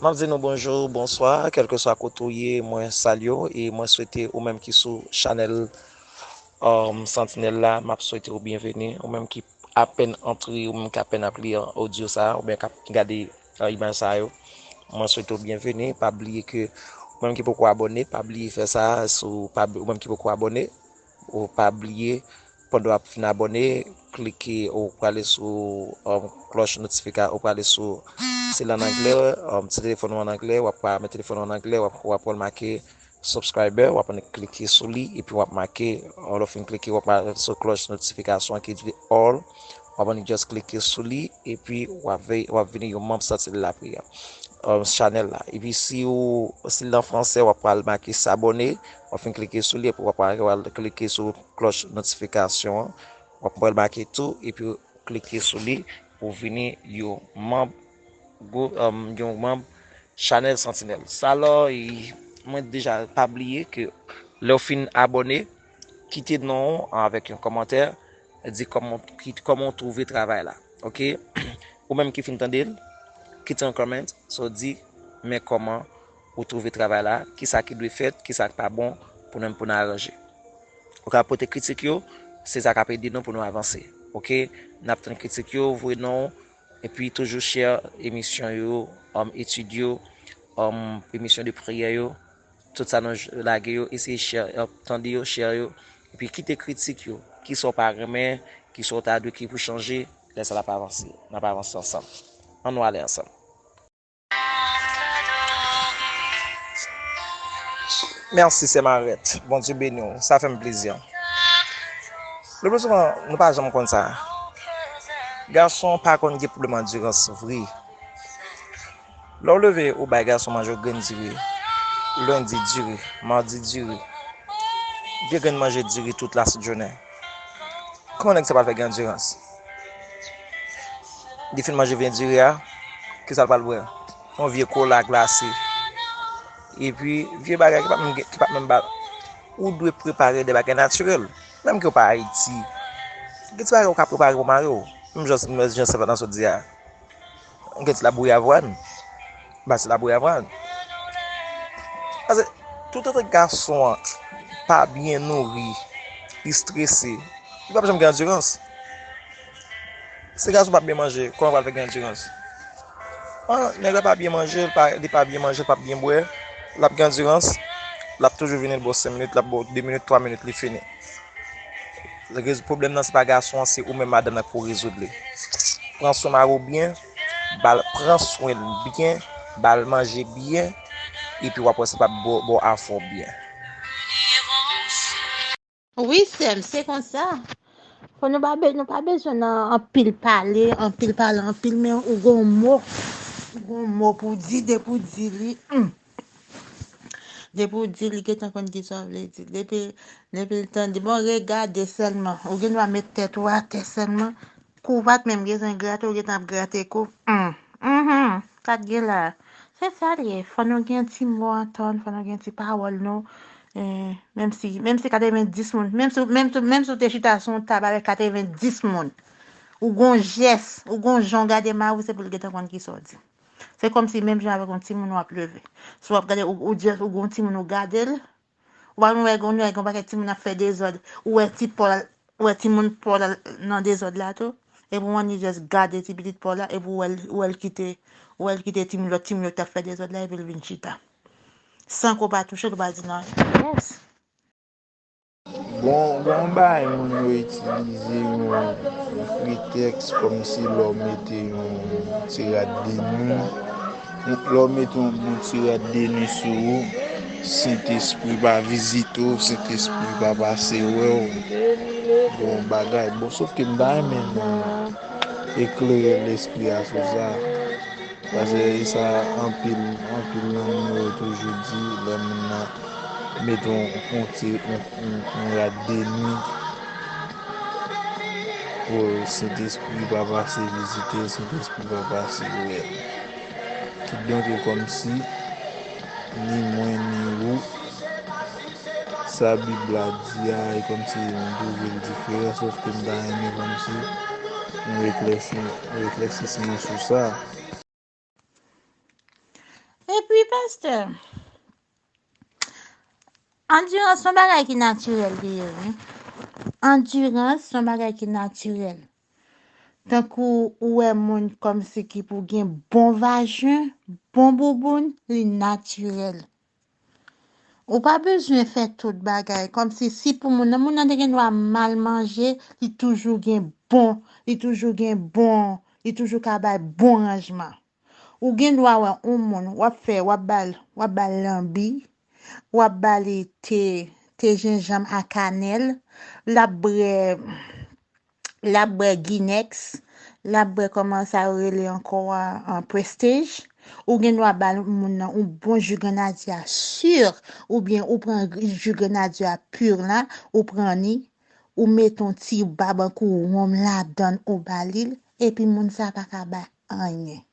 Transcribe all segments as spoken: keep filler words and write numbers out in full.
M ap di nou bonjou, bonswa, kèlkeswa kote w ye, mwen salye w e mwen swete ou menm ki sou chanèl um, Santinèl la, m ap swete w byenveni. Ou menm ki apèn antre, ou menm ki apèn ap li odyo sa, oubyen k ap gade uh, imaj sa yo, mwen swete w byenveni. Pa bliye ke ou menm ki poko abòne, pa bliye fè sa. Si w pa, ou menm ki poko abòne, ou pa bliye, pandan w ap fin abòne, klike, ou prale sou um, klòch notifika, ou prale sou, se l an anglè, um, ti telefòn ou an anglè, w ap met telefòn ou an anglè, w ap, w ap wè l make subscriber, w ap annik klike sou li, epi w ap make, lè w fin klike, w ap prale sou klòch notifikasyon an ki di all, w ap annik just klike sou li, epi w ap, vey- w ap vini yon manm Santinèl Lapriyè, um, chanèl la. Epi si ou, si l nan fransè, w ap pral make s'abonner, w ap fin klike sou li, epi w ap pral klike sou klòch notifikasyon an, w ap pral make tou, epi klike sou li pou vini yon manm, gwo- um, yon manm chanèl Santinèl. Salò, e, mwen deja pa bliye ke lè w fin abòne, kite non w avèk yon kòmantè, di kòman, ki, kòman w twouve travay la. Oke? Ou menm ki fin tande l, kite yon comment, so di, men kòman ou twouve travay la, kisa ki dwe fèt, kisa k pa bon, pou nou, pou nou aranje. Ou ka pote kritik yo, se sa k ap ede nou pou nou avanse. Oke? N ap tann kritik yo, voye non w, epi toujou share emisyon yo, um, etid yo, um, emisyon de priyè yo, tout sa nou j- lage yo, eseye share, uh, tande yo, share yo, epi kite kritik yo, kisa w pa renmen, kisa w ta dwe ki pou chanje, lè sa n ap avanse, n ap avanse ansanm. Ann nou ale ansanm. Mèsi, sè Marèt. Bondye beni w. Sa fè m plezi. Le pli souvan, nou pa janm konn sa. Gason pa konn gen pwoblèm andirans vre. Lè w leve, ou bay gason manje yon grenn diri. Lendi diri, madi diri. Vye grenn manje diri tout lasent jounen. Kòman nèg sa pral fè gen andirans? Li fin manje vye diri a, kisa l pral bwè? Yon vye kola glase. Epi, vye bagay ki pa menm gen- ki pa menm ba. Ou dwe prepare de bagay natirèl. Menm ke w pa Ayiti, gen ti bagay ou ka prepare pou mari w. Menm jan, menm jan sèvant lan sot di a. Gen ti labouyi avwàn. Ba ti labouyi avwàn. Paske, toutotan gason an pa byen nouri, li strese, li p ap janm gen andirans. Si gason pa byen manje, kòman l pral fè gen andirans? An, nèg la pa byen manje, li pa, li pa byen manje, li p ap byen bwè, l ap gen andirans, l ap toujou vini, l ba w senk minit, l ap ba w de minit, twa minit, li fini. Rez- Pwoblèm nan, se pa gason an, se ou menm madanm nan pou rezoud li. Pran swen mari w byen, ba l, pran swen l byen, ba l manje byen, epi w ap wè si l p ap ba w afè w byen. Wi, sè m, se konsa. Fò nou pa be- nou pa bezwen nan anpil pale, anpil pale, anpil, men ou gon mo. Ou gon mo pou di, depi w di li, hmm. Depi w di li, gentan konn ki sa w vle di. Depi, depi l tande, bon, regade sèlman. Ou gen dwa met tèt ou atè sèlman. Kou w pa t menm bezwen grate, ou gentan ap grate kou. Hmm. Mhm. Sa k gen la a? Se sa l ye. Fò nou gen ti mo antò n, fò nou gen ti pawòl nou. Eh, menm si, menm si katrevenndis moun, menm si, menm si, menm si w te chita sou yon tab avèk katrevenndis moun, ou gon jès, ou gon jan w gade mari w, se pou l gentan konn kisa w di. Se kòmsi menm jan avèk yon timoun w ap leve. Si w ap gade, ou, ou just, ou gon timoun ou gade l, ou pa konn wè gon, wè gon pakèt timoun ap fè dezòd, ou wè ti pa w la, ou wè timoun pa w la nan dezòd la tou, epi w annik just gade ti pitit pa w la, epi w wè l, ou wè l kite, ou wè l kite timoun, lòt timoun yo k t ap fè dezòd la, epi l vin chita. San ke w pa touche l, ou pa di l anyen. Yes. Bon, gon bagay moun yo itilize yon pretèks kòmsi lè w mete yon ti rad de nwi, lè w mete yon bon ti rad de nwi sou ou, Sentespri pa vizite w, Sentespri pa pase wè w. Bon bagay. Bon, sòf ke m ta renmen nou eklere lespri a sou sa. Paske e sa anpil, anpil nan nou yo toujou di lè moun nan mete yon, yon ti, yon, yon, yon rad de nwi pou Sentespri pa pase vizite l, Sentespri pa pase wè l. Kidonk e kòmsi ni mwen ni ou, sa Bib la di a, e kòmsi nou twouve l diferan, sòf ke m ta renmen kòmsi yon eklèsi, yon eklèsisman sou sa. Wi, pastè. Andirans se yon bagay ki natirèl li ye, wi. Andirans se yon bagay ki natirèl. Tankou ou wè moun kòmsi ki pou gen bon vajen, bon bouboun, li natirèl. Ou pa bezwen fè tout bagay. Kòmsi si pou moun nan, moun nan te gen dwa mal manje, li toujou gen bon, li toujou gen bon, li toujou ka bay bon ranjman. Ou gen dwa wè yon moun, w ap fè, w ap ba l, w ap ba l lanbi, w ap ba li te, te jenjanm a kanèl, l ap bwè, l ap bwè Ginex, l ap bwè kòman sa yo rele ankò a, an Prestige. Ou gen dwa ba moun nan yon bon ji grenadye a sur, oubyen ou pran ji grenadye a pur la, ou pran li, ou mete yon ti babankou wonm ladann ou ba li, epi moun sa pa ka bay anyen.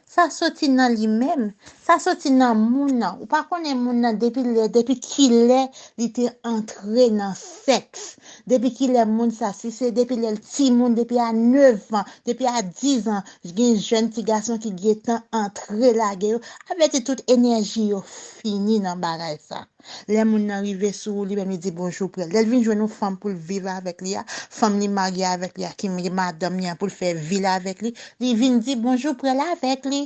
Sa soti nan li menm, sa soti nan moun nan. Ou pa konnen moun nan depi lè, depi kilè li te antre nan sèks. Depi kilè moun sa, si se depi lè l timoun, depi a nèf an, depi a diz an, gen jèn ti gason ki gentan antre lage yo, avèti tout enèji yo fini nan bagay sa. Lè moun nan rive sou ou, li menm li di bonjou prè l. Lè l vin jwenn yon fanm pou l viv avèk li a, fanm li marye avèk li a, ki madanm li an pou l fè vi l avèk li, li vin di bonjou prè l avèk li.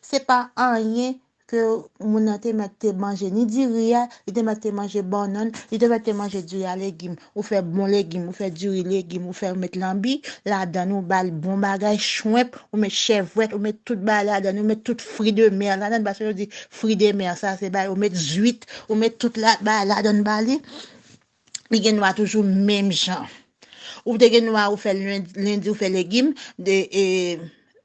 Se pa anyen ke moun nan te mèt te manje ni diri a, li te mèt te manje bannann, li te mèt te manje diri a legim. Ou fè bon legim, ou fè diri legim, ou fè ou met lanbi ladann, ou ba l bon bagay, chwenp, ou met chèvwèt, ou met tout bagay ladann, ou met tout fri de mè ladann, paske yo di fri de mè sa se bagay, ou met zwit, ou met tout la, bagay ladann ba li, li gen dwa toujou menm jan. Ou te gen dwa ou fè lendi, lendi ou fè legim, de, e,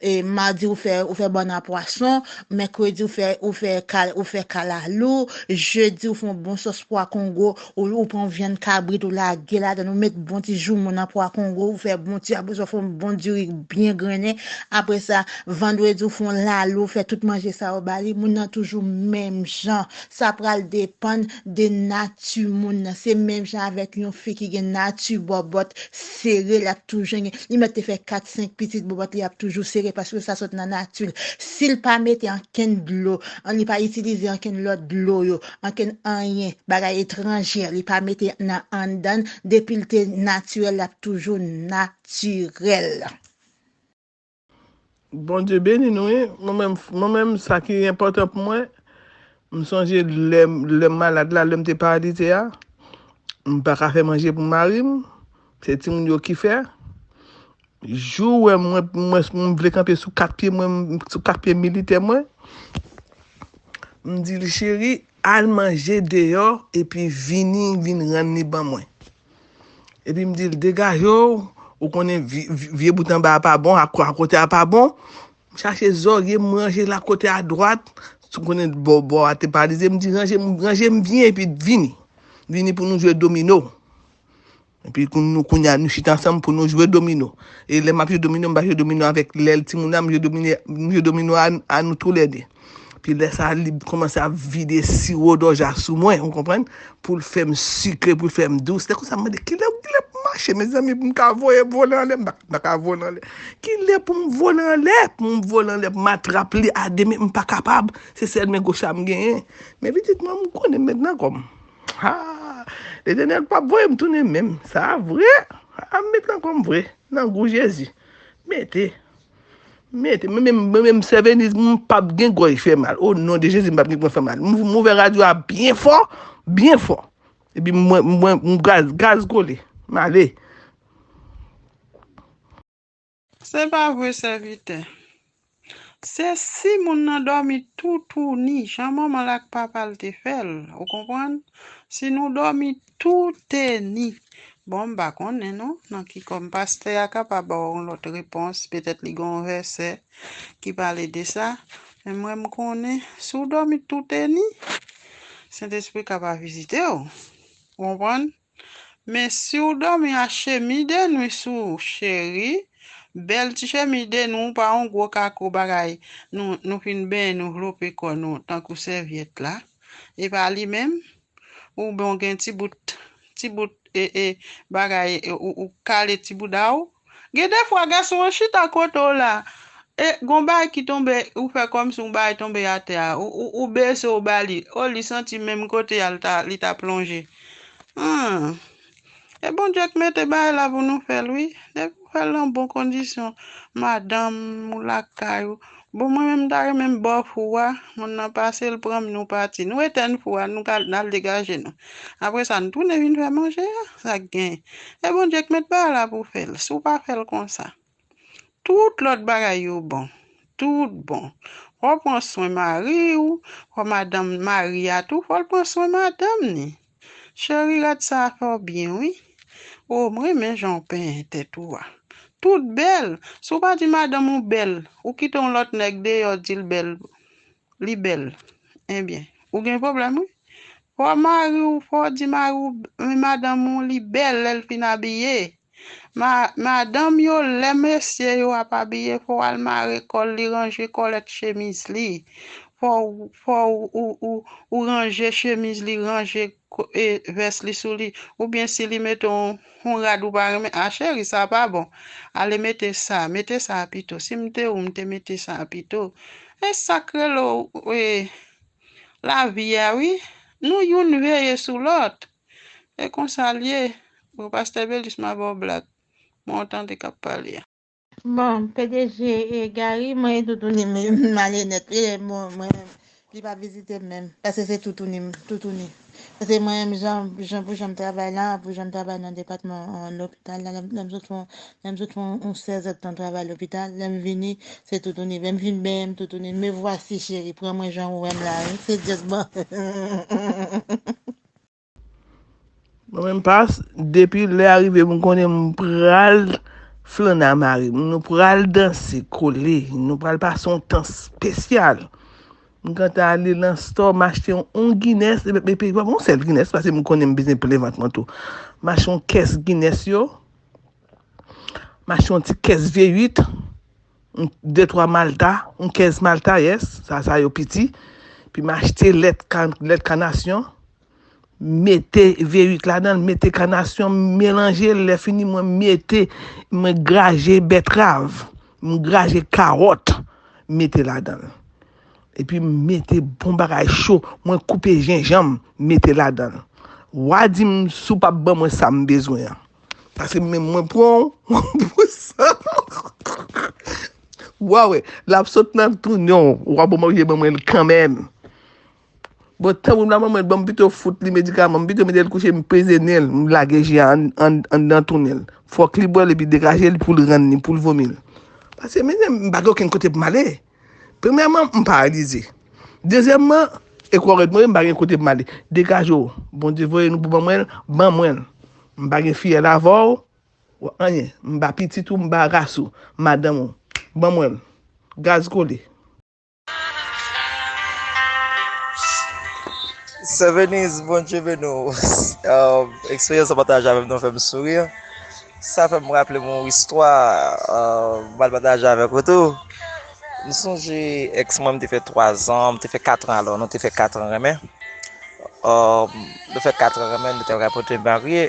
e, madi ou fè, ou fè bannann a pwason, mèkredi ou fè, ou fè kal-, ou fè kalalou, jedi ou fè yon bon sòs pwa kongo, ou, ou pran vyann kabrit ou lage ladann, ou met bon ti joumou nan pwa kongo, ou fè bon ti abosò, fè yon bon diri byen grennen. Apre sa, vandredi ou fè yon lalo, ou fè tout manje sa yo ba li, moun nan toujou menm jan. Sa pral depann de nati moun nan. Se menm jan avèk yon fi ki gen nati bòbòt, sere, l ap toujou gen, li mèt te fè kat, senk pitit, bòbòt li ap toujou sere paske sa sot nan nati l. Si l pa mete ankenn dlo, an, li pa itilize ankenn lòt dlo yo, ankenn anyen, bagay etranjè, li pa mete nan anndan l, depi l te natirèl, l ap toujou natirèl. Bondye beni nou, wi. Mwen menm, mwen menm, sa ki enpòtan pou mwen, m sonje lè, lè m malad la, lè m te paralize a, m pa ka fè manje pou mari m, se timoun yo ki fè. Jou w wè mwen, mwen, m vle kanpe sou kat pye mwen, sou kat pye militè mwen, m di l, cheri, al manje deyò, epi vini, vin rann li ban mwen. Epi m di l, degaje w, ou konnen vye, vye, vye bout anba a pa bon, a, a kote a pa bon. M chache zòrye, m ranje l a kote a dwat. Si w konnen bò, bò a te palize, m di, ranje, ranje m byen, epi vini. Vini pou nou jwe domino. Epi kou-, nou, kounye a, nou chita ansanm pou nou jwe domino. E lè m ap jwe domino, m pa jwe domino avèk lèl timoun la, m jwe domino, m jwe domino a, a nou toulède. Pi lè sa, li kòmanse ap vide siwo dòja sou mwen, ou konprann? Pou l fè m sikre, pou l fè m dous. Lè konsa, m mande, kilè, kilè pou m mache, mezanmi, pou m ka voye vole anlè? M pa, m pa ka vole anlè. Kilè pou m vole anlè? Pou m vole anlè, pou m atrap li a de men, m pa kapab. Se sèl men goch la m genyen. Men pitit mwen, m konnen m met nan kò m. Ha! Letènèl p ap voye m tounen menm. Sa vre. A, m met nan kò m vre. Nan gou Jezi. Mete. Mete. Mwen menm, mwen menm, Sè Veniz, m p ap gen gòj fè mal. O non de Jezi, m p ap gen gòj fè mal. M, m ouvè radyo a byen fò, byen fò. Epi mwen, mwen, m gaz, gaz kole. M ale. Se pa vre, sèvitè. Se si moun nan dòmi toutouni, jan manman l ak papa l te fè l, ou konprann? Si nou dòmi toutouni. Bon, m pa konnen non, nan ki kòm pastè a ka pa ba w yon lòt repons, petèt li gen yon vèsè ki pale de sa. Men mwen, m konnen, si w dòmi toutouni, Sentespri ka pa vizite w. Ou konprann? Men si w dòmi a chemi de nwi sou ou, cheri, bèl ti chemi de nwi, ou pa yon gwo kako bagay, nou, nou fin benyen, nou vlope kò nou tankou sèvyèt la. E pa li menm, oubyen w gen ti bout, ti bout, e, e, bagay, e, ou, ou kale ti bouda w. Gen defwa gason an chita kote w la, E gon bagay ki tonbe, ou fè kòmsi yon bagay tonbe atè a, ou, ou, ou bese w ba li. O, li santi menm kote a li ta, li ta plonje. Hmm. E Bondye k mete bagay la pou nou fè l, wi. Depi w fè l nan bon kondisyon, madanm ou lakay ou. Bon, mwen menm, m ta renmen m ba w fou a, moun nan pase l pran m, nou pati. Nou etèn fou a, nou ka, n al degaje nou. Apre sa, nou tounen vin fè manje a, sa k genyen. E Bondye k met bagay la pou fè l. Si w pa fè l konsa, tout lòt bagay yo bon. Tout bon. Fò w pran swen mari w, fò madanm mari a tou, fò l pran swen madanm ni. Cheri, rad sa a fè w byen, wi. O, m renmen jan w penyen tèt ou a. Tout bèl. Si w pa di madanm ou bèl, ou kite yon lòt nèg deyò di l bèl, li bèl. Ebyen, ou gen pwoblèm, wi. Fò mari w, fò w di mari w, men madanm ou li bèl lè l fin abiye. Ma, madanm yo, lè mesye yo ap abiye, fò w al mare kò l, li ranje kòlèt chemiz li. Fò w, fò w, ou, ou, ou ranje chemiz li, ranje ko- e, vès li sou li. Oubyen si li mete yon, yon rad ou pa renmen, a cheri, sa pa bon. Ale mete sa, mete sa pito. Si m te ou, m te mete sa pito. E sa k rele w, e, lavi a, wi. Nou youn veye sou lòt. E konsa l ye. Bon, pastè Belis, m a ba w blag. Mwen w tande k ap pale a. Bon, P D G e Gary, mwen e toutouni m, m ale nèt. E bon, mwen menm, li pa vizite m menm. Paske se toutouni m, toutouni. Paske mwen menm, jan, jan pou jan m travay la, pou jan m travay nan depatman an lopital la, lè m lè m sot fè yon, lè m sot fè yon, yon sèz èdtan travay lopital, lè m vini, se toutouni. Lè m fin benyen, m toutouni. Me vwasi, cheri, pran mwen jan ou wè m la, wi. Se just bon. Mwen menm pas, depi lè a rive, m konnen m pral flannen a mari m. Nou pral danse, kole, nou pral pase yon tan espesyal. M gentan ale nan store, m achte yon, yon Guinness, epi, epi, pa yon sèl Guinness, paske m konnen m bezwen plen vant mwen tou. M achte yon kès Guinness yo, m achte yon ti kès V uit, yon de twa Malta, yon kès Malta, yes, sa, sa yo piti. Epi m achte lèt ka-, lèt kanasyon, mete V uit ladan l, mete kanasyon, melanje l, lè fini mwen mete, mwen graje bètrav, m graje kawòt, mete ladan l. Epi m mete bon bagay cho, mwen koupe jenjanm, mete ladan l. W a di m si w p ap ban mwen sa m bezwen an. Paske men mwen pran w pou sa. W a wè, l ap sot nan tounen w, w a bon manje ban mwen l kanmenm. Bon, tanbou m la, ban mwen l, ban m pito fout li medikaman, m pito mete l kouche, m peze nen l, m lage ji a ann-, ann-, anndan tounen l. Fòk li bwè l epi degaje l pou l rann li, pou l vomi l. Paske, mezanmi, m pa gen okenn kote pou m ale. Premyèman, m paralize. Dezyèmman, e kò rèd mwen, m pa gen kote pou m ale. Degaje w. Bondye voye nou pou ban mwen l, ban mwen l. M pa gen fiyèl avè w, anyen. M pa pitit ou, m pa ras ou, madanm ou. Ban mwen l. Gaz kole. Sè Venise, Bondye beni w. Um, eksperyans w pataje avè m nan fè m souri. Sa fè m raple m yon istwa, uh, m pral pataje avèk ou tou. M sonje èks mwen, m te fè twa zan, m te fè kat an alò, nou te fè kat an renmen. Um, nou fè kat an renmen, nou te rapote marye.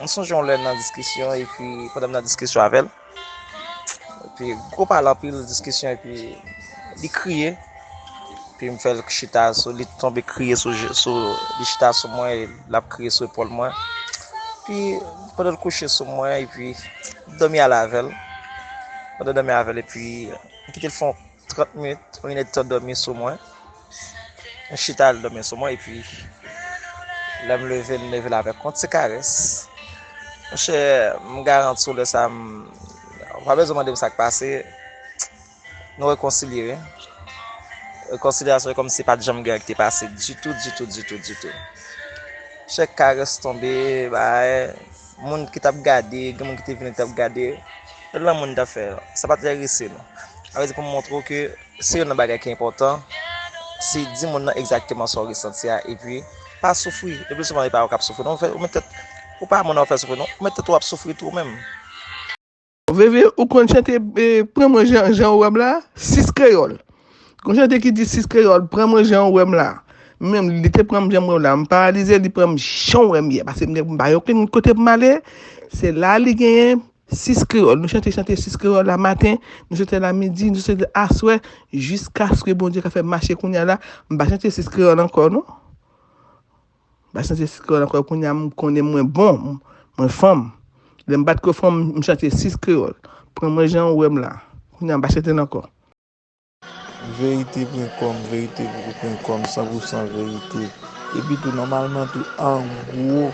M sonje yon lè nan diskisyon, epi pandan m nan diskisyon avè l, epi gwo pale anpil diskisyon, epi li kriye. Epi m fè l chita sou, li tonbe kriye sou, je- sou, li chita sou mwen, e l ap kriye sou epòl mwen. Epi pandan l kouche sou mwen, epi m dòmi al avè l. Pandan m dòmi avè l, epi m kite l fè yon trant minit, yon inèdtan dòmi sou mwen. M chita, l dòmi sou mwen, epi lè m leve, m leve l avèk yon ti karès. Monchè, m garanti w lè sa, m, ou pa bezwen mande m sa k pase. Nou rekonsilye, wi. Rekonsilyasyon e kòmsi pa t janm gen anyen ki te pase ditou, ditou, ditou, ditou. Chak karès tonbe, bay, moun ki t ap gade, gen moun ki te vini t ap gade, se lanmou n t ap fè. Sa pa t enterese nou. Sa vle di pou m montre w ke se youn nan bagay ki enpòtan, se di moun nan egzakteman sa w resanti a, epi pa soufri. Leplizouvan, e pa ou k ap soufri, non, ou fè, ou met tèt, ou pa moun nan w fè soufri, non, ou met tèt ou ap soufri tou ou menm. Veve, ou konn chante, eh, Pran mwen jan, jan ou wè m la? Sis Kreyòl. Gon chante ki di, Sis Kreyòl, pran mwen jan ou wè m la. Menm li te pran m jan m wè m la. M paralize, li pran m jan w wè m ye. Paske m gen, m pa gen okenn kote pou m ale. Se la li genyen sis kreyòl. Nou chante, chante sis kreyòl la maten, nou chante la midi, nou chante aswè, jiskaske Bondye ka fè mache kounye a la. M pa chante sis kreyòl ankò, non. M pa chante sis kreyòl ankò. Kounye a, m konnen mwen bon, mwen fanm. Lè m pa t ko fanm, m chante sis kreyòl. Pran mwen jan ou wè m la. Kounye a, m pa chante l ankò. Verite pwen kòm, verite pwen kòm, san pou san verite. Epi tou, nòmalman tou, an gwo,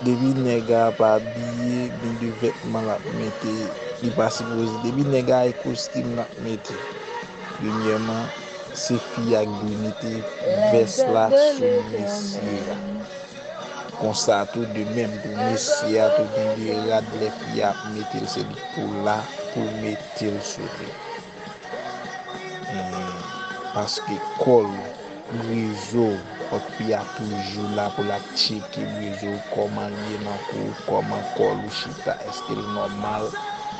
depi nèg a ap abiye, gen de vètman l ap mete, li pa sipoze. Depi nèg a e kostim l ap mete. Premyèman, se fi a k dwe mete vès la sou mesye a. Konsa tou, de menm pou mesye a tou, gen de rad lè fi a ap mete l, se li pou la, pou l mete l sou li. Paske kò l, brezo, fòk fi a toujou la pou l ap tcheke brezo, kòman l ye nan kou, kòman kò l ou chita, èske l nòmal.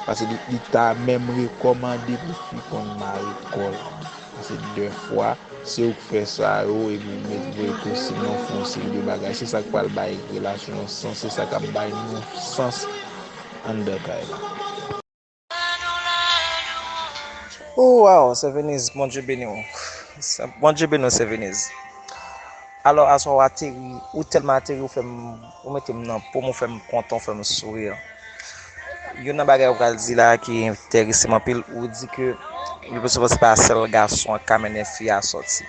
Paske li, li ta menm rekòmande pou fi konn mare kò l. Paske dèfwa, se ou k fè sa yo, epi ou met voye kostim nan fè yon seri de bagay. Se sa k pral bay relasyon an sans, se sa k ap bay nou sans anndan kay la. Oh, wow, Sè Veniz, Bondye beni w. Bondye beni w, Sè Veniz. Alò, aswè w ateri, ou tèlman ateri, ou fè m, ou mete m nan po m, ou fè m kontan, ou fè m souri. Youn nan bagay ou pral di la ki enterese m anpil, ou di ke le pli souvan se pa sèl gason an k ka mennen fi a sòti.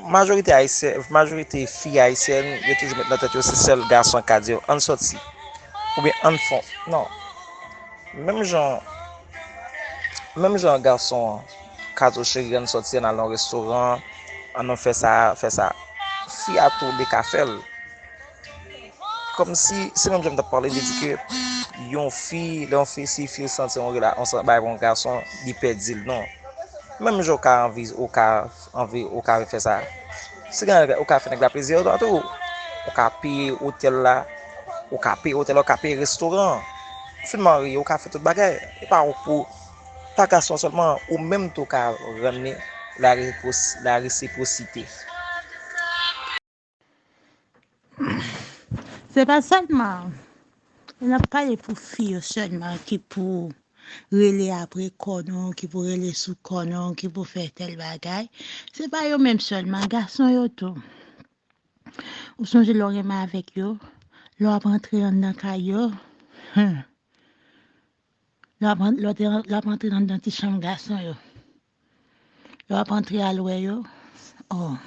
Majorite ayisyen, majorite fi ayisyèn, yo toujou met nan tèt yo se sèl gason an k ka di yo ann sòti. Oubyen ann fon. Non. Menm jan menm jan gason an ka di w cheri ann sòti, ann al nan restoran, ann nou fè sa, fè sa. Fi a tou li ka fè l. Kòmsi se menm jan m t ap pale, li di ke yon fi, lè yon fi, si fi l santi yon rela, yon bagay pou yon gason, li pèdi l. Non. Menm jan w ka anvi, ou ka anvi, ou ka fè sa. Si gen ou ka fè nèg la plezi, ou tou, ou ka peye otèl la, ou ka peye otèl la, ou ka peye restoran. Ou fin marye, ou ka fè tout bagay. E pa ou pou, pa gason sèlman, ou menm tou ka rann li la resipwosite. Se pa sèlman lè n ap pale pou fi yo sèlman ki pou rele apre kò nou, ki pou rele sou kò nou, ki pou fè tèl bagay. Se pa yo menm sèlman, gason yo tou. Ou sonje lè w renmen avèk yo, lè w ap antre anndan kay yo, hmm, lè w ap antre anndan ti chanm gason yo, lè w ap antre al wè yo, oh.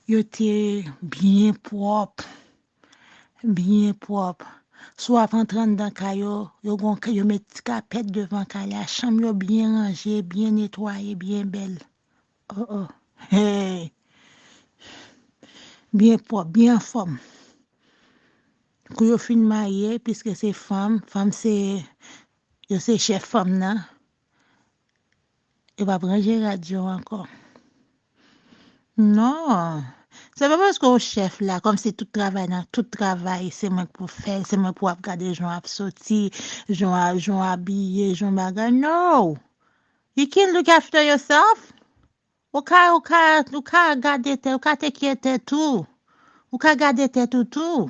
Yo te byen pwòp, byen pwòp. Si w ap antre anndan kay yo, yo gon yo met ti kapèt devan kay la, chanm yo byen ranje, byen netwaye, byen bèl. Oh oh, hey! Byen pwòp, byen anfòm. Kou yo fin marye, piske se fanm, fanm se, yo se chèf fanm nan. Yo p ap ranje rad yo ankò. Non. Se pa paske w chèf la, kòmsi tout travay nan, tout travay se mwen k pou fè l, se mwen pou ap gade jan w ap soti, jan w jan w abiye, jan w bagay. No! You can look after yourself. Ou ka, ou ka, ou ka gade tèt, ou ka take care tèt ou. Ou ka gade tèt ou tou.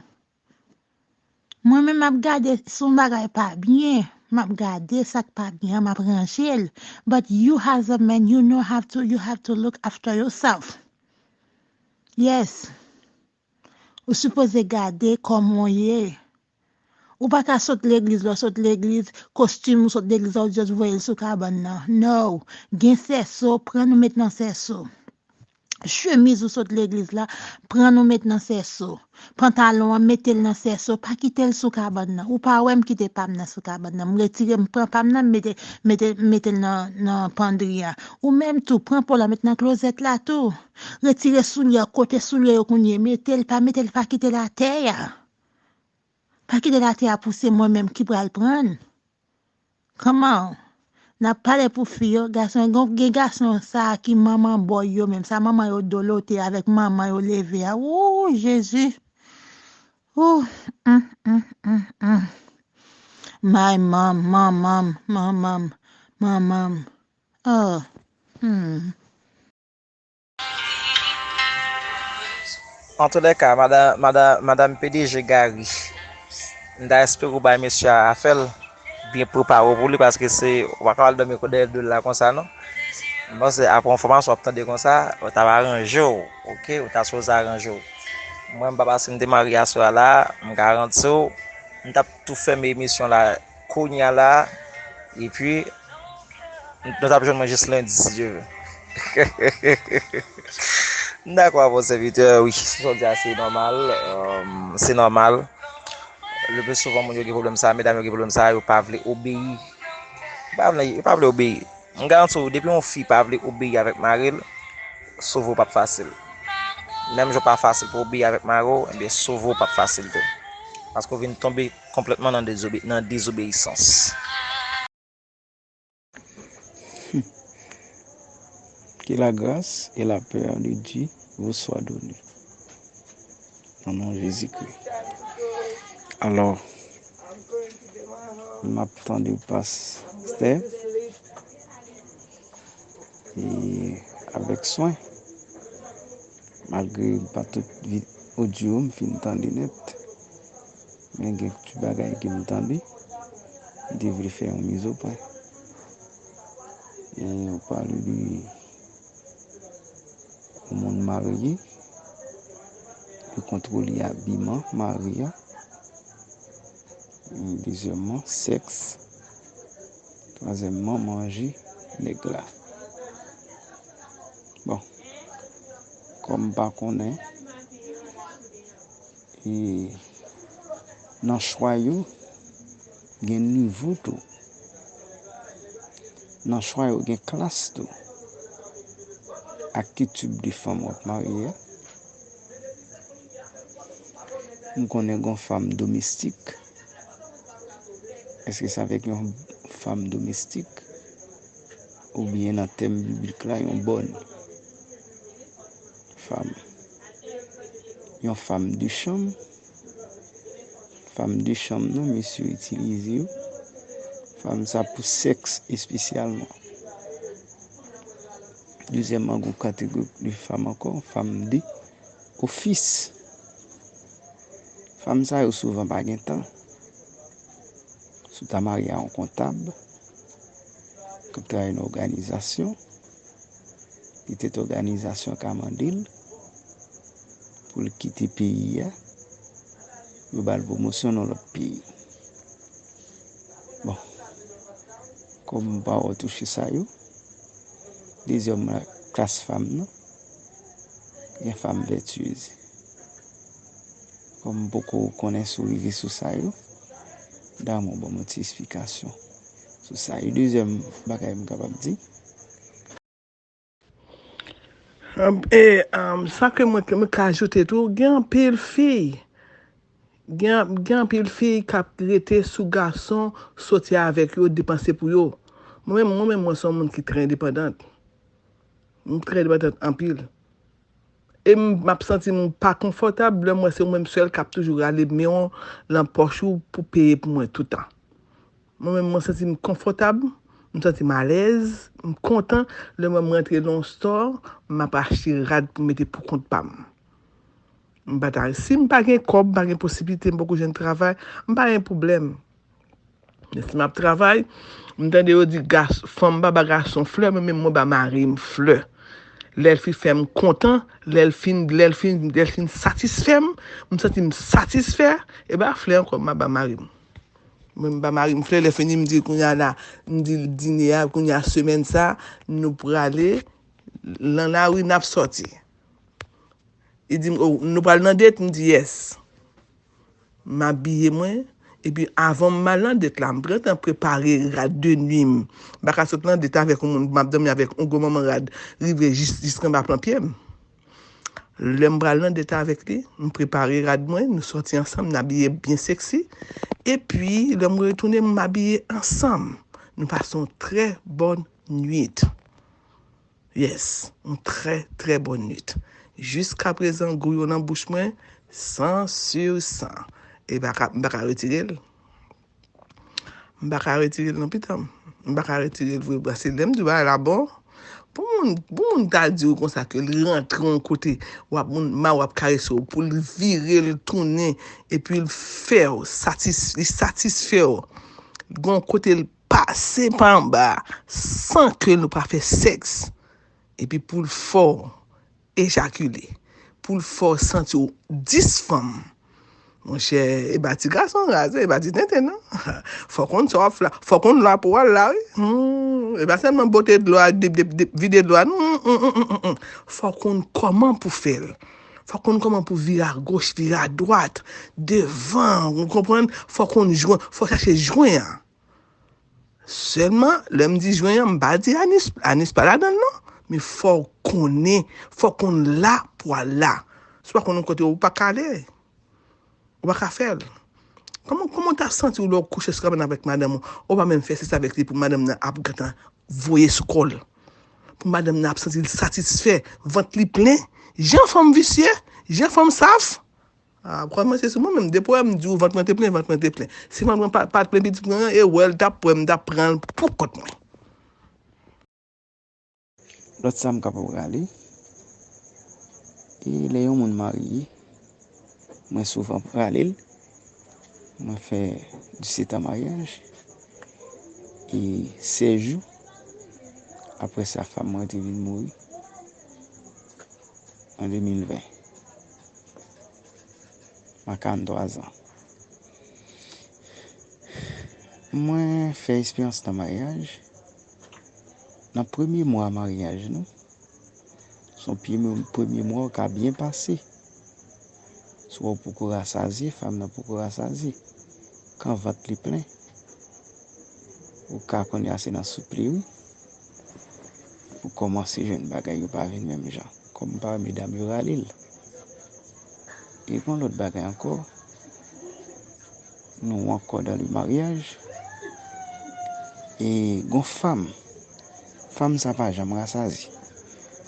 Mwen menm m ap gade si yon bagay pa byen, m ap gade sa k pa byen an, m ap ranje l. But you as a man, you know have to, you have to look after yourself. Yes. Ou sipoze gade kòman w ye. Ou pa ka sot legliz, lè w sot legliz, kostim ou sot legliz la, ou just voye l sou kabann nan. No. Gen sèso, pran nou met nan sèso. Chemiz ou sot legliz la, pran nou met nan sèso. Pantalon an, mete l nan sèso, pa kite l sou kabann nan. Ou pa wè m kite pa m nan sou kabann nan. M retire, m pran pa m nan, m mete, mete, mete l nan, nan pandri a. Ou menm tou, pran po la, met nan klozèt la tou. Retire soulye a, kote soulye yo kounye, mete l, pa mete l, pa kite l atè a. Pa kite l atè a pou se mwen menm ki pral pran l. Kòman? N ap pale pou fi yo, gason, gen, gen gason sa a ki manman bòy yo menm, sa manman yo dolote avèk manman yo leve a. Woo, Jezi! Woo! Hum, hum, hum, hum. My mom, manman m, manman m, manman m. Oh! Hmm. Antoulèka, madan, madan, madan P D G Gary, M ta espere w bay mesye a afè l, byen prepare w pou li, paske se, ou pa ka al dòmi dèyè do l la konsa, non. M panse apre yon fòmasyon w ap tande konsa, ou ta va ranje w, oke? Ou ta sipoze ranje w. Mwen, m pa paske m te marye aswè a la, m garanti w, m t ap tou fèmen emisyon la kounye a la, epi nou t ap jwenn mwen jis lendi, si Dye vle. M dakò avè w, sèvitè, wi, sa w di a, se nòmal, euh, se nòmal. Le pli souvan, moun yo gen pwoblèm sa, medam yo gen pwoblèm sa, yo pa vle obeyi. Yo pa vle, yo pa vle obeyi. M garanti w, depi yon fi pa vle obeyi avèk mari l, sove w p ap fasil. Menm jan w pa fasil pou obeyi avèk mari w, ebyen, sove w p ap fasil tou. Paske w vin tonbe konplètman nan dezobe-, nan dezobeyisans. Que la grâce et la paix de Dieu vous soient données. Nan non Jezikri. Alò, m ap tande pastè e avèk swen, malgre m pa tout vi-, odyo m fin tande nèt, men gen ti bagay ke m tande, m te vle fè yon mizopwen. E ou pale de yon moun marye, li kontwole abiman mari a. Dezyèmman, sèks. Twazyèmman, manje nèg la. Bon, kòm m pa konnen, e nan chwa yo, gen nivo tou. Nan chwa yo, gen klas tou. Ak ki tip de fanm w ap marye a. M konnen gen yon fanm domestik. Èske sa vle di yon fanm domestik? Oubyen nan tèm biblik la, yon bòn fanm? Yon fanm de chanm? Fanm de chanm nan, mesye yo itilize yo. Fanm sa pou sèks espesyalman. Dezyèmman, gon kategori de fanm ankò, fanm de ofis. Fanm sa yo souvan pa gen tan. Si w ta marye a yon kontab k ap travay nan òganizasyon, petèt òganizasyon ka mande l pou l kite peyi a, yo ba l pwomosyon nan lòt peyi. Bon, kòm m pa wè touche sa yo, dezyèm la, klas fanm nan, gen fanm vètyez. Kòm m poko konnen si w rive sou sa yo, damou ban m yon ti esplikasyon sou sa yo. Dezyèm bagay m kapab di, E, um, sa ke mwen, mwen ka ajoute tou, gen anpil fi, gen, gen anpil fi k ap rete sou gason, soti avèk yo, depanse pou yo. Mwen menm, mwen menm, mwen se yon moun ki trè endepandant. M trè endepandant anpil. E m, m ap santi m pa konfòtab lè m wè se ou menm sèl k ap toujou rale men w lan pòch ou pou peye pou mwen toutan. Mwen menm, mwen santi m konfòtab, m santi m alèz, m kontan lè mwen m rantre nan yon store, m ap achte rad pou m mete pou kont pa m. M pa ta, si m pa gen kòb, m pa gen posiblite, m poko jwenn travay, m pa gen pwoblèm. Men si m ap travay, m tande yo di gas-, fanm pa ba gason flè, mwen menm mwen ba mari m flè. Lè l fin fè m kontan, lè l fin, lè l fin, lè l fin satisfè m, m santi m satisfè, e ba flè ankò m ap ba mari m. Mwen, m ba mari m flè, lè fini, m di l kounye a la, m di l dine a, kounye a semèn sa, nou prale, nan lari n ap sòti. Li di m, oh, nou pral nan det? M di, yes. M abiye mwen, epi avan m al nan det la, m pran tan prepare rad de nwi m. M pa ka sot nan det avèk yon moun, m ap dòmi avèk yon gwo manman rad, rive jis, jis anba plan pye m. Lè m pral nan det avèk li, m prepare rad mwen, nou sòti ansanm, n abiye byen seksi. Epi, lè m retounen, m abiye ansanm. Nou pase yon trè bòn nwit. Yes, yon trè, trè bòn nwit. Jiskaprezan, gou yo nan bouch mwen, san sur san. E pa ka, m pa ka retire l. M pa ka retire l non pitan m. M pa ka retire l vre, paske lè m di w bagay la bon, Pou moun, pou moun ta di w konsa ke l rantre yon kote, w ap moun ma w ap karese w, pou l vire l tounen, epi l fè w satis, li satisfè w. Gon kote l pase pa anba a, san ke nou pa fè sèks. Epi pou l fè w ejakile, pou l fè w santi w dis fanm. Monchè, e pa ti gason raz, e pa ti tenten non. Fò konn sa w ap fè la, fò konn la pou w al la wi. Hmm, e pa sèlman bote dlo a, dip, dip, dip, vide dlo a. Non, mm, mm, mm, mm, mm. Fò konn kòman pou fè l. Fò konn kòman pou vire agoch, vire adwat, devan, ou konprann? Fò konn jwenn, fò chache jwenn an. Sèlman, lè m di jwenn an, m pa di anis, anis pa ladan l non. Men fò w konnen, fò w konn la pou w al la. Si w pa konn yon kote, ou pa ka ale. Ou pa ka fè l. Kòman, kòman w ta santi w lè w kouche sou kabann avèk madanm ou? Ou pa menm fè sèks avèk li pou madanm nan ap gentan voye sou kò l. Pou madanm nan ap santi l satisfè, vant li plen. Jan fanm visye, jan fanm saf. Ah, kòmanse sou mwen menm. Depi w wè m di w vant mwen te plen, vant mwen te plen. Si vant mwen pa, pa t plen pitit mwen an, e wè l t ap pran, m t ap pran l pou kont mwen. Lòt sa m kapab rale, e lè yon moun marye, mwen souvan rale l. Mwen fè disèt an maryaj, e sèz jou. Apre sa, fanm mwen te vin mouri an de mil ven. Mwen karannntwa zan. Mwen fè esperyans nan maryaj. Nan premye mwa maryaj nou, se yon premye, premye mwa w ka byen pase. Swa w poko rasazye, fanm nan poko rasazye. Kan vant li plen, ou ka konnen a se nan soup li wi. Ou kòmanse jwenn bagay yo pa vin menm jan. Kòm pa medam yo rale l. E gon lòt bagay ankò, nou ankò dans le mariage. E gon fanm, fanm sa pa janm rasazi.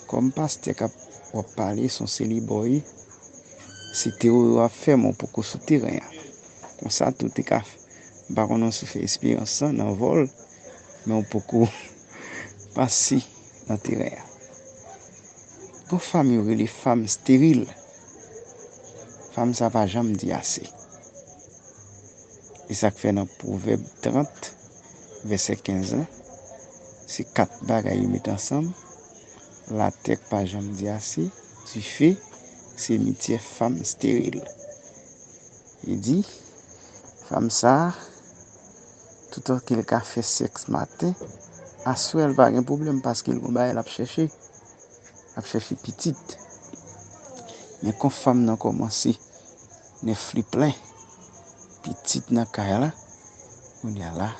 Kòm pastè k ap w ap pale, se yon seliba w ye, se teori w ap fè, men w poko sou teren an. Konsa tou te ka fè. M pa konnen si w fè esperyans lan nan vòl, men w poko pase nan teren an. Gon fanm yo rele fanm steril. Fanm sa pa janm di ase. E sa k fè nan Pwovèb trant, vèsè kenz lan, se kat bagay yo met ansanm, latè k pa janm di ase, dife, simityè, fanm steril. Li di, fanm sa a, toutan ke l ka fè sèks maten, aswè l pa gen pwoblèm paske l gon bagay l ap chèche, l ap chèche pitit. Men kon fanm nan kòmanse, nèf li plen, pitit nan kay la, kounye a la,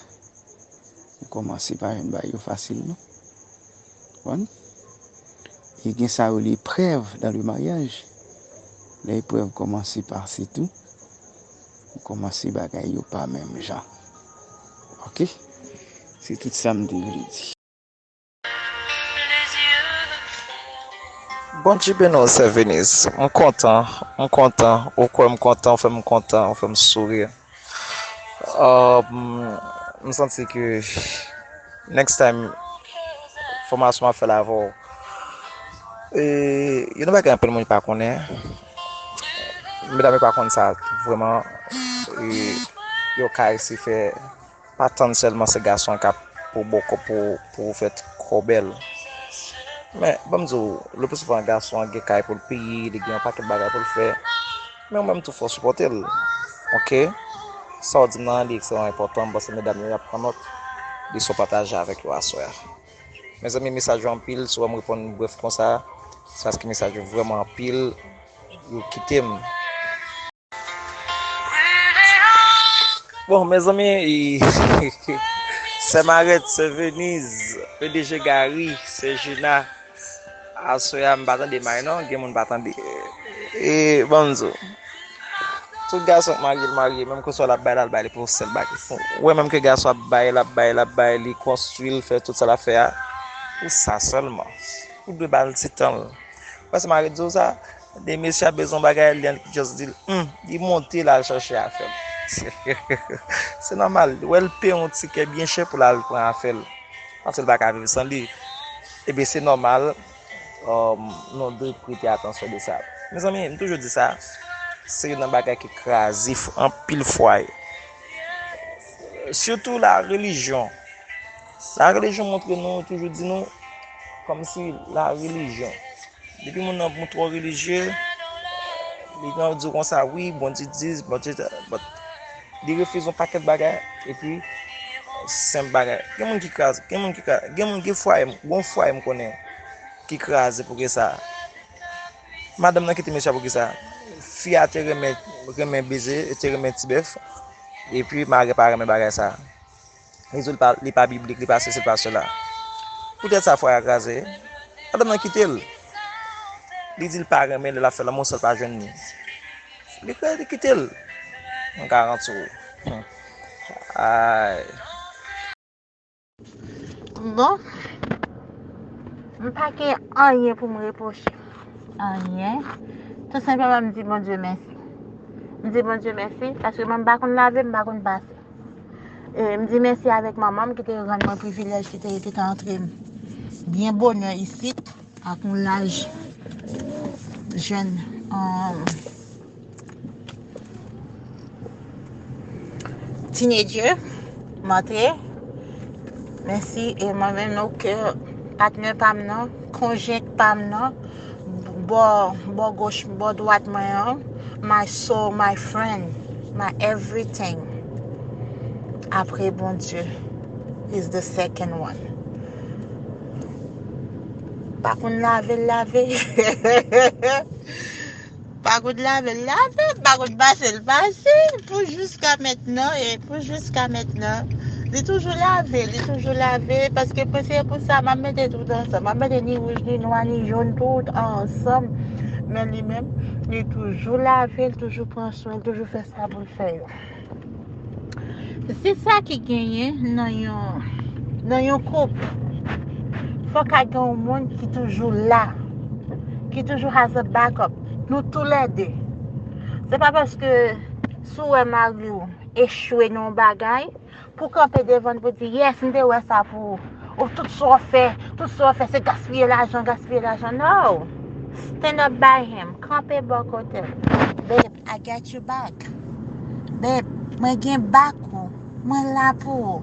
ou kòmanse pa jwenn bagay yo fasil non. Konprann? E gen sa yo rele eprèv dans le mariage. Lè eprèv kòmanse pase tou, ou kòmanse bagay yo pa menm jan. Oke? Se tout sa m te vle di. Bondye beni w, sè Venise. M kontan, m kontan. Ou kwè m kontan, ou fè m kontan, ou fè m souri. Um, m santi ke next time fòmasyon m ap fè la avè w, e, gen yon bagay anpil moun pa konnen. Medam yo pa konn sa vrèman. E, yo ka esi fè, pa tann sèlman se gason an k ap pou bòkò pou pou fè kò bèl. Men ban m di w, le pli souvan gason an gen kay pou l peye, li gen yon pakèt bagay pou l fè. Men ou menm tou fò w sipòte l. Oke? Sa w di m nan li ekstreman enpòtan, m panse medam yo y ap pran nòt de sa w pataje avèk yo aswè a. Mezanmi, mesaj yo anpil, si w wè m reponn brèf konsa, se paske mesaj yo vrèman anpil, yo kite m. Bon, mezanmi, sè Marèt, sè Veniz, P D G Gary, sè Jina, aswè a m pa tande may non, gen moun pa tande. E, ban m di w, tout gason k marye, l marye, menm ke swa l ap bay la, l bay li pou sèl bagay. Ou wè menm ke gason ap bay, l ap bay, l ap bay, li konstwi, l fè tout sa l ap fè a, pou sa sèlman. Ou dwe ba l ti tan l. Ou wè sè Marèt di w sa, de mesye ap bezwen bagay, li just di l, hmm, li monte l al chache afè l. Se nòmal, li wè l peye yon tikè byen chè pou l al pran afè l. Paske l pa ka viv san li. Ebyen, se nòmal, um, nou dwe prete atansyon de sa. Mezanmi, m toujou di sa, se youn nan bagay ki kraze f- anpil fwaye. Sitou la relijyon. La relijyon montre nou, toujou di nou, kòmsi la relijyon. Depi moun nan moun twò relijye, li nan di w konsa, wi, Bondye di, Bondye, but li refize yon pakèt bagay, epi senp bagay. Gen moun ki kraze, gen moun ki kraze, gen moun, gen fwaye, gon fwaye m konnen ki kraze pou ki sa. Madanm nan kite mesye a pou ki sa. Fi a te renmen, renmen beze, te renmen ti bèf, epi mari a pa renmen bagay sa. Li di l pa, li pa biblik, li pa sesi, li pa sela. Poutèt sa fwaye a kraze. Madanm nan kite l. Li di l pa renmen lè l ap fè lanmou san l pa jwenn li. Li kraze, li kite l. M garanti w. Ay. Bon, m pa gen anyen pou m repwoche. Anyen. Tou senpleman, m di Bondye mèsi. M di Bondye mèsi paske mwen m pa konn lave, m pa konn pase. E m di mèsi avèk manman m ki te rann mwen privilèj ki te, ki te antre m byen bonè isit ak yon laj jèn, um, teenager, m antre. Mèsi, e mwen menm, ok, patnè pa m nan, konjent pa m nan, bò, bò goch, bò dwat mwen an, my soul, my friend, my everything. Apre Bondye, is the second one. Pa konn lave l lave. Pa konn lave l lave, pa konn pase l pase, pou jiska mentnan, e pou jiska mentnan, li toujou lave, li toujou lave, paske pou se pou sa, m ap mete tout ansanm, m ap mete ni wouj, ni nwa, ni jòn, tout ansanm, men li menm, li toujou lave, li toujou pran swen, li toujou fè sa pou l fè yo. Se sa ki genyen nan yon, nan yon koup. Fòk a gen yon moun ki toujou la, ki toujou has a backup. Nou toulède. Se pa paske si w wè mari w echwe nan yon bagay, pou kanpe devan l pou di, yes, m te wè sa pou ou. Ou tout sa w fè, tout sa w fè, se gaspiye lajan, gaspiye lajan. No! Stand up by him. Kanpe bò kote l. Babe, I got you back. Babe, mwen gen bak ou. Mwen la pou ou.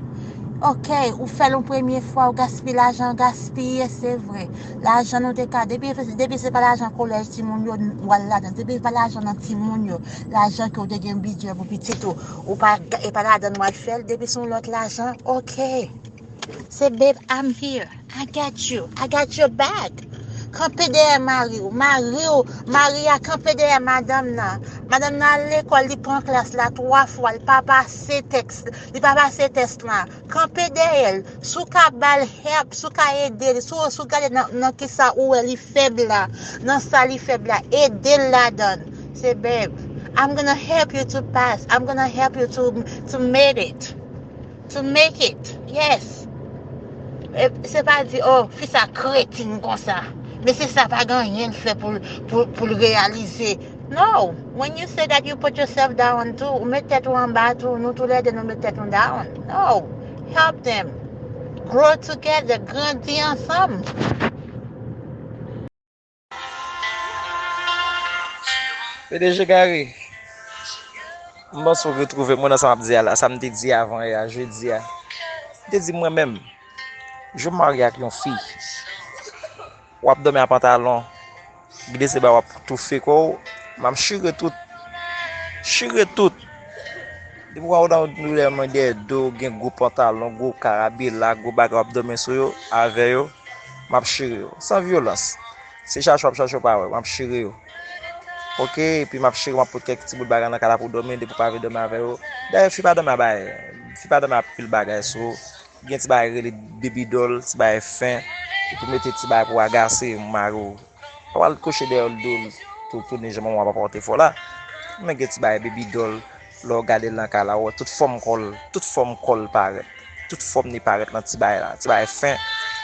Ok, ou fè l yon premye fwa, ou gaspiye lajan, gaspiye, se vre. Lajan nou te ka, depi, depi se pa lajan kolèj timoun yo, w al ladan. Depi se pa lajan nan timoun yo, lajan ke w te gen bidjè pou pitit ou, ou pa, e pa ladan w al fè l, depi se yon lòt lajan, ok. Se, babe, I'm here. I got you. I got your back. Kanpe dèyè mari w. Mari w, mari a kanpe dèyè madanm nan. Madanm nan al lekòl, li pran klas la twa fwa, li pa pase tèks, li pa pase tès la. Kanpe dèyè l. Si w ka ba l help, si w ka ede l, si w, si w gade nan, nan kisa ou wè li fèb la, nan sa li fèb la, ede l ladan l. Se, babe, I'm gonna help you to pass. I'm gonna help you to, to make it. To make it. Yes. E, se pa di, oh, fi sa kretin konsa. Men se sa pa gen anyen l fè pou, pou, pou l reyalize. No. When you say that, you put yourself down too. Ou met tèt ou anba tou. Nou toulède nou met tèt nou down. No. Help them. Grow together. Grandi ansanm. P D G Gary, m panse w retwouve mwen nan sa m ap di a la, sa m te di avan yè a, jodi a. M te di mwen menm, jou m marye ak yon fi, w ap dòmi a pantalon, glise ba w ap toufe kò w, m ap chire tout. Chire tout. Depi w wè w nan yon doulè nan dèyè do, gen gwo pantalon, gwo karabela, gwo bagay w ap dòmi sou yo, avè yo, m ap chire yo. San vyolans. Se chache w ap chache w pa wè, m ap chire yo. Ok, epi m ap chire, m ap pote kèk ti bout bagay nan kay la pou w dòmi, depi w pa vle dòmi avè yo. Dayè, fi pa dòmi a bagay, fi pa dòmi a pil bagay sou ou. Gen ti bagay rele baby doll, ti bagay fen, epi w mete ti bagay pou w agase mari w. W al kouche dèyè l do l, tou tounen jan manman w ap apòte fò la. Men gen ti bagay baby doll, lè w gade l nan kay la, w wè tout fòm kò l, tout fòm kò l parèt. Tout fòm li parèt nan ti bagay la. Ti bagay fen,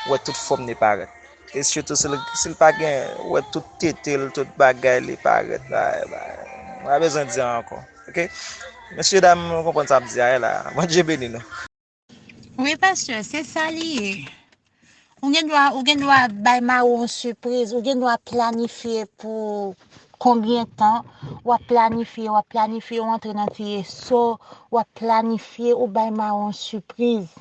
w wè tout fòm li parèt. E sitou si l, si l pa gen, w wè tout tete l, tout bagay li parèt la. M pa bezwen di ankò. Ok? Mesye dam, nou konprann sa m ap di a la. Bondye beni nou. Wi, pastè, se sa li ye. Ou gen dwa, ou gen dwa bay mari w yon sipriz, ou gen dwa planifye pou konbyen tan, w ap planifye, w ap planifye, w antre nan ti eso, w ap planifye, ou bay mari w yon sipriz.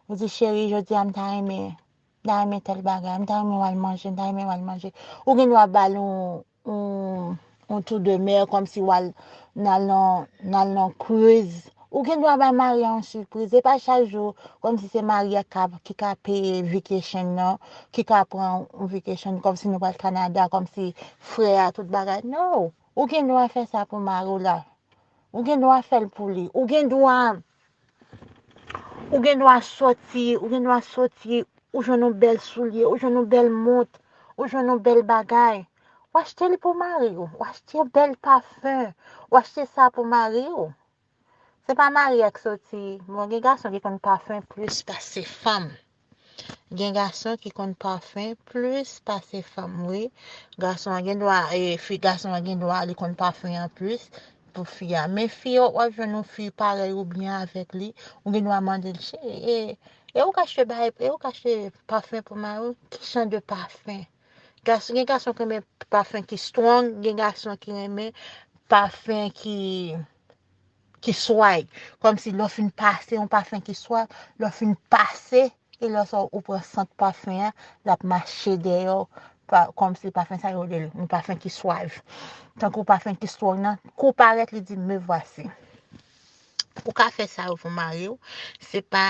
Ou di, cheri, jodi a m ta renmen, m ta renmen tèl bagay, m ta renmen w al manje, m ta renmen w al manje. Ou gen dwa ba l yon, yon, yon tour de mer, kòmsi w al, n al nan, n al nan cruise. Ou gen dwa bay mari a yon sipriz. E pa chak jou, kòmsi se mari a k ap, ki ka peye vacation nan, ki ka pran yon vacation, kòmsi nou pral Kanada, kòmsi frè a, tout bagay. No! Ou gen dwa fè sa pou mari w la. Ou gen dwa fè l pou li. Ou gen dwa, ou gen dwa soti, ou gen dwa soti, ou jwenn yon bèl soulye, ou jwenn yon bèl mont, ou jwenn yon bèl bagay. Ou achte li pou mari w, ou achte yon bèl pafen, ou achte sa pou mari w. Se pa mari a k soti, bon, gen gason ki konn pafen plis pase fanm. Gen gason ki konn pafen plis pase fanm, wi. Gason an gen dwa, e, fi, gason an gen dwa li konn pafen an plis pou fi a. Men fi yo, w ap jwenn yon fi parèy ou byen avèk li, ou gen dwa mande l, cheri, e, e ou ka achte bagay, e ou ka achte pafen pou mari w? Ki jan de pafen? Gason, gen gason ki renmen pafen ki strong, gen gason ki renmen pafen ki, ki swag. Kòmsi lè w fin pase yon pafen ki swag, lè w fin pase, e lè sa ou pran sant pafen an, l ap mache dèyè w, pa, kòmsi pafen sa yo rele l, yon pafen ki swag. Tankou pafen ki strong nan, kou parèt, li di, me voici. Ou ka fè sa yo pou mari w, se pa,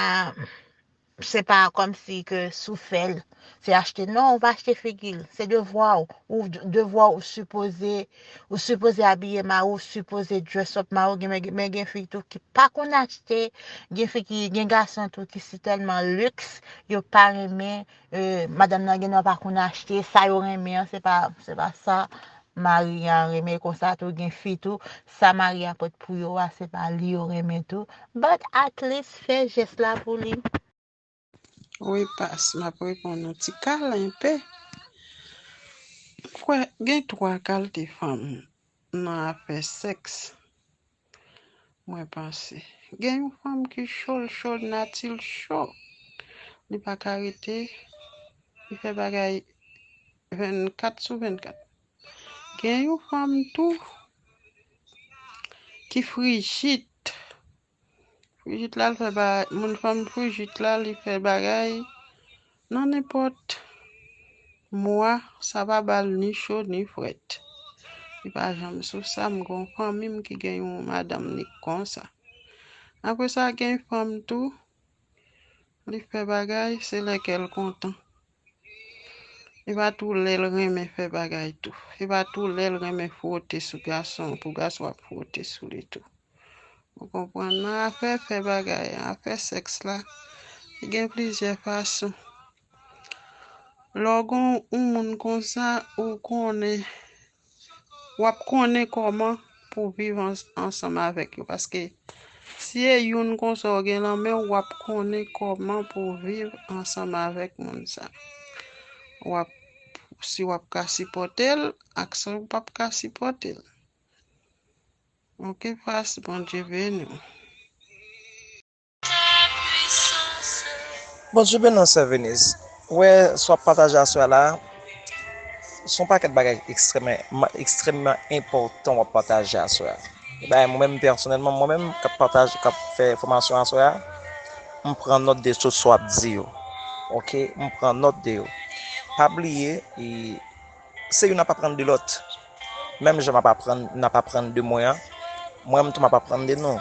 se pa kòmsi ke si w fè l, se achte. Non, ou pa achte figi l. Se devwa w. Ou d-, devwa w, ou sipoze, ou sipoze abiye mari w, ou sipoze dress up mari w. Gen, men, men gen fi tou ki pa konn achte. Gen fi ki, gen gason tou ki si tèlman liks, yo pa renmen, e, madanm nan gen dwa pa konn achte. Sa yo renmen an, se pa, se pa sa mari a renmen konsa tou. Gen fi tou, sa mari a pot pou yo a, se pa li yo renmen tou. But at least, fè jès la pou li. Wi, pas, m ap reponn ou. Ti kalen pe. M kwè gen twa kalite fanm nan afè sèks, mwen panse. Gen yon fanm ki cho, l cho, nati l cho. Li pa ka rete, li fè bagay vennkat sou vennkat. Gen yon fanm tou ki frijit. Frijit la, l fè bagay, moun fanm frijit la, li fè bagay nan nenpòt mwa, sa pa ba l ni cho ni frèt. Li pa janm sou sa, m gon fanmi m ki gen yon madanm li konsa. Apre sa, gen fanm tou, li fè bagay, se lè kè l kontan. E pa tou lè l renmen fè bagay tou. E pa tou lè l renmen fwote sou gason, pou gason ap fwote sou li tou. Ou konprann? Nan afè fè bagay, afè sèks la, li gen plizyè fason. Lè w gon yon moun konsa, ou konnen, w ap konnen kòman pou w viv ans-, ansanm avèk yo. Paske si e youn konsa w gen nan men w, w ap konnen kòman pou w viv ansanm avèk moun sa. W ap, si w ap ka sipòte l, ak si w p ap ka sipòte l. Ok, pas, Bondye beni w. Bondye beni w, Sè Venise. Ou wè, sa w ap pataje aswè a la, se yon pakèt bagay ekstrèmman, ekstrèmman enpòtan w ap pataje aswè a. E bagay mwen menm pèsonèlman, mwen menm k ap pataje, k ap fè fòmasyon aswè a, m pran nòt de tout sa w ap di yo. Ok, m pran nòt de yo. Pa bliye, e, se youn ap aprann de lòt. Menm jan m ap aprann, n ap aprann de mwen an, mwen menm tou m ap aprann de nou.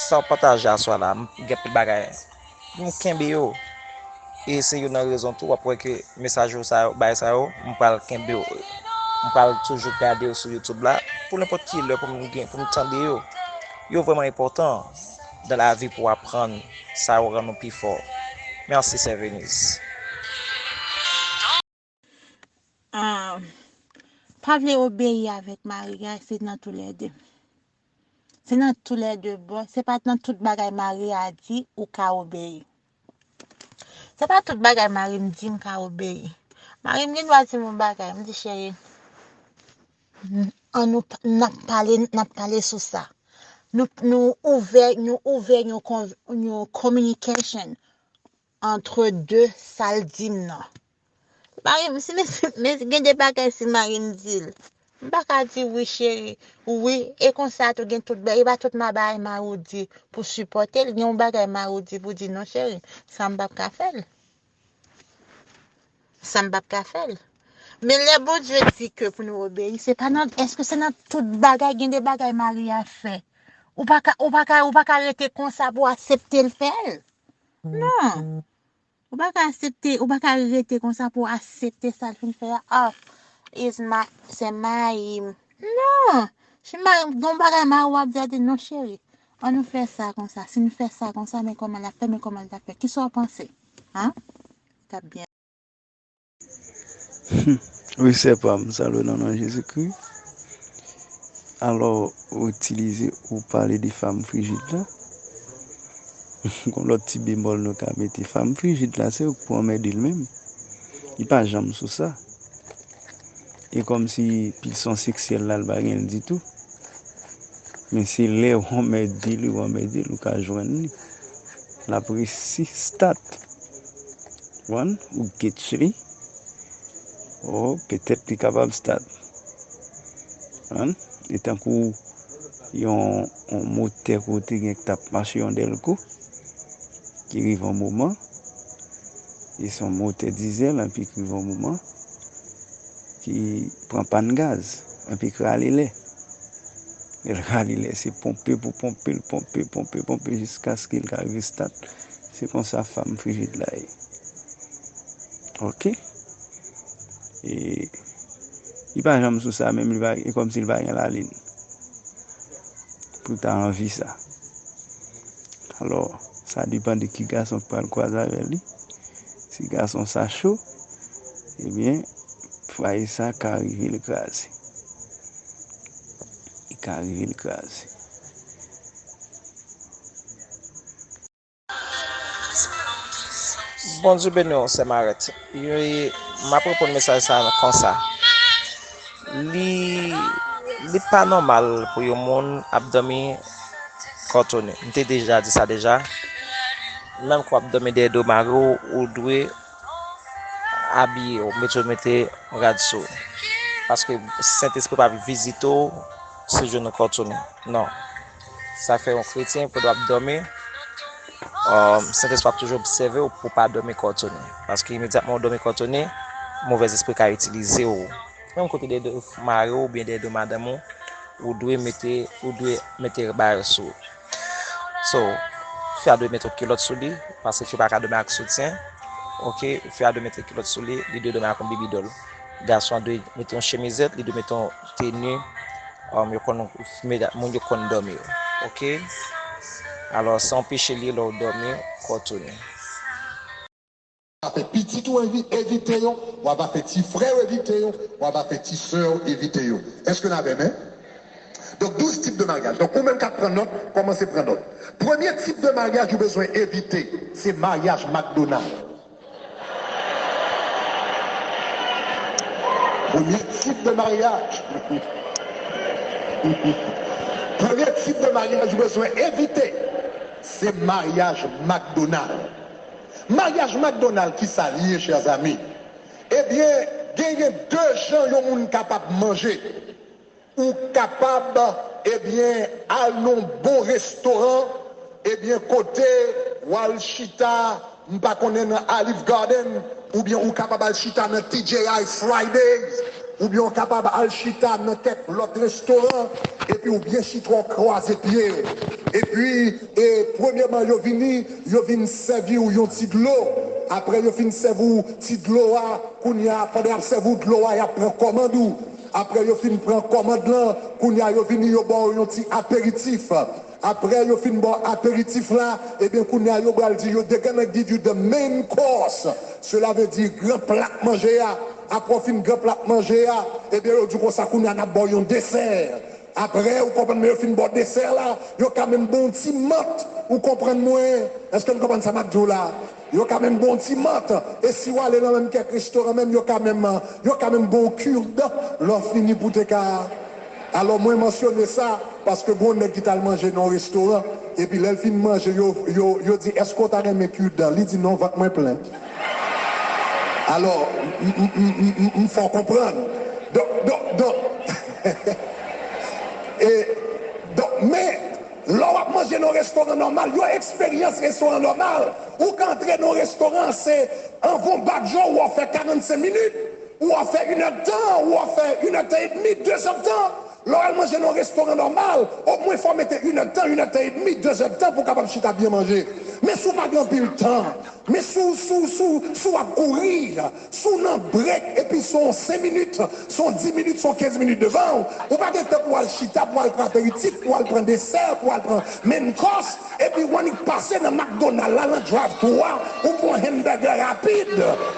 Sa w pataje aswè a la, m gen anpil bagay pou m kenbe yo. E se youn nan rezon tou w ap wè ke mesaj yo sa yo, bagay sa yo, m pral kenbe yo. M pral toujou gade yo sou YouTube la pou nenpòt ki lè pou m gen, pou m tande yo. Yo vrèman enpòtan dans la vie pou w aprann, sa yo rann ou pi fò. Mèsi, Sè Venise. Ah, pa vle obeyi avèk mari a, se nan toulède. Se nan toulède bò. Se pa nan tout bagay mari a di ou ka obeyi. Se pa tout bagay mari m di m ka obeyi. Mari m gen dwa di m yon bagay, m di, cheri, n-, an nou p-, n ap pale, n ap pale sou sa. Nou, nou ouvè, nou ouvè yon konv-, yon communication. entre deux, sa l di m nan. Mari m, si men, men gen de bagay si mari m di l, m pa ka di wi cheri, wi, e konsa tou gen tout bagay, e pa tout ma bagay mari w di pou sipòte l, gen yon bagay mari w di pou di non cheri, sa m p ap ka fè l. Sa m p ap ka fè l. Men lè Bondye di ke pou nou obeyi, se pa nan, èske se nan tout bagay, gen de bagay mari a fè? Ou pa ka, ou pa ka, ou pa ka rete konsa pou aksepte l fè l. Non. Ou pa ka aksepte, ou pa ka rete konsa pou aksepte sa l fin fè a. Ah, is ma, se mayi m. Non. Si mayi m, gon bagay mayi w ap di, a di, non cheri, an nou fè sa konsa. Si nou fè sa konsa, men kòman l ap fè, men kòman l t ap fè. Kisa w panse? Hein? T ap byen. Wi, sè pa m, salwe nan non Jezikri. Alò, ou itilize, ou pale de fanm frijid la. Gon lòt ti bemòl nou ka mete. Fanm frijid la, se ou k pou anmède l menm. Li pa janm sou sa. E kòmsi pulsyon seksyèl la, l pa gen l ditou. Men se lè w anmède li, w anmède l, ou ka jwenn li. L ap resi stat. Ou konprann? Ou ketch li. O, petèt li kapab stat. Ou konprann? E tankou yon, yon motè ke w te gen ki t ap mache yon dèlko, ki rive yon moman, e se yon motè dizèl, enpi ki rive yon moman, ki pran pàn gaz, enpi k rale lè. Lè l rale lè, se ponpe pou ponpe l, ponpe, ponpe, ponpe, jiskaske l ka rive stat. Se konsa fanm frijid la ye. Oke? E li pa janm sou sa menm, li pa, e kòmsi li pa gen lalin pou l ta anvi sa. Alò, sa depann de ki gason k pral kwaze avè li. Si gason sa cho, ebyen, fwaye sa ka rive l kraze. Li ka rive l kraze. Bondye beni w, sè Marèt. M ap reponn mesaj sa a konsa. Li, li pa nòmal pou yon moun ap dòmi kòtone. M te deja di sa deja. Menm ke w ap dòmi dèyè do mari w, ou dwe abiye w, mete w mete rad sou ou. Paske Sentespri pa vizite w sou jounou kòtone. Non. Sa fè yon kretyen, pandan w ap dòmi, Sentespri ap toujou obsève w pou w pa dòmi kòtone. Paske imedyatman w dòmi kòtone, movèzespri ka itilize w. Menm kote dèyè do mari w oubyen dèyè do madanm ou, ou dwe mete, ou dwe mete bagay sou ou. So, fi a dwe mete yon kilòt sou li, paske fi pa ka dòmi ak soutyen. Oke, fi a dwe mete kilòt sou li, li dwe dòmi ak yon bibidòl. Gason an dwe mete yon chemizèt, li dwe mete yon teni, um, yo konn, moun yo konn dòmi yo. Oke? Alò, se yon peche li lè w dòmi kòtone. W a fè pitit ou evite yo, w a fè ti frè w evite yo, w a fè ti sè w evite yo. Èske n avè m? Donk, douz tip de maryaj. Donk, ou menm k ap pran nòt, kòmanse pran nòt. Premye tip de maryaj ou bezwen evite, se maryaj McDonald. Premye tip de maryaj. Premye tip de maryaj ou bezwen evite, se maryaj McDonald. Maryaj McDonald, kisa l ye, chè zanmi? Ebyen, genyen de jan yon moun kapab manje. Ou kapab, ebyen, al nan yon bon restoran, ebyen, kote w al chita, m pa konnen, nan Olive Garden, oubyen ou kapab al chita nan T G I Fridays, oubyen w kapab al chita nan kèk lòt restoran, epi w byen chita, w kwaze pye w. Epi, e, premyèman, yo vini, yo vin sèvi w yon ti dlo. Apre yo fin sèvi w ti dlo a, kounye a, pandan y ap sèvi w dlo a, y ap pran kòmand ou. Apre yo fin pran kòmand lan, kounye a yo vini, yo ba w yon ti aperitif. Apre yo fin ba w aperitif la, ebyen kounye a yo pral di yo, they gonna give you the main course. Cela veut dire gran plat manje a. Apre w fin gran plat manje a, ebyen yo di w konsa, kounye a n ap ba w yon desè. Apre, ou konprann, men yo fin ba w desè la, yo ka menm ba w yon ti mant. Ou konprann mwen? Èske n konprann sa m ap di w la? Yo ka menm ba w yon ti mant. E si w ale nan menm kèk restoran menm, yo ka menm, yo ka menm ba w cure-dent. Lè w fini pou te ka Alò, mwen mansyone sa paske gon nèg ki t al manje nan yon restoran, epi lè l fin manje, yo, yo, yo di, "Èske w ta renmen kwidan?" Li di, "Non, vant mwen plen." Alò, m, m, m, m, m, m fè w konprann. Donk, donk, donk, e, donk, men, lè w ap manje nan yon restoran nòmal, yon eksperyans restoran nòmal, ou ka antre nan yon restoran, se anvan w bat je w, w ap fè karannsenk minit. Ou ap fè inèdtan, ou ap fè inèdtan edmi, dezèdtan. Lè w al manje nan yon restoran nòmal, omwen fò w mete inèdtan, inèdtan edmi, dezèdtan pou w kapab chita byen manje. Men si w pa gen anpil tan, men si w, si w, si w, si w ap kouri, si w nan brek, epi se yon senk minit, se yon dis minit, se yon kenz minit devan w, ou pa gen tan pou w al chita, pou w al pran aperitif, pou w al pran desè, pou w al pran main course, epi w annik pase nan McDonald la, nan drive-thru a, ou pran hamburger rapid.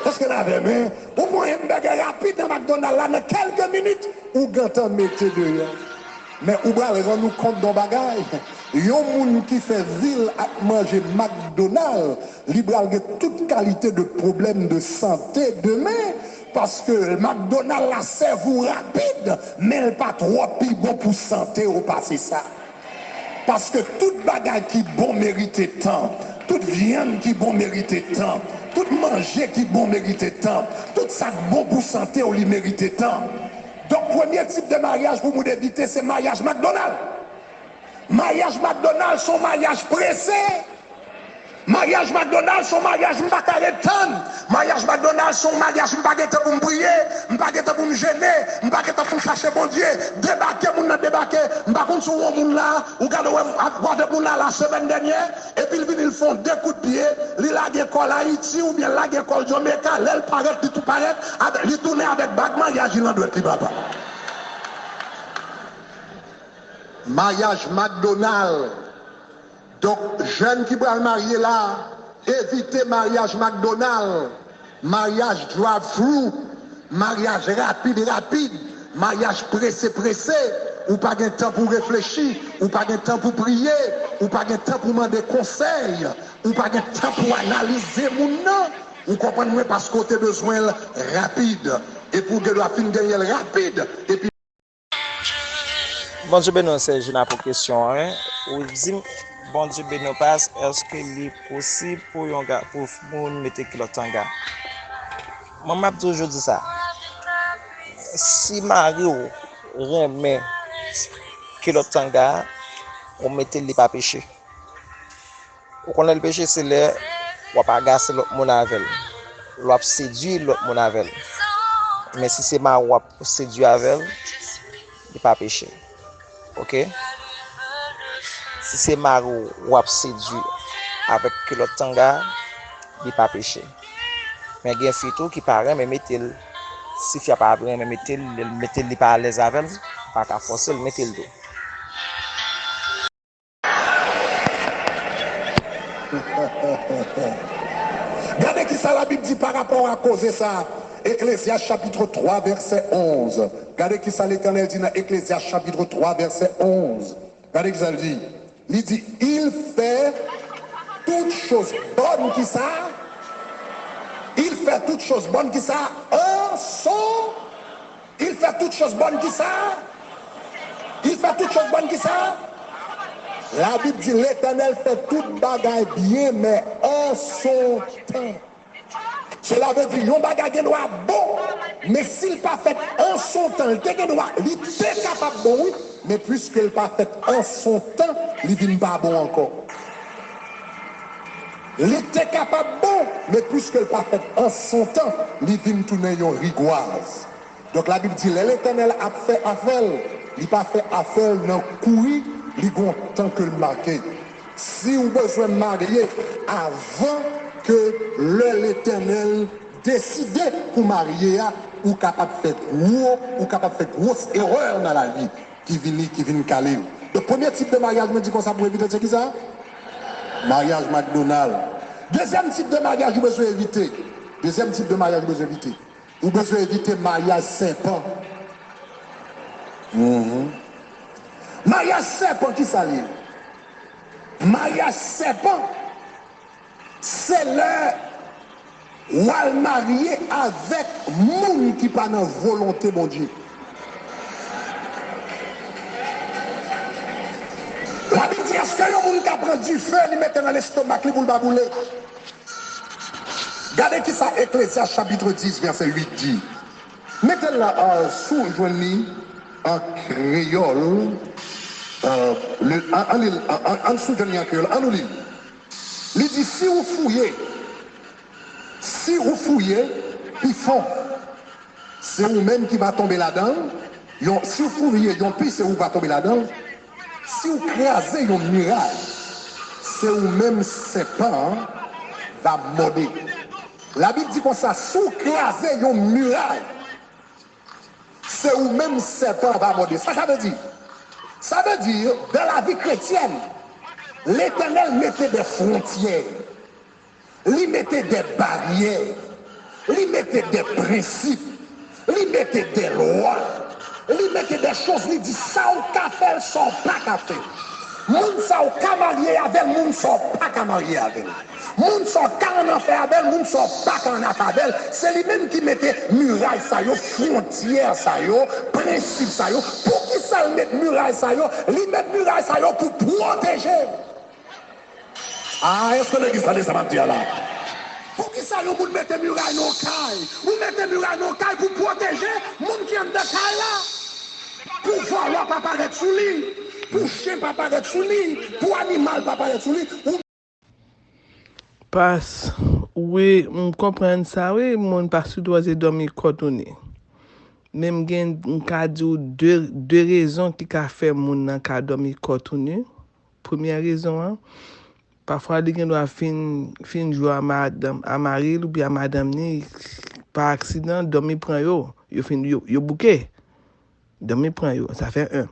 Èske n avè m? Ou pran hamburger rapid nan McDonald la, nan kèlke minit, ou gentan mete deyò. Men ou pral rann ou kont de yon bagay. Yon moun ki fè vi l ap manje McDonald, li pral gen tout kalite de pwoblèm de sante demen, paske McDonald la sèvi w rapid, men l pa twò pi bon pou sante w pase sa. Paske tout bagay ki bon merite tan. Tout vyann ki bon merite tan. Tout manje ki bon merite tan. Tout sa k bon pou sante w, li merite tan. Donk, premye tip de maryaj pou moun evite, se maryaj McDonald. Maryaj McDonald se yon maryaj prese. Maryaj McDonald se yon maryaj m pa ka ret tann. Maryaj McDonald se yon maryaj m pa gen tan pou m priye, m pa gen tan pou m jene, m pa gen tan pou m chache Bondye. Debake, moun nan debake. M pa konn si w wè yon moun la, ou gade wè, w avèk moun la, la semèn dènyè, epi l vini, l fè yon de kout pye, li lage kò l Ayiti, oubyen l lage kò l Jamaica, lè l parèt, li tou parèt, avè-, li tounen avèk bag maryaj li nan dwèt li, papa. Maryaj McDonald. Donk, jèn ki pral marye la, evite maryaj McDonald, maryaj drive-thru, maryaj rapid, rapid, maryaj prese, prese, ou pa gen tan pou reflechi, ou pa gen tan pou priye, ou pa gen tan pou mande konsèy, ou pa gen tan pou analize moun nan. Ou konprann mwen, paske w te bezwen l rapid. Epi w gen dwa fin genyen l rapid. Epi Bondye beni w, sè Jina, pou kesyon an, wi. Ou di m, Bondye beni w, pas, èske li posib pou yon ga-, pou moun mete kilòt tanga? Mwen, m ap di w jodi sa, si mari w renmen kilòt tanga, ou mete l, li pa peche. Ou konnen l peche, se lè w ap agase lòt moun avè l, lè w ap sedui lòt moun avè l. Men si se mari w w ap sedui avè l, li pa peche. Oke? Si se mari w w ap sedui avèk kilòt tanga, li pa peche. Men gen fi tou ki pa renmen mete l. Si fi a pa renmen mete l, lè l mete l, li pa alèz avè l, ou pa ka fòse l mete l tou. Gade ki sa Labib di pa rapò a koze sa a. Eklezyas chapit twa, vèsè onz. Gade ki sa Letènèl di nan Eklezyas chapit twa, vèsè onz. Gade ki sa l di. Li di, il fait toutes choses bonnes, ki sa? Il fait toutes choses bonnes, ki sa? En son Il fait toutes choses bonnes, ki sa? Il fait toutes choses bonnes, ki sa? Labib di, Letènèl fè tout bagay byen, men an son tan. Sela vle di, yon bagay gen dwa bon, men si l pa fèt an son tan, li te gen dwa, li te kapab bon, wi, men piske l pa fèt an son tan, li vin pa bon ankò. Li te kapab bon, men piske l pa fèt an son tan, li vin tounen yon rigwaz. Donk, Labib di, lè Letènèl ap fè afè l, li pa fè afè l nan kouri, li gon tan ke l make. Si w bezwen marye avan ke lè Letènèl deside pou marye a, ou kapab fè gwo, ou kapab fè gwos erè nan lavi ki vini, ki vin kale w. Donk, premye tip de maryaj, mwen di konsa pou evite, se ki sa? Maryaj McDonald. Dezyèm tip de maryaj ou bezwen evite. Dezyèm tip de maryaj ou bezwen evite. Ou bezwen evite maryaj sèpan. Mhm. Maryaj sèpan, ki sa l ye? Maryaj sèpan, se lè w al marye avèk moun ki pa nan volonte Bondye. Èske yon moun ka pran dife, li mete nan lestomak li pou l pa boule? Gade ki sa Eklezyas chapit dis vèsè uit di. Mete l la, euh, si w jwenn li an kreyòl, euh, le, an, an li l, an, an, an si w jwenn li an kreyòl, an nou li l. Li di, si w fouye, si w fouye pi fon, se ou menm ki va tonbe ladan l. Yon, si w fouye yon pi, se ou va tonbe ladan l. Si w kraze yon miray, se ou menm sèpan an va mòde. Labib di konsa, si w kraze yon miray, se ou menm sèpan an va mòde. Sa sa vle di? Sa vle di, dans la vie chrétienne, Letènèl mete de fwontyè. Li mete de baryè. Li mete de prensip. Li mete de lwa. Li mete de choz, li di sa w ka fè l, sa w pa ka fè. Moun sa w ka marye avè l, moun sa w pa ka marye avè l. Moun sa w ka annafè avè l, moun sa w pa ka annafè avè l. Se li menm ki mete miray sa yo, fwontyè sa yo, prensip sa yo. Poukisa l met miray sa yo? Li met miray sa yo pou pwoteje. Ah, èske legliz tande sa m ap di a la? Poukisa yon moun mete miray nan yon kay? Ou mete miray nan yon kay pou pwoteje moun ki anndan kay la. Pou vòlò pa parèt sou li, pou chen pa parèt sou li, pou animal pa parèt sou li. Ou Pas, wi, m konprann sa, wi, moun pa sipòze dòmi kò tounen. Men m gen, m ka di w de, de rezon ki ka fè moun nan ka dòmi kò tounen. Premyè rezon an, pafwa li gen dwa fin, fin jwe a madanm, a mari l oubyen a madanm ni, pa aksidan, dòmi pran yo, yo fin, yo, yo bouke. Dòmi pran yo, sa fè en.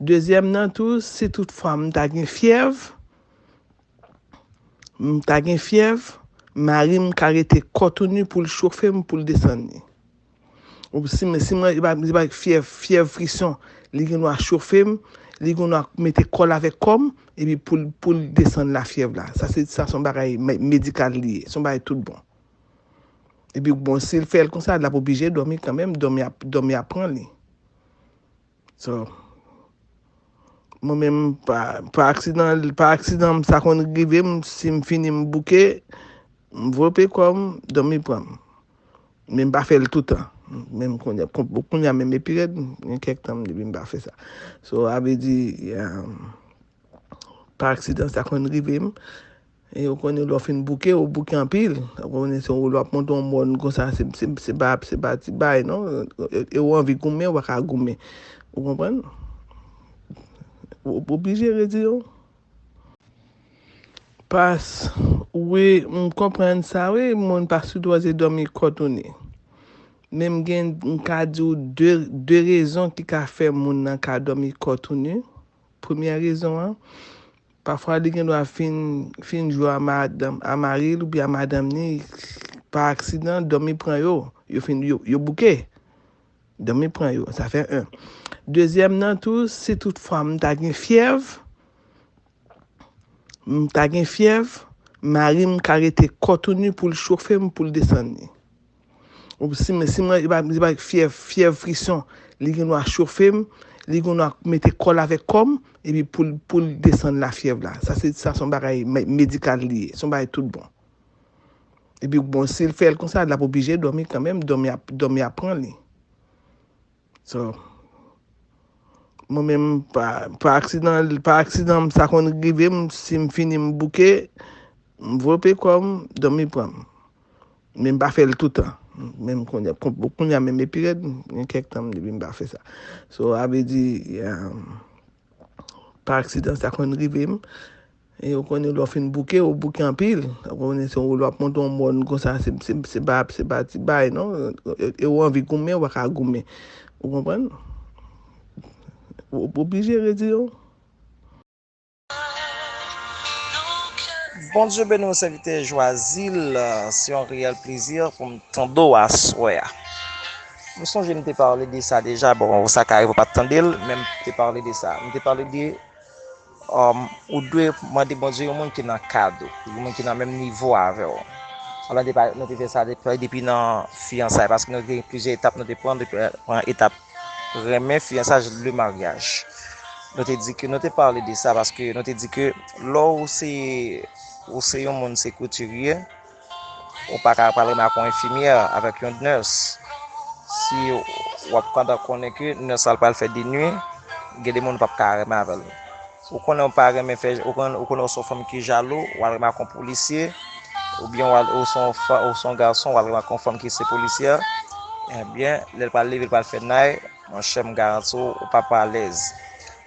Dezyèm nan tou, si toutfwa m ta gen fyèv, m ta gen fyèv, mari m ka rete kò tounen pou l chofe m, pou l desann li. Ou si, si mwen, li pa, li pa fyèv, fyèv frison, li gen dwa chofe m, li gen dwa mete kò l avèk kò m, epi pou l, pou l desann lafyèv la. Sa se, sa se yon bagay me-, medikal li ye, se yon bagay tout bon. Epi bon, si l fè l konsa, l ap oblije dòmi kanmenm, dòmi ap, dòmi ap pran li. So, mwen menm, pa, pa aksidan, pa aksidan, sa konn rive m, si m fini m bouke, m vlope kò m, dòmi pran m. Men m pa fè l toutan. Menm kounye a, kounye a menm epi rèd, gen kèk tan depi m pa fè sa. So, sa vle di, um, pa aksidan, sa konn rive m. E ou konnen lè w fin bouke, ou bouke anpil. Ou konnen se yon lè w ap monte yon mòn konsa, se, se, se pa, se pa ti bagay, non. E, e ou anvi goumen, ou pa ka goumen. Ou konprann? Ou, ou oblije redi yo. Pas, wi, m konprann sa, wi, moun pa sipòze dòmi kò tounen. Men m gen, m ka di w de, de rezon ki ka fè moun nan ka dòmi kò tounen. Premyè rezon an, pafwa li gen dwa fin, fin jwe a madanm, a mari l oubyen a madanm ni, pa aksidan, dòmi pran yo, yo fin, yo, yo bouke. Dòmi pran yo, sa fè en. Dezyèm nan tou, si toutfwa m ta gen fyèv, m ta gen fyèv, mari m ka rete kò tounen pou l chofe m, pou l desann li. Ou si, si mwen, li pa, li pa fyèv, fyèv frison, li gen dwa chofe m, li gen dwa mete kò l avèk kò m, epi pou l, pou l desann lafyèv la. Sa se, sa se yon bagay me-, medikal li ye, se yon bagay tout bon. Epi bon, si l fè l konsa, l ap oblije dòmi kanmenm, dòmi ap, dòmi ap pran li. So, mwen menm, pa, pa aksidan, pa aksidan, sa konn rive m, si m fini m bouke, m vlope kò m, dòmi pran m. Men m pa fè l toutan. Menm kounye a, kounye a menm epi rèd, gen kèk tan depi m pa fè sa. So, sa vle di, um, pa aksidan, sa konn rive m. E ou konnen lè w fin bouke, ou bouke anpil. Ou konnen se yon lè w ap monte yon mòn konsa, se, se, se pa, se pa ti bagay, non. E, e ou anvi goumen, ou pa ka goumen. Ou konprann? Ou, ou oblije redi yo. Bondye beni w, sèvitè Jwazil. Se yon reyèl plezi pou m tande w aswè a. M sonje m te pale de sa deja. Bon, sa ka rive w pa t tande l, men m te pale de sa. M te pale de, um, ou dwe mande Bondye yon moun ki nan kad ou, yon moun ki nan menm nivo avè w. Alò, nou te pa, nou te fè sa depi, depi nan fiyansay, paske nou te gen plizyè etap nou te pran, nou te pran etap renmen, fiyansaj, le maryaj. Nou te di ke, nou te pale de sa, paske nou te di ke lè w se, ou se yon moun, se koutirye, ou pa ka pral renmen ak yon enfimyè, avèk yon nurse. Si w ap pandan konnen ke nurse la pral fè de nwi, gen de moun ou p ap ka renmen avè l. Ou konnen ou pa renmen fè, ou konnen, ou konnen ou se yon fanm ki jalou, w al renmen ak yon polisye, oubyen w al, ou se yon fa-, ou se yon gason, w al renmen ak yon fanm ki se polisyè, ebyen, lè l pral leve, l pral fè nay, monchè, m garanti w, ou p ap alèz.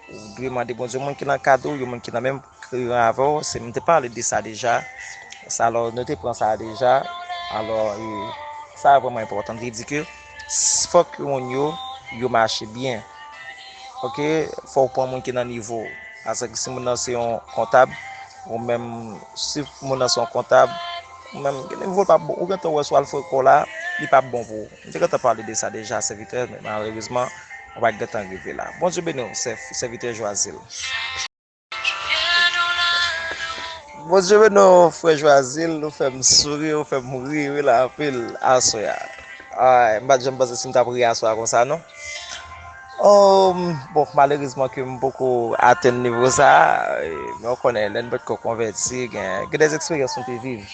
Ou dwe mande Bondye, moun ki nan kad ou, yon moun ki nan menm ran avè w, se, m te pale de sa deja. Sa, alò, nou te pran sa deja. Alò, e, sa vrèman enpòtan. Li di ke s-, fòk moun yo, yo mache byen. Oke? Fò w pran moun ki nan nivo w. Paske si moun nan se yon kontab, ou menm, si moun nan se yon kontab, ou menm, gen nivo l p ap bon. Ou gentan wè si w al foure kò w la, li p ap bon pou ou. M te gentan pale de sa deja, sèvitè, men malerezman, ou pa t gentan rive la. Bondye beni w, sè-, sèvitè Jwazil. Bondye beni w, frè Jwazil, ou fè m souri, ou fè m ri, wi la, anpil, aswè a. Ay, m pa t janm panse si m t ap ri aswè a konsa, non. Oh, bon, malerezman ke m poko atenn nivo sa a, e, men w konnen, lè n potko konvèti, gen, gen dè eksperyans nou te viv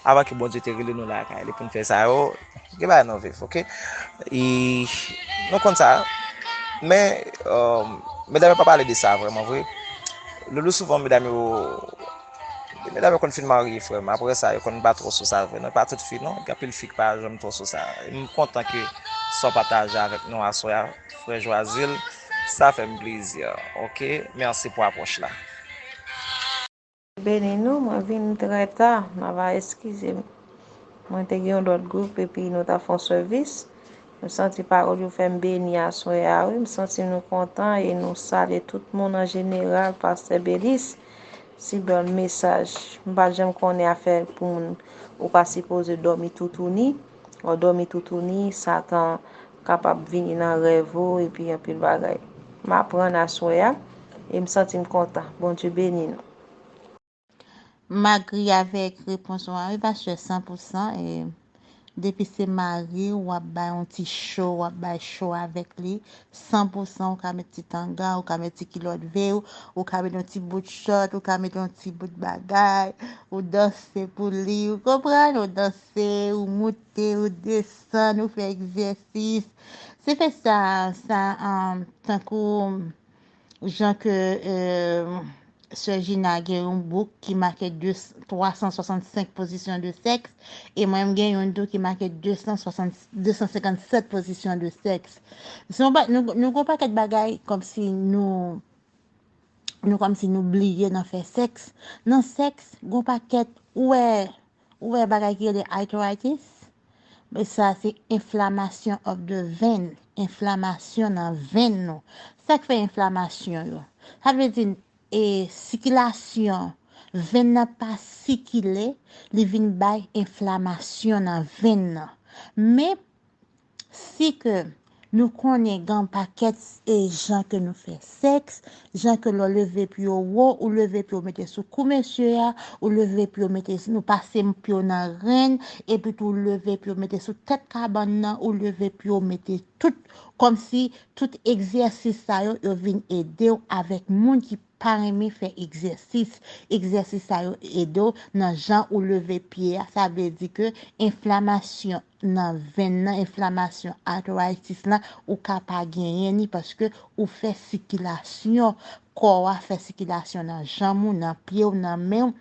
avan ke Bondye te rele nou lakay li pou n fè sa yo, gen bagay nou viv, oke? E, nou konn sa, men, um, medam yo pa pale de sa vrèman vre. Le, le souvan, medam yo, medam yo konn fin marye, frè m. Apre sa, yo konn pa twò sou sa vre. Non, pa tout fi, non. Gen anpil fi ki pa janm twò sou sa. E m kontan ke sa w pataje avèk nou aswè a, frè Jwazil. Sa fè m plezi. Oke? Mèsi pou apwòch la. Beni nou, mwen vin trè ta, n ava eskize m. Mwen te gen yon lòt gwoup epi nou ta fè yon sèvis. M santi pawòl yo fè m beni aswè a wi, m santi nou kontan e nou salye tout moun an jeneral, pastè Belis, si bèl mesaj. M pa t janm konnen afè pou moun ou pa sipoze dòmi toutouni, lè w dòmi toutouni, Satan kapab vini nan rèv ou epi anpil bagay. M aprann aswè a e m santi m kontan. Bondye beni nou. M agri avèk repons ou a wi pastè san pou san e depi se mari w w ap bay yon ti cho, w ap bay cho avèk li san pou san, ou ka met ti tanga, ou ka met ti kilòt vè w, ou ka met yon ti bout chòt, ou ka met yon ti bout bagay, ou danse pou li, ou konprann, ou danse, ou moute, ou desann, ou fè egzèsis. Se fè sa, sa, tankou jan ke Sè Gina gen yon bouk ki make twa san swasannsenk pozisyon de sèks e mwen m gen youn tou ki make de san senkannsèt pozisyon de sèks. Se yon pa, nou, nou gen yon pakèt bagay kòmsi nou, nou kòmsi nou bliye nan fè sèks. Nan sèks, gen yon pakèt, ou wè, ou wè bagay ki rele arthritis? Men sa se enflamasyon of the vein, enflamasyon nan venn nou. Sa k fè enflamasyon yo? Sa vle di e sikilasyon venn nan pa sikile, li vin bay enflamasyon nan venn nan. Men si ke nou konnen gen yon pakèt e jan ke nou fè sèks, jan ke lè w leve pye w wo, ou leve pye w mete sou kou mesye a, ou leve pye w mete, nou pase pye w nan ren, epi tou ou leve pye w mete sou tèt kabann nan, ou leve pye w mete tout, kòmsi tout egzèsis sa yo, yo vin ede w avèk moun ki pa renmen fè egzèsis. Egzèsis sa yo ede w nan jan ou leve pye a. Sa vle di ke enflamasyon nan venn nan, enflamasyon, arthritis la, ou ka pa genyen ni paske ou fè sikilasyon kò a, fè sikilasyon nan janm ou, nan pye w, nan men w.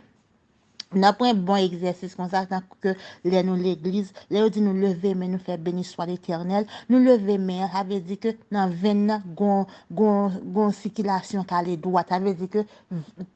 N ap pran bon egzèsis konsa, tankou ke lè nou legliz, lè yo di nou leve men nou fè beni swa Letènèl, nou leve men an, sa vle di ke nan venn nan gon, gon, gon sikilasyon k ale dwat, sa vle di ke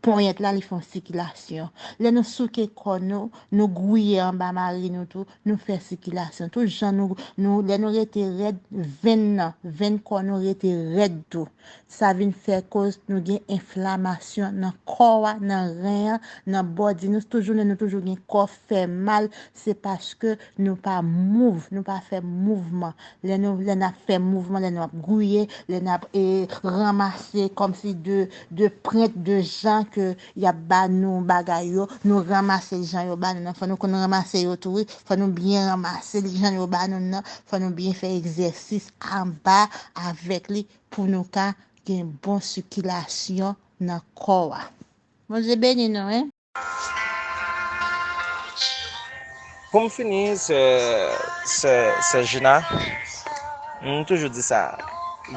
ponyèt la li fè yon sikilasyon. Lè nou souke kò nou, nou gwiye anba mari nou tou, nou fè sikilasyon. Tout jan nou, nou, lè nou rete rèd, venn nan, venn kò nou rete rèd tou. Sa vin fè koz nou gen enflamasyon nan kò a, nan ren an, nan bòdi nou, toujou lè nou toujou gen kò fè mal, se paske nou pa mouv, nou pa fè mouvman. Lè nou, lè n ap fè mouvman, lè n ap gwiye, lè n ap e, ranmase kòmsi de, de prent de jan ke y ap ba nou bagay yo, nou ranmase jan yo ba nou nan, fò nou konn ranmase yo tou wi, fò nou byen ranmase jan yo ba nou nan, fò nou byen fè egzèsis anba avèk li pou nou ka gen bon sikilasyon nan kò a. Bondye beni nou, wi. Pou m fini, sè, sè, sè Gina, m toujou di sa.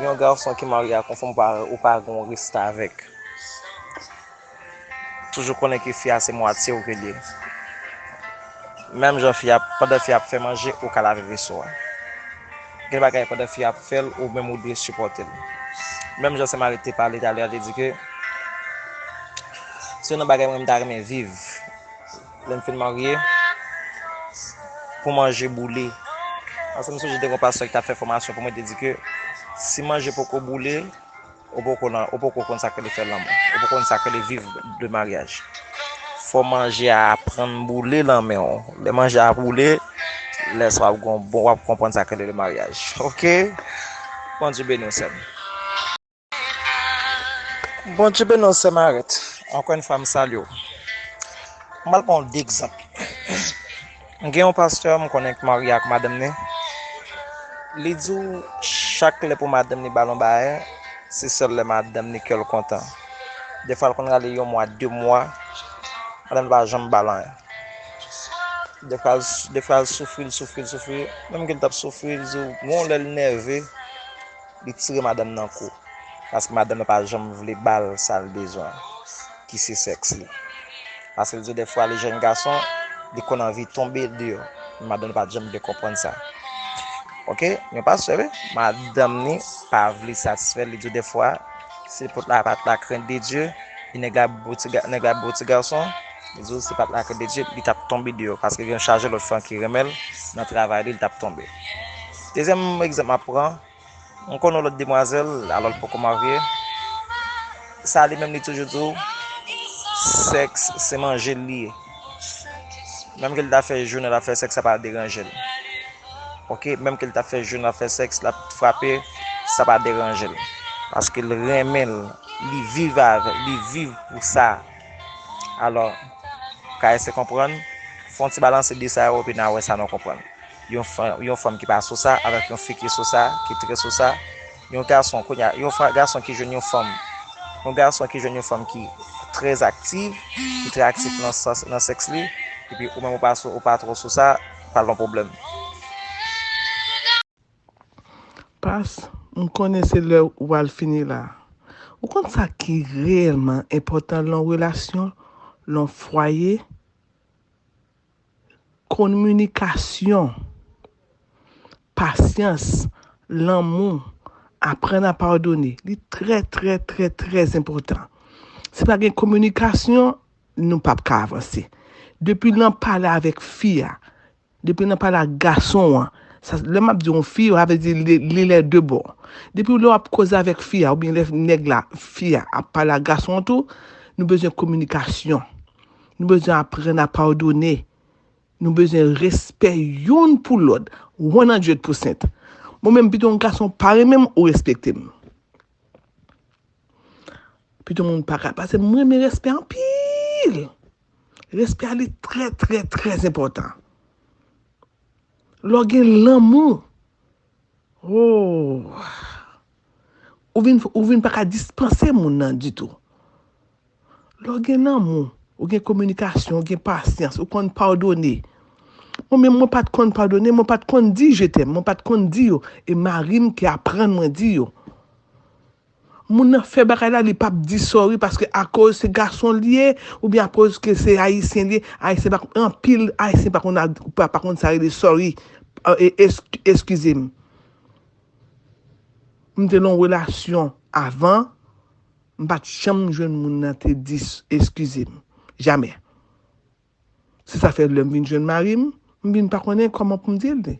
Yon gason ki marye ak yon fanm, ou pa, ou pa gen yon restavèk. Toujou konnen ke fi a se mwatye w ke l ye. Menm jan fi a, pandan fi a ap fè manje, ou ka lave veso a. Gen bagay pandan fi a ap fè l, ou menm ou dwe sipòte l. Menm jan sè Marit te pale talè a, te di ke se youn nan bagay mwen m ta renmen viv lè m fin marye, pou manje boule. Paske m sonje te gen yon pastè ki t ap fè fòmasyon pou mwen, te di ke si manje poko boule, ou poko nan, ou poko konn sa k rele fè lanmou. Ou poko konn sa k rele viv de maryaj. Fò manje a aprann boule nan men w. Lè manje a boule, lè sa w ap gon bon, w ap konprann sa k rele le maryaj. Oke? Bondye beni w, sè m. Bondye beni w, sè Marit. Ankò yon fwa, m salye w. M pral pran de egzanp. M gen yon pastè m konnen ki marye ak madanm ni. Li di w chak lè pou madanm ni ba l yon bagay, se sèl lè madanm ni kè l kontan. Defwa l konn rale yon mwa, de mwa, madanm ni pa janm ba l anyen. Defwa l, defwa l soufri, l soufri, l soufri. Menm ke l t ap soufri, l di w, gon lè l nève, li tire madanm nan kou. Paske madanm nan pa janm vle ba l sa l bezwen, ki se sèks li. Paske l di w dèfwa li jèn gason, li konn anvi tonbe deyò. Men madanm nan pa t janm vle konprann sa. Oke? Yon pastè, wi. Madanm ni pa vle satisfè l, li di w dèfwa, se pot la pa t la krent de Dye, e nèg la bo ti ga-, nèg la bo ti gason, li di w se pa t la krent de Dye, li t ap tonbe deyò, paske gen yon chaje lòt fanm ki renmen l, nan travay li, li t ap tonbe. Dezyèm egzanp m ap pran, m konnen yon lòt demwazèl, alò l poko marye. Sa li menm li toujou di w, sèks se manje l li ye. Menm ke l ta fè jounen l ap fè sèks, sa pa deranje l. Oke, menm ke l ta fè jounen l ap fè sèks, l ap frape, sa pa deranje l. Paske l renmen l, li viv avè, li viv pou sa. Alò, ka eseye konprann, fè yon ti balanse de sa yo, epi n a wè sa nou konprann. Yon fanm, yon fanm ki pa sou sa, avèk yon fi ki sou sa, ki trè sou sa. Yon gason, kounye a, yon gason ki jwenn yon fanm, yon gason ki jwenn yon fanm ki trè aktif, ki trè aktif nan, nan sèks li, epi ou menm ou pa, ou pa twò sou sa, pral yon pwoblèm. Pas, m konnen se lè ou al fini la. Ou konn sa ki reyèlman enpòtan lan relasyon, lan fwaye? Kominikasyon, pasyans, lanmou, aprann a padone, li trè, trè, trè, trè enpòtan. Si pa gen kominikasyon, nou p ap ka avanse. Depi nan pale avèk fi a, depi nan pale ak gason an, sa, lè m ap di yon fi, sa vle di li, li lè de bò. Depi lè w ap koze avèk fi a, oubyen lè nèg la, fi a, ap pale ak gason an tou, nou bezwen kominikasyon. Nou bezwen aprann a padone. Nou bezwen respè youn pou lòt, one hundred percent. Mwen menm, pito yon gason pa renmen m, ou respekte m. Pito moun pa ka, paske mwen renmen respè anpil. Respè a li trè, trè, trè enpòtan. Lè w gen lanmou, oh, ou vin, ou vin pa ka dispanse moun nan ditou. Lè w gen lanmou, ou gen kominikasyon, ou gen pasyans, ou konn padone. Mwen menm, mwen pa t konn padone, mwen pa t konn di je t'aime, mwen pa t konn di yo. E mari m ki aprann mwen di yo. Moun nan fè bagay la, li p ap di sorry paske akoz se gason l ye, oubyen akoz ke se ayisyen l ye, ayisyen pa, anpil ayisyen pa konn, pa, pa konn sa rele sorry, e, es-, eskize m. M te nan yon relasyon avan, m pa t janm jwenn moun nan te di s-, eskize m. Jamè. Se sa fè lè m vin jwenn mari m, m vin pa konnen kòman pou m di l li.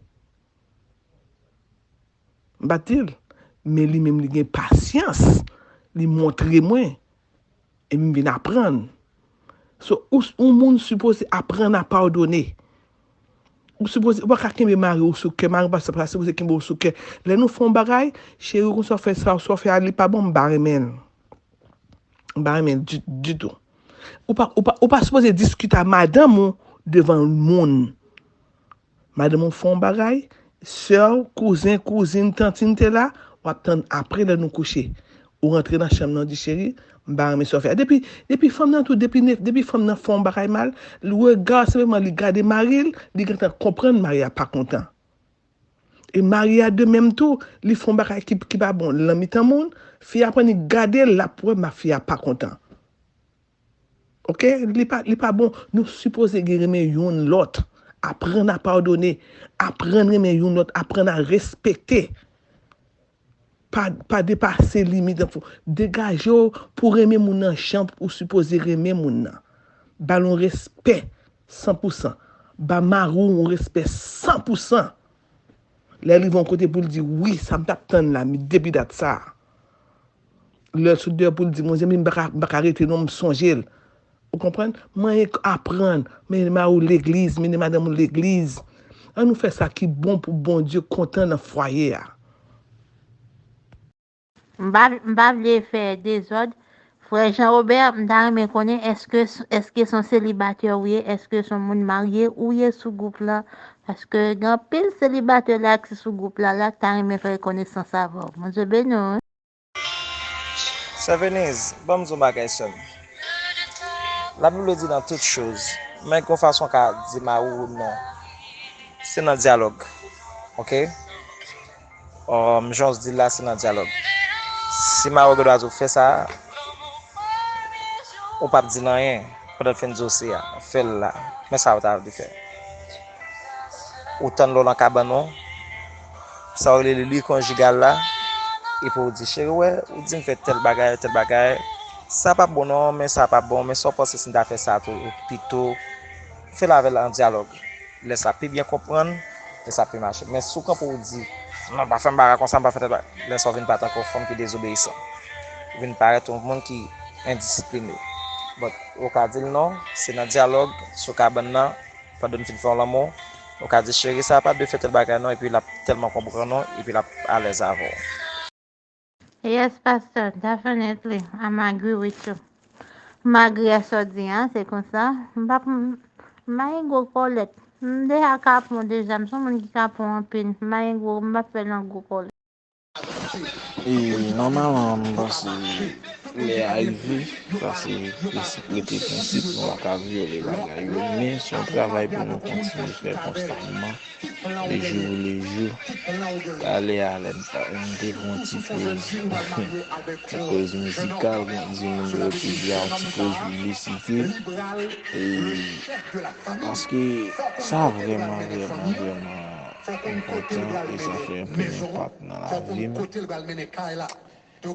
M pa t di l. Men li menm li gen pasyans, li montre mwen. E m vin aprann. So, ou, yon moun sipoze aprann a padone. Ou sipoze, ou pa ka kenbe mari w sou kè, mari w pa, pa sipoze kenbe w sou kè. Lè nou fè yon bagay, cheri, konsa w fè sa, sa w fè a, li pa bon, m pa renmen l. M pa renmen l di, ditou. Ou pa, ou pa, ou pa sipoze diskite a madanm ou devan moun. Madanm ou fè yon bagay, sè w, kouzen, kouzin, tantin te la, w ap tann apre lè nou kouche. Ou rantre nan chanm nan, ou di, "Cheri, m pa renmen sa w fè a." Depi, depi fanm nan tou, depi, ne- depi fanm nan fè yon bagay mal, rega senpleman li gade mari l, li gentan konprann mari a pa kontan. E mari a de menm tou, li fè yon bagay ki, ki pa bon nan mitan moun, fi a pran li gade l, l ap wè ma fi a pa kontan. Oke? Li pa, li pa bon. Nou sipoze gen renmen youn lòt. Aprann a padone. Aprann renmen youn lòt. Aprann a respekte. Pa, pa depase limit. Degaje w pou renmen moun nan jan ou sipoze renmen moun nan. Ba l yon respè san pou san. Ba mari w yon respè san pou san. Lè l rive yon kote pou l di, "Wi, sa m t ap tann la, mi depi dat sa a." Lè l sot deyò pou l di, "Mon zanmi, m pa ka, m pa ka rete non, m sonje l." Ou konprann? Manyen aprann, mennen mari w legliz, mennen madanm ou legliz. Ann nou fè sa ki bon pou Bondye kontan nan fwaye a. M pa, m pa vle fè dezòd. Frè Jean Robert, m ta renmen konnen èske, èske se yon selibatè ou ye, èske se yon moun marye ou ye sou gwoup la? Paske gen anpil selibatè la ki sou gwoup la, la ki ta renmen fè konesans avè w. Bondye beni w, wi. Sè Venise, ban m di w yon bagay, sè m. Labib di nan tout choz, men gon fason w ka di mari w non. Se nan dyalòg. Oke? Jan w di l la, se nan dyalòg. Si mari w gen dwa di w fè sa, ou p ap di l anyen pandan l fin di w se a, fè l la. Men sa w ta dwe fè. Ou tann lè w nan kabann ou, sa yo rele lili konjigal la, epi w di, cheri, w wè, ou di m fè tèl bagay, tèl bagay, sa p ap bon non, men sa p ap bon, men sa w panse si m ta fè sa tou, pito, fè l avè l an dyalòg. Lè sa pi byen konprann, lè sa pi mache. Men si w kanpe w di, non, pa fè m bagay konsa, m pa fè tèl bagay, lè sa w vin parèt tankou yon fanm ki dezobeyisan. Ou vin parèt yon moun ki endisipline. But, ou ka di l non, se nan dyalòg, sou kabann nan, pandan n fin fè yon lanmou, ou ka di, cheri, sa pa dwe fè tèl bagay non, epi l ap tèlman konprann ou, epi l ap alèz avè w. Yes, Pastor, definitely. I'm agree with you. M agree a sa w di an, se konsa. M p ap, m pa gen gwo kòlèt. M deja kapon deja, m se yon moun ki kapon anpil. M pa gen gwo, m p ap fè nan gwo kòlèt. E nòmalman, m panse lè a rive, sa se prensip, rete prensip, nou pa ka vyole bagay yo, men se yon travay pou nou kontinye fè konstamman. Lejou lejou. Talè a lè m te fè yon ti poz, ti poz mizikal, di moun yo te di a yon ti poz piblisite. E paske sa vrèman, vrèman, vrèman enpòtan e sa fè anpil enpak nan lavi m. Pou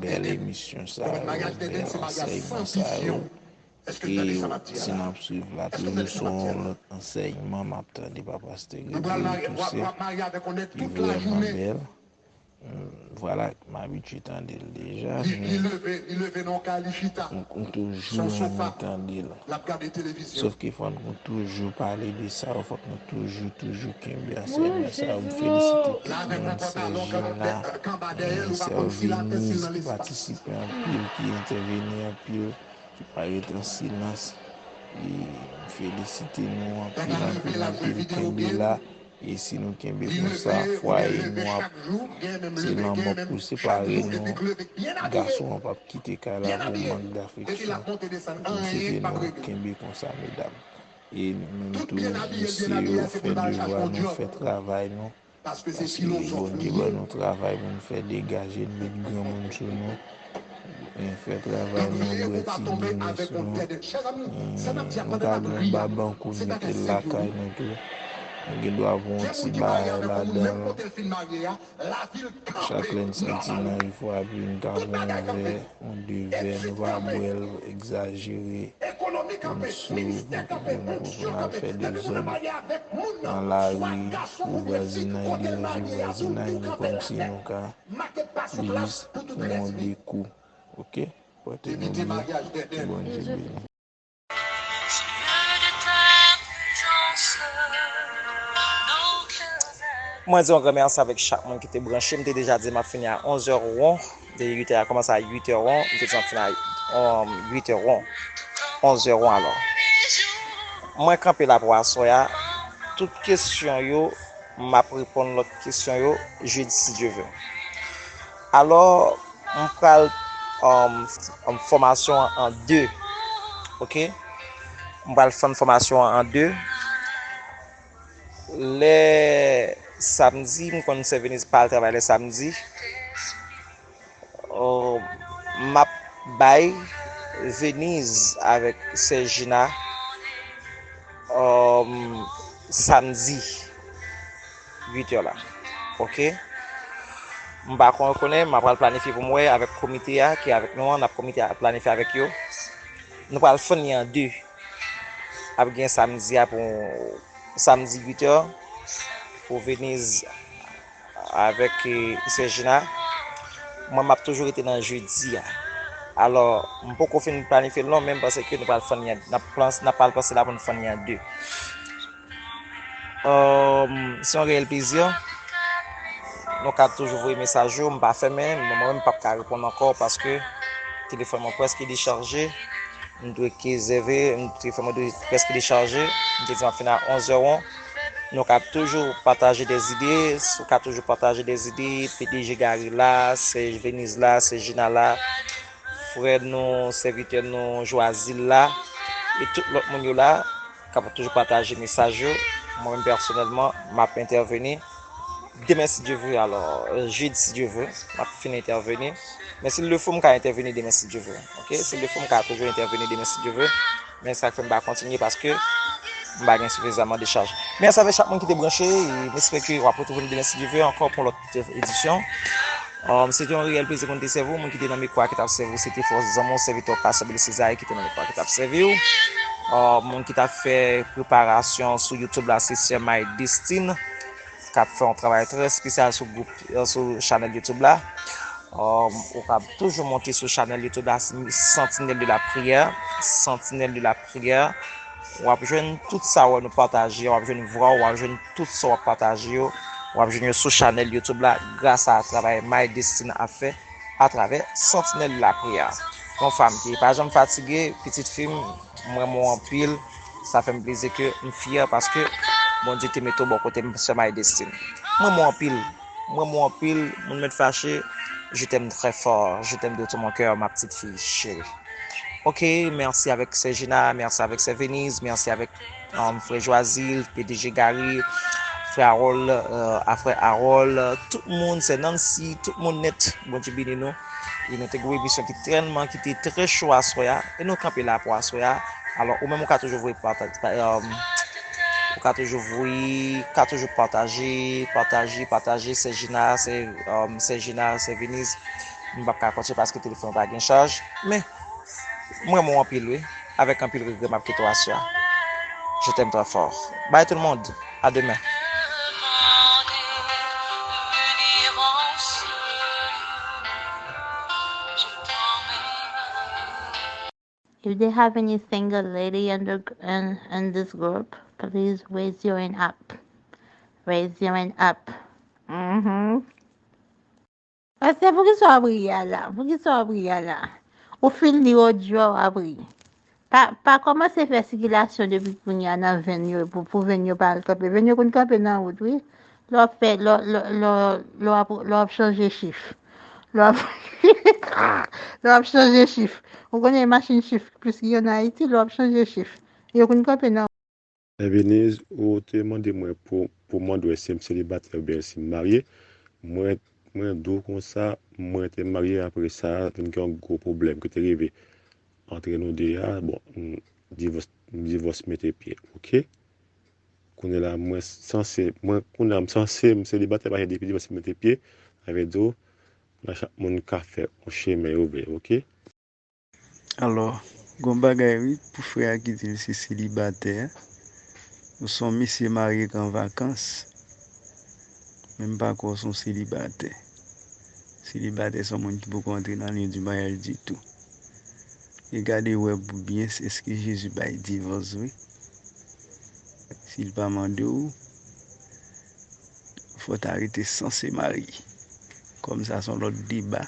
bèl emisyon sa yo, bèl ansèyman sa yo. E si n ap swiv la toujou se yon lòt ansèyman m ap tande pa pastè Gregory Toussaint ki vrèman bèl. Vwala, m abitye tande l deja, men m toujou renmen tande l. Sòf ke fòk nou toujou pale de sa yo, fòk nou toujou, toujou kenbe ansèyman sa yo. M felisite tout moun, sè Gina, sè Venise ki patisipe anpil, ki entèveni anpil. Ki pa ret an silans. E m felisite nou anpil, anpil, anpil. Kenbe la. E si nou kenbe konsa, fwaye nou ap, se lanmò k pou separe nou. Gason an p ap kite kay la pou mank dafeksyon. M swete nou kenbe konsa, medam. E nou menm tou, mesye yo, fè devwa nou, fè travay nou. Paske Bondye ban nou travay pou n fè, degaje n, met granmoun sou nou, fè travay nou, bwè ti Guinness nou. Nou ka gen yon babankou mete l lakay nou tou. Nou gen dwa pran yon ti bagay ladan l. Chak lè n santi n anvi fwape, nou ka pran yon vè, yon de vè, nou pa bwè l egzajere. Pou n sou, pou, pou, pou, pou n al fè dezòd nan lari, pou vwazinay deranje vwazinay, men kòmsi nou ka jis pran de kou. Oke? Pòte nou byen. Ke Bondye beni. Mwen di yon gran mèsi avèk chak moun ki te branche. M te deja di m ap fini a onz è won. Depi uit è a kòmanse a uit è won, m te di m ap fini a um, uit è won. Onz è won alò. Mwen kanpe la pou aswè a. Tout kesyon yo, m ap reponn lòt kesyon yo jedi si Dye vle. Alò, m pral, um, um, fòmasyon an an de. Oke? M pral fann fòmasyon an an de. Lè samdi, m konn Sè Veniz pa al travay lè samdi. Oh, m ap bay Veniz avèk Sè Jina, um, samdi, uit è la. Oke? M pa kon konnen, m ap pral planifye pou m wè avèk komite a ki avèk nou an, n ap komite a planifye avèk yo. Nou pral fann li an de. Ap gen samdi a pou samdi uit è pou Veniz avèk, eh, Sè Jina. Mwen, m ap toujou rete nan jedi a. Alò, m poko fin planifye l non, men m panse ke nou pral fann li an, n ap plan-, n ap pral panse la pou n fann li an de. Um, se yon reyèl plezi. Nou ka toujou voye mesaj yo, m pa fèmen, men mwen menm m p ap ka reponn ankò paske telefòn mwen prèske dechaje. M dwe kezève, m, telefòn mwen dwe prèske dechaje. M te di m ap fin a onz è won. Nou ka toujou pataje dè zide, ou ka toujou pataje dè zide, P D G Gary la, Sè Veniz la, Sè Jina la, frè nou, sèvitè nou, Jwazil la, e tout lòt moun yo la, k ap toujou pataje mesaj yo. Mwen menm pèsonèlman, m ap entèveni demen si Dye vle, alò, jedi si Dye vle, m ap fin entèveni. Men si l le fo, m ka entèveni demen si Dye vle. Oke? Si l le fo, m ka toujou entèveni demen si Dye vle. Men sa k fè m pa kontinye paske m pa gen sifizaman de chaj. Mèsi avèk chak moun ki te branche, e m espere ke w ap retwouve m demen si Dye vle ankò pou yon lòt edisyon. Um, se te yon reyèl plezi pou n te sèvi w. Moun ki te nan mikwo a ki t ap sèvi w, se te frè zanmi w, sèvitè w, Pastè Billy César, ki te nan mikwo a ki t ap sèvi w. Um, moun ki t ap fè preparasyon sou YouTube la, se sè May Destine, k ap fè yon travay trè espesyal sou gwoup, euh, sou chanèl YouTube la. Um, ou ka toujou monte sou chanèl YouTube la, Sentinelle de la Prière, Sentinelle de la Prière. W ap jwenn tout sa w wè nou pataje, w ap jwenn vwa, w ap jwenn tout sa w ap pataje yo, w ap jwenn yo sou chanèl YouTube la, gras a travay May Destine ap fè atravè Sentinèl Lapriyè. Yon fanm ki pa janm fatige, pitit fi m, m renmen w anpil. Sa fè m plezi ke m fyè paske Bondye te mete w bò kote m, sè May Destine. M renmen w anpil. M renmen w anpil. Moun mèt fache, je t'aime très fort. Je t'aime de tout mon cœur, ma petite fille chérie. Ok, mèsi avèk sè Jina, mèsi avèk sè Veniz, mèsi avèk, um, frè Jwazil, P D G Gary, frè Harold, euh, a frè Harold, tout moun, sè Nancy, tout moun nèt, Bondye beni nou. E nou te gen yon emisyon ki tèlman, ki te trè cho aswè a, e nou kanpe la pou aswè a. Alò, ou menm ou ka toujou voye pata-, pa, um, ou ka toujou voye, ka toujou pataje, pataje, pataje, sè Jina, sè, um, sè Jina, sè Veniz, m p ap ka kontinye paske telefòn pa gen chaj. Men, m renmen w anpil, wi. Avèk anpil regrè, m ap kite w aswè a. Je t'aime très fort. Bye tout le monde. À demain. If they have any single lady in the, in, in this group, please raise your hand up. Raise your hand up. Mm-hmm. Pastè, poukisa w ap ri a la? Poukisa w ap ri a la? Ou fin li odyo a, w ap ri. Pa, pa kòmanse fè sikilasyon depi kounye a nan venn yo pou, pou venn yo pa al kanpe. Venn yo konn kanpe nan wout, wi. Lè w ap fè, lè, lè, lè, lè w ap, lè w ap chanje chif. Lè w ap, lè w ap chanje chif. Ou konnen machin chif plis ki gen an Ayiti, lè w ap chanje chif. Yo konn kanpe nan Ebenezer, ou te mande mwen pou, pou mande w si m selibatè oubyen si m marye. Mwen, mwen di w konsa, mwen te marye, apre sa, vin gen yon gwo pwoblèm ki te rive antre nou de a. Bon, m divòs, m divòs mete pye, oke? Kounye la, mwen sanse, mwen, kounye la, m sanse, m selibatè, paske depi divòs mete pye, sa vle di w, la chak moun ka fè yon chemen yo vle, oke? Alò, gon bagay wi pou frè a ki di l se selibatè a. Ou se yon mesye marye k an vakans. Men m pa kwè w se yon selibatè. Selibatè se yon moun ki poko antre nan lyen di maryaj ditou. E gade wè pou byen, èske Jezi bay divòs vre? Si l pa mande w, fò w ta rete sanse marye. Kòm sa se yon lòt deba.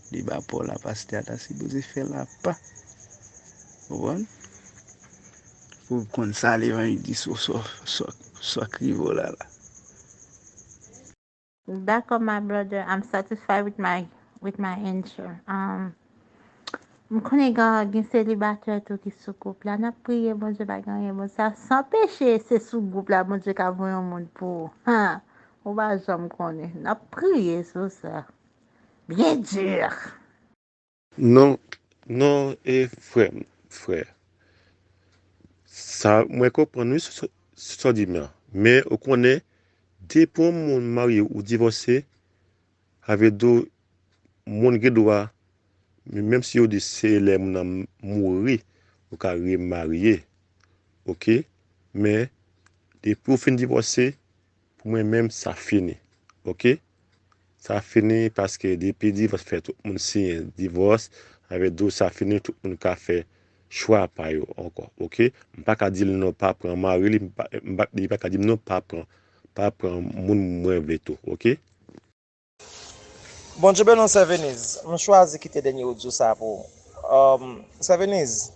Deba pa w la, pastè a ta sipoze fè l apa. Ou konprann? Pou w konn sa levanjil di sou sa, sa, sa k rive w la la. Dakò, my brother, I'm satisfied with my, with my answer. Um, m konnen gen, gen selibatè tou ki sou gwoup la. N ap priye, Bondye pa gen anyen. Bon, sa san peche, se sou gwoup la Bondye ka voye yon moun pou ou. Ha! Ou pa janm konnen. N ap priye sou sa. Byen di. Non, non, e frè m, frè. Sa, mwen konprann wi sa w di m lan. Men ou konnen, depi yon moun marye ou divòse, sa vle di moun gen dwa, menm si yo di se lè moun nan mouri, ou ka remarye. Oke? Men, depi ou fin divòse, pou mwen menm, sa fini. Oke? Sa fini paske depi divòs fèt, tout moun siyen divòs, sa vle di sa fini, tout moun ka fè chwa pa yo ankò. Oke? M pa ka di l non, pa pran mari li, m pa, m pa, li pa ka di m non, pa pran, pa pran moun mwen vle tou. Oke? Bondye beni w, Sè Veniz. M chwazi kite dènye odyo sa pou ou. Um, Sè Veniz,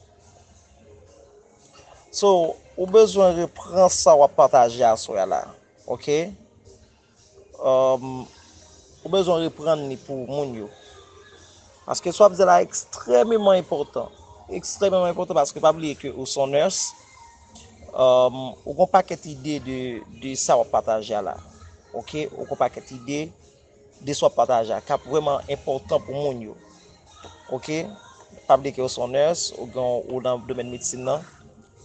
so, ou bezwen repran sa w ap pataje aswè a la. Oke? Um, ou bezwen reprann li pou moun yo. Paske sa w ap di la ekstrèmeman enpòtan. Ekstrèmeman enpòtan paske pa bliye ke ou se yon nurse. Um, ou gen yon pakèt ide de, de sa w ap pataje a la. Oke? Ou gen yon pakèt ide de sa w ap pataje a k ap vrèman enpòtan pou moun yo. Oke? Pa bliye ke ou se yon nurse, ou gen, ou nan domèn medsin nan.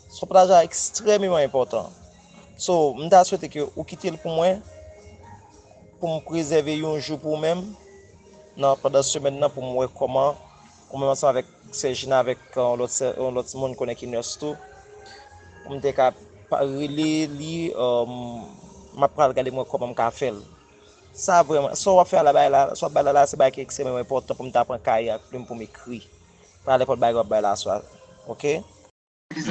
Sa w ap pataje a ekstrèmeman enpòtan. So, m ta swete ke ou kite l pou mwen, pou m prezève yon jou pou ou menm, nan, pandan semèn nan, pou m wè kòman, ou menm ansanm avèk Sè Jina, avèk yon lòt, yon lòt moun konnen ki nurse tou, pou m te ka rele li, um, m ap pral gade mwen kòman m ka fè l. Sa vrèman, sa w ap fè a la, bagay la, sa w ap bay la, la, se bagay ki ekstrèmeman enpòtan pou m ta pran kaye ak plim pou m ekri. Pa nenpòt bagay w ap bay la aswè a. Oke?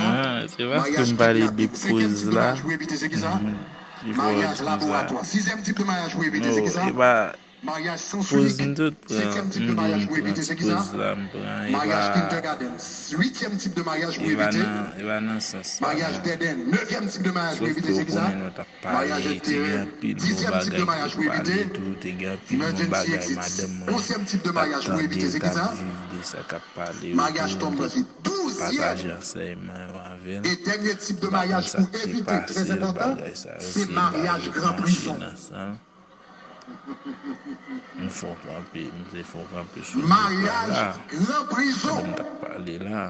Ah, se paske m pale de poz la. Mhm. Li fè w di konsa. Non, e pa poz m tout pran. Mhm, m pran ti poz la, m pran. E pa, e pa nan, e pa nan sans sa, non. Sof ke w konnen nou t ap pale, te gen anpil bon bagay pou pale tou, te gen anpil bon bagay madanm mwen t ap tande, t ap viv de sa k ap pale yo tou, m te pataje ansèyman yo avè l. M pa konn sa k te pase l, bagay sa yo, se bagay k mache nan san. M fè w kanpe, m te fè w kanpe sou gwoup la la. Pandan m t ap pale la.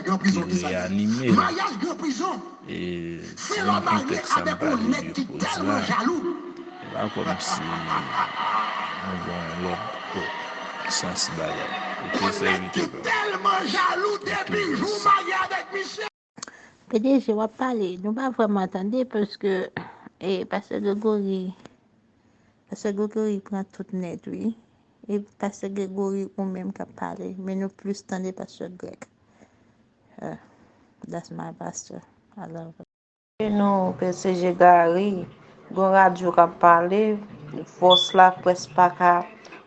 Epi, ki reyanime l. E se nan kontèks sa m pale de poz la. E pa kòmsi mwen gen yon lòt sans bagay. Oke, sèvitè pa m. Oke, mèsi. P D G, w ap pale, nou pa vrèman tande paske e, Pastè Gregory, Pastè Gregory pran tout nèt wi. E Pastè Gregory ou menm k ap pale, men nou plis tande Pastè Greg. Uh, that's my pastor. I love it. Nou, P C G Gary, gon radyo k ap pale, vòs la prèsk pa ka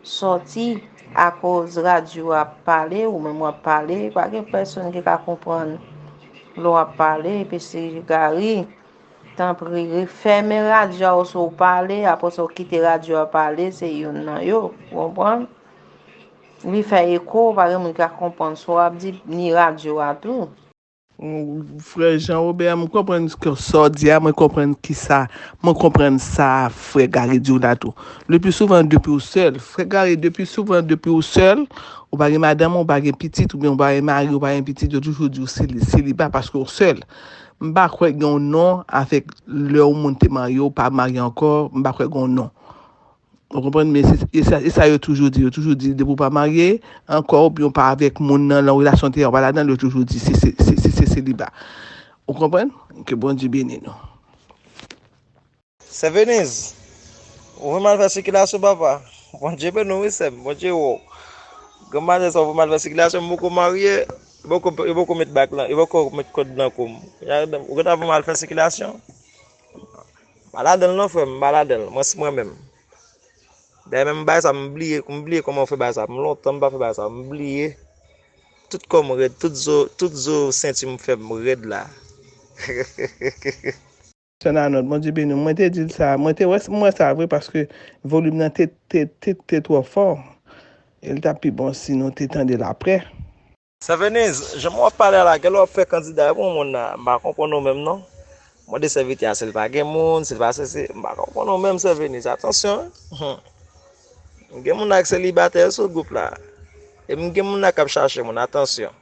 sòti akoz radyo a ap pale, ou menm w ap pale, pa gen pèsonn ki ka konprann lè w ap pale, P C G Gary, tanpri, fèmen radyo a oswa w pale, apre sa w kite radyo a pale, se youn nan yo, ou konprann? Li fè eko, pa gen moun ki ka konprann sa w ap di, ni radyo a tou. Frè Jean Robert, m konprann sa w di a, mwen konprann kisa, mwen konprann sa frè Gary di w la tou. Le pli souvan depi w sèl, frè Gary, depi souvan depi w sèl, ou pa gen madanm, ou pa gen pitit, oubyen ou pa gen mari, ou pa gen pitit, yo toujou di w seli, seliba paske w sèl. M pa kwè gen yon non avèk lè yon moun te marye, ou pa marye ankò, m pa kwè gen yon non. Ou konprann? Men se e sa, e sa yo toujou di. Yo toujou di, depi w pa marye ankò, oubyen w pa avèk moun nan, nan relasyon te a, w pa ladan l, yo toujou di, se, se, se, se, se seliba. Ou konprann? Ke Bondye beni nou. Sè Veniz, ou vin mal fè sikilasyon, papa. Bondye beni w, wi, sè m. Bondye wè w. Grann maten sa, ou vin mal fè sikilasyon, m poko marye. Yo poko, yo poko met bag lan, yo poko met kòd nan kou m. Ou gentan vin mal fè sikilasyon? M pa ladan l non, frè m, m pa ladan l. Mwen se mwen menm. Dayè menm bagay sa, m bliye, m bliye kòman w fè bagay sa. M lontan m pa fè bagay sa. M bliye. Tout kò m rèd, tout zo, tout zo senti m fè m rèd la. Sè Nanòt, Bondye beni w. Mwen te di l sa, mwen te wè, mwen wè sa vre paske volim nan te, te, te, te twò fò. E l t ap pi bon si nou te tande l aprè. Sè Veniz, jan w ap pale a la, gèlè w ap fè kandida pou moun nan, m pa konprann ou menm non. Mande sèvitè a si l pa gen moun, si l pa sesi, m pa konprann ou menm Sè Veniz, atansyon wi. M gen moun nan k selibatè sou gwoup la. E m gen moun nan k ap chache moun, atansyon.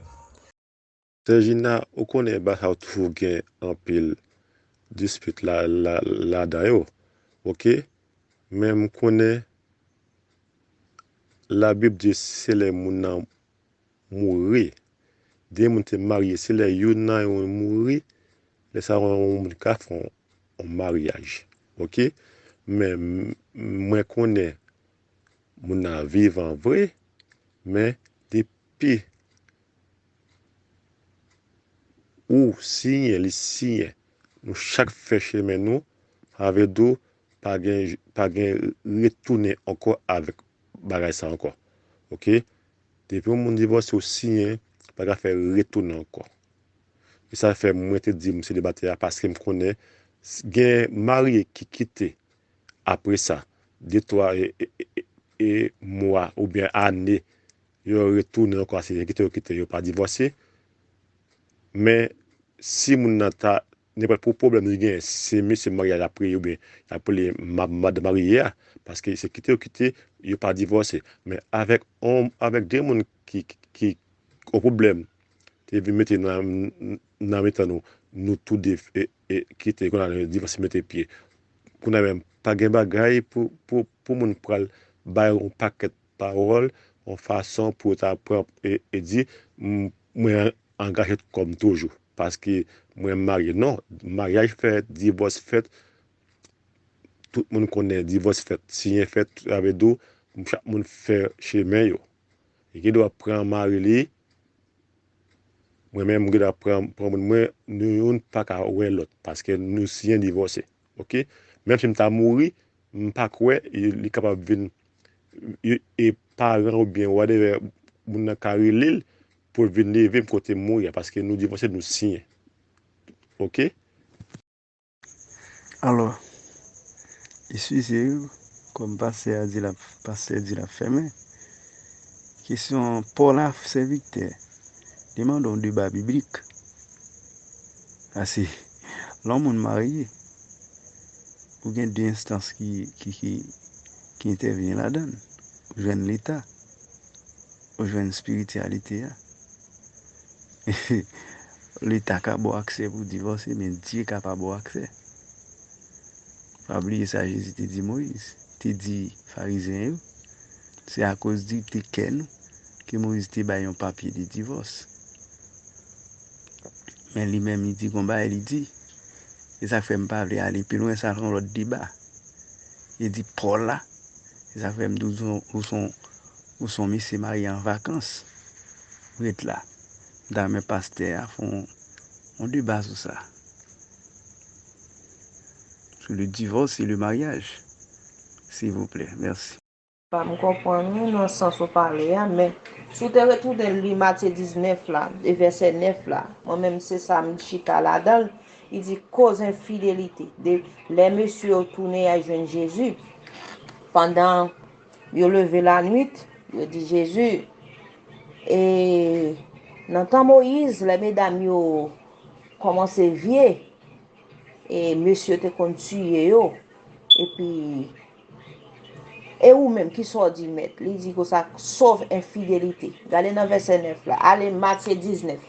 Sè Jina, ou konnen ba sa yo toujou gen anpil dispit la, la, ladan yo. Oke? Men m konnen Labib di se lè moun nan mouri, de moun te marye, se lè youn nan yo mouri, lè sa yon moun ka fè yon, yon maryaj. Oke? Men m- mwen konnen moun nan vivan vre, men depi ou siyen, li siyen, nou chak fè chemen nou, sa vle di w pa gen, pa gen retounen ankò avèk bagay sa ankò. Oke? Depi yon moun divòse, ou siyen, pa ka fè retounen ankò. E sa fè mwen te di m selibatè a, paske m konnen s- gen marye ki kite apre sa, de twa e, e, e, e mwa oubyen ane, yo retounen ankò, se kite yo kite, yo pa divòse. Men si moun nan ta, nenpòt pou pwoblèm li genyen, se mesye marye a l ap rele oubyen l ap rele ma- madanm marye a, paske se kite yo kite, yo pa divòse. Men avèk on, avèk de moun ki, ki, ki yon pwoblèm te vin mete nan, nan mitan nou, nou toude e, e, kite, kounye a divòse mete pye. Kounye a menm, pa gen bagay pou, pou, pou moun pral bay yon pakèt pawòl, yon fason pou yo ta pran e, e di, "M- mwen angaje kò m toujou, paske mwen marye." Non, maryaj fèt, divòs fèt, tout moun konnen divòs fèt, siyen fèt, sa vle di w, chak moun fè chemen yo. Li gen dwa pran mari li, mwen menm m gen dwa pran, pran moun mwen, nou youn pa ka wè lòt, paske nou siyen divòse. Oke? Menm si m ta mouri, m pa kwè li kapab vin, e paran oubyen whatever, moun nan ka rele l pou l vin leve m kote m mouri a, paske nou divòse, nou siyen. Oke? Alò, eskize yo, kòm pastè a di l ap, pastè di l ap fèmen. Kesyon Pòl la, sèvitè, li mande yon deba biblik. Paske lè yon moun marye, ou gen de enstans ki, ki, ki, ki entèvyen ladan l. Ou jwenn leta, ou jwenn espirityalite a. Leta ka ba w aksè pou w divòse, men Dye ka pa ba w aksè. Pa bliye sa Jezi te di Moyiz, te di Farizyen yo, se akoz dirite kè nou ke Moyiz te bay yon papye de divòs. Men li menm, li di gon bagay, li di, e sa k fè m pa vle ale pi lwen, sa se yon lòt deba. Li di Pòl la, e sa k fè m di w se yon, ou se yon, ou se yon mesye marye an vakans. Ret la. M ta renmen pastè a fè yon, yon deba sou sa. Sou le divorce et le mariage. Silvouplè, mèsi. Pa m konprann wi nan sans ou pale a, men si w te retounen li Matye diznèf la, e vèsè nèf la, mwen menm se sa m chita ladan l, li di koz enfidelite, de lè mesye yo tounen y al jwenn Jezi, pandan yo leve lannuit, yo di Jezi, e nan tan Moyiz, lè medam yo kòmanse vye, e mesye yo te konn tiye yo, epi e ou menm, kisa w di, Mèt? Li di konsa, sauve enfidelite. Gade nan vèsè nèf la. Ale Matye diznèf,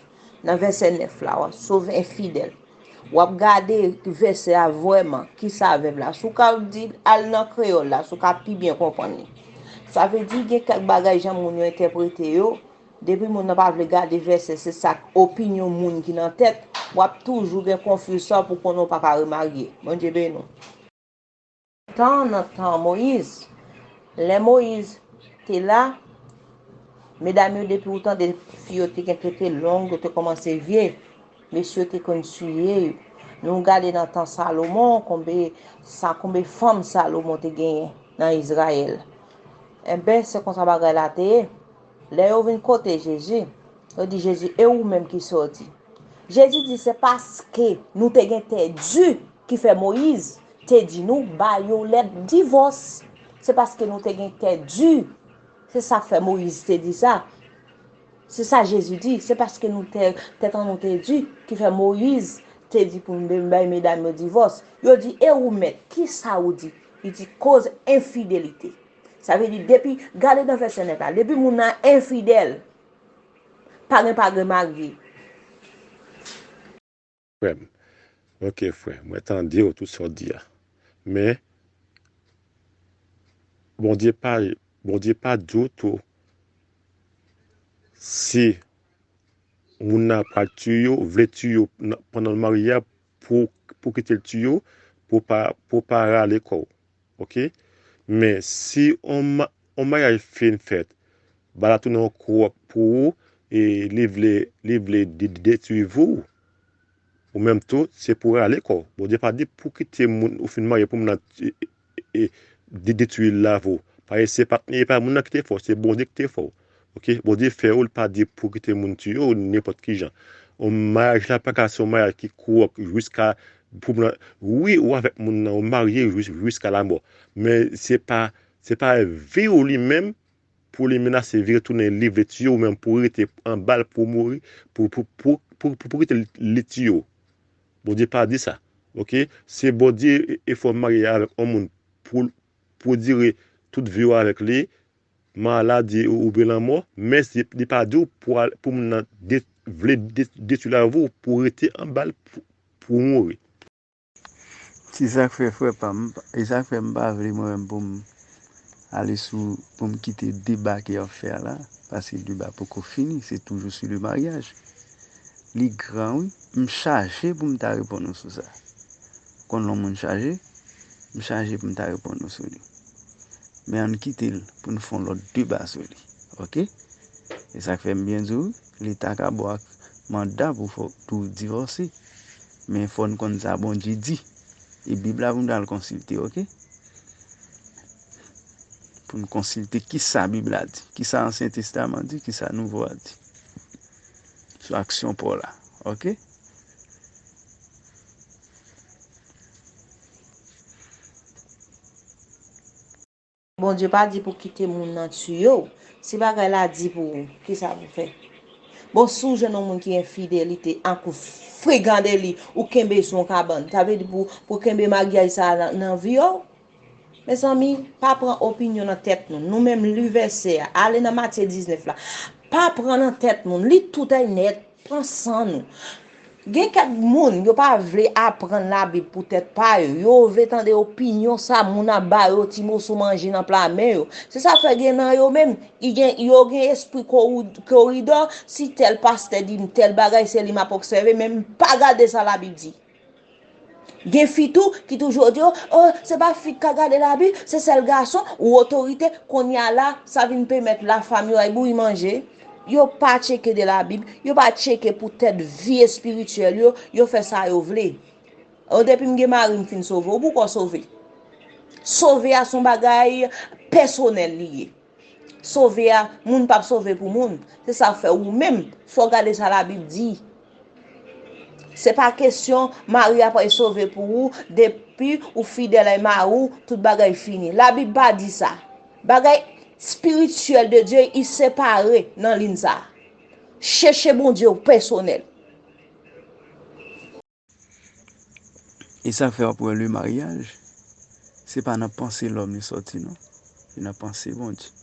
nan vèsè nèf la, w ap sauve enfidèl. W ap gade vèsè a vrèman, kisa vèb la. Si w ka di al nan kreyòl la, si w ka pi byen konprann li. Sa vle di gen kèk bagay jan moun yo entèprete yo, depi moun nan pa vle gade vèsè, se sa k opinyon moun ki nan tèt, w ap toujou gen konfizyon pou konnen w pa ka remarye. Bondye beni w. Tan nan tan Moyiz, lè Moyiz te la, medam yo depi ou tande fi yo te gen tete long, yo te kòmanse vye, mesye yo te konn tiye yo. Nou gade nan tan Salomon, konbe sa konbe fanm Salomon te genyen nan Izrayèl. Enben, se konsa bagay la te ye. Lè yo vin kote Jezi, yo di Jezi, e ou menm kisa w di? Jezi di se paske nou te gen tè di ki fè Moyiz te di nou ba yo lèt divòs. Se paske nou te gen kè di. Se sa k fè Moyiz te di sa. Se sa Jezi di. Se paske nou te, tèt an nou te di ki fè Moyiz te di pou n bay medam yo divòs. Yo di, "E ou, Mèt, ki sa ou di?" Li di, "Koz enfidelite." Sa vle di, depi, gade nan vèsè nèf la, depi moun nan enfidèl, pa gen, pa gen marye. Frè m. Ok, frè. Mwen tande w, tout sa w di a. Men, Bondye pa, Bondye pa di w tou si moun nan pral tiye w, vle tiye w pandan l marye a, pou, pou kite l tiye w, pou pa, pou pa rale kò w. Ok? Men si on, on maryaj fin fèt, bagay la tounen yon kou pou ou, e li vle, li vle detwi vi w, ou menm tou, se pou rale kò w. Bondye pa di pou kite moun ou fin marye pou moun nan e, e, e, detwi lavi w. Paske se pa, e pa moun nan ki te fè w, se Bondye ki te fè w. Ok? Bondye fè w, li pa di pou kite moun tiye w nenpòt ki jan. On maryaj la pa ka se on maryaj ki kou jiska pou moun nan. Wi, ou avèk moun nan, ou marye jiska lamò. Men se pa, se pa vi w li menm pou li menase vire tounen li vle tiye w, ou menm pou rete anba l pou mouri, pou, pou, pou, pou, pou, pou kite li tiye w. Bondye pa di sa. Ok? Se Bondye e fè w marye avèk on moun pou, pou dire tout vi w avèk li, maladi oubyen lanmò, men li pa di w pou, pou moun nan vle detwi lavi w pou rete anba l pou, pou mouri. Se sa k fè frè pa m, e sa k fè m pa vle mwen menm pou m ale sou, pou m kite deba ke y ap fè a la, paske deba poko fini, se toujou sou le maryaj. Li gran wi, m chaje pou m ta reponn ou sou sa. Konn lè yon moun chaje, m chaje pou m ta reponn ou sou li. Men ann kite l pou n fè yon lòt deba sou li. Ok? E sa k fè m byen di w, Leta ka ba w ak manda pou fè w, pou w divòse. Men fò n konn sa Bondye di. E Bib la pou n al konsilte, ok? Pou n konsilte kisa Bib la di, kisa Ansyen Testaman di, kisa Nouvo a di. Sou aksyon pa w la, ok? Bondye pa di pou kite moun nan tiye w. Si bagay la di pou ou, kisa pou fè? Bon, si w jwenn yon moun ki enfidèl, li te an koup, fregande li, ou kenbe l sou yon kabann. Sa vle di pou, pou kenbe maryaj sa a nan, nan vi w? Mezanmi, pa pran opinyon nan tèt nou. Nou menm li vèsè a. Ale nan Matye diznèf la. Pa pran nan tèt moun. Li tout ay nèt. Pran san nou. Gen kèk moun, yo pa vle aprann Labib pou tèt pa yo. Yo vle tande opinyon sa moun ap ba yo, ti moso manje nan pla men yo. Se sa k fè gen nan yo menm, i gen, yo gen espri koridò, si tèl pastè di m tèl bagay, se li m ap obsève, men m pa gade sa Labib di. Gen fi tou ki toujou di w, o, se pa fi k ka gade Labib, se sèl gason, ou otorite, kounye a la, sa vin pèmèt lafanm yo ay bouyi manje. Yo pa tcheke de Labib, yo pa tcheke poutèt vi espirityèl yo, yo fè sa yo vle. O, depi m gen mari m fin sove, ou poukò sove? Sove a se yon bagay pèsonèl li ye. Sove a, moun p ap sove pou moun. Se sa k fè ou menm, fò w gade sa Labib di. Se pa kesyon mari a pral sove pou ou, depi ou fidèl ay mari w, tout bagay fini. Labib pa di sa. Bagay spirityèl de Dye, i separe nan liy sa. Chèche Bondye w pèsonèl. E sa k fè w ap wè le maryaj, se pa nan panse lòm li sòti non, se nan panse Bondye.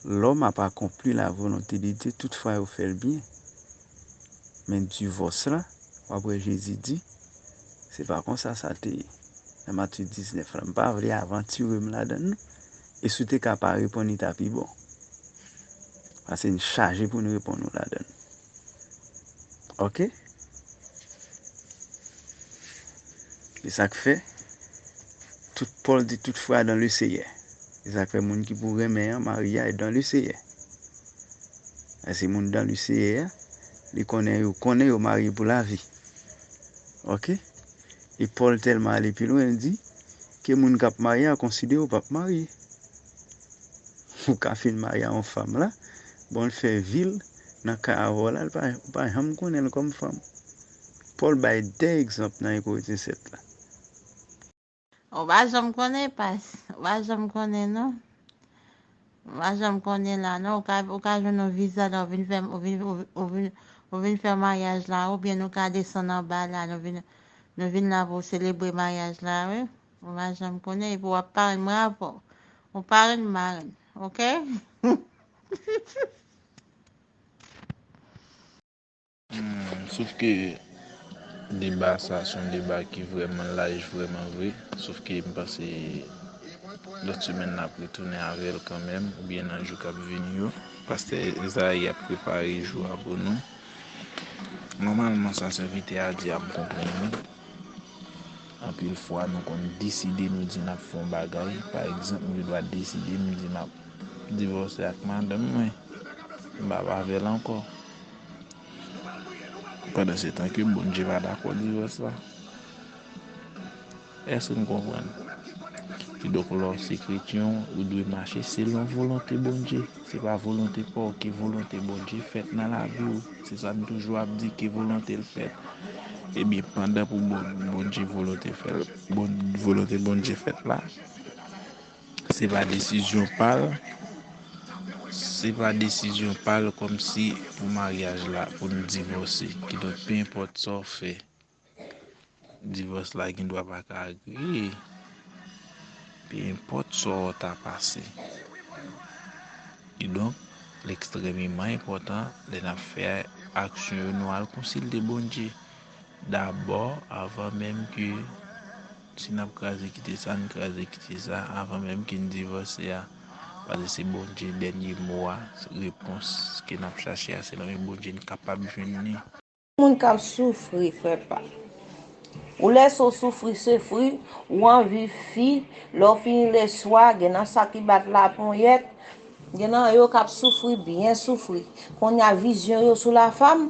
Lòm ap akonpli la volonte de Dye, tout fwa yo fè l byen. Men divòs la, w ap wè Jezi di, se pa konsa sa te ye. Nan Matye diznèf la, m pa vle avantire m ladan l non. E si w te ka pa reponn li ta pi bon. Paske n chaje pou n reponn ou ladan l. Ok? E sa k fè, tout Pòl di tout frè dans le Seigneur. E sa k fè moun ki pou renmen an, marye a, e dans le Seigneur. Paske moun dans le Seigneur a, li konnen yo, konnen yo marye pou lavi. Ok? E Pòl tèlman ale pi lwen, l di, ke moun k ap marye a konsidere w p ap marye. Ou ka fin marye a yon fanm la, bon, l fè vi l nan kay avè w la, l pa, ou pa janm konnen l kòm fanm. Pòl bay de egzanp nan Epre vennsèt la. Ou pa janm konnen, pas. Ou pa janm konnen, non. Ou pa janm konnen la, non. Ou ka, ou ka jwenn yon viza la, ou vin fè, ou vin, ou vin, ou vin, ou vin fè maryaj la, oubyen nou ka desann anba la, nou vin, nou vin la pou selebre maryaj la, wi. Ou pa janm konnen, epi w ap parenn bravo. Ou parenn marenn, oke? Hmm, sof ke deba sa se yon deba ki vrèman laj, vrèman vre. Sof ke m panse lòt semèn n ap retounen avè l kanmenm, oubyen nan jou k ap vini yo. Pastè Ezayi ap prepare jou a pou nou. Nòmalman, sa sèvitè a di a, m konprann li. Anpil fwa, nou konn deside, nou di n ap fè yon bagay. Pa egzanp, m gen dwa deside, m di m ap divòse ak madanm mwen. M p ap avè l ankò. Pandansetan ke Bondye pa dakò divòs la. Èske n konprann? Kidonk, lè w se kretyen, ou dwe mache selon volonte Bondye. Se pa volonte pa w, ke volonte Bondye fèt nan lavi w. Se sa n toujou ap di, ke volonte l fèt. Ebyen, pandan pou Bon-, Bondye volonte fè l, Bon-, volonte Bondye fèt la, se pa desizyon pa l, se pa desizyon pa l kòmsi pou maryaj la, pou n divòse. Kidonk, pe enpòt sa w fè, divòs la gen dwa pa ka agreyi, pe enpòt sa w ta pase. Kidonk, l ekstrèmeman enpòtan lè n ap fè aksyon yo, nou al konsilte Bondye dabò, avan menm ke si n ap kraze kite sa, n kraze kite sa, avan menm ke n divòse a. Paske se Bondye dènye mo a, repons ke n ap chache a, se nan men Bondye n kapab jwenn li. Moun k ap soufri, frè pa m. Ou lèse w soufri, soufri, ou anvi fi, lè w fini leswa, gen nan sa ki bat laponyèt, gen nan yo k ap soufri, byen soufri. Kounye a vizyon yo sou lafanm,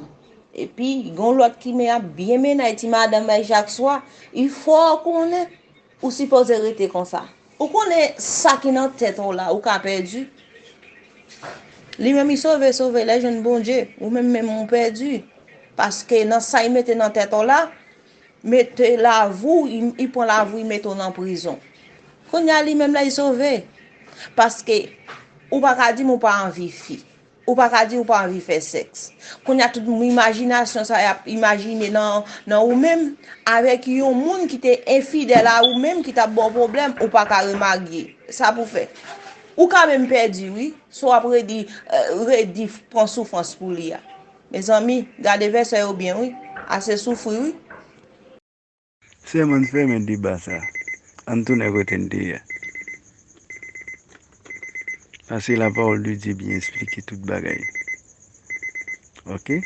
epi gen yon lòt ki men ap byen mennen ti madanm bay chak swa, il fò w konnen ou sipoze rete konsa. Ou konnen sa ki nan tèt ou la, ou ka pèdi. Li menm, li sove, sove, lè jwenn Bondye, ou menm, menm, ou pèdi. Paske nan sa li mete nan tèt ou la, mete lavi w, li, li pran lavi w, li mete w nan prizon. Kounye a, li menm la, li sove. Paske ou pa ka di m ou pa anvi fi. Ou pa ka di ou pa anvi fè sèks. Kounye a, tout moun, imajinasyon sa y ap imajine nan, nan ou menm, avèk yon moun ki te enfidèl a ou menm, ki t ap ba w pwoblèm, ou pa ka remarye. Sa pou fè. Ou ka menm pèdi, wi, si w ap redi, eh, redi pran soufrans pou li a. Mezanmi, gade vèsè yo byen, wi. Ase soufri, wi. Sèlman n fèmen deba sa. Ann tounen kote n te ye a. Paske la parole de Dieu byen esplike tout bagay. Oke?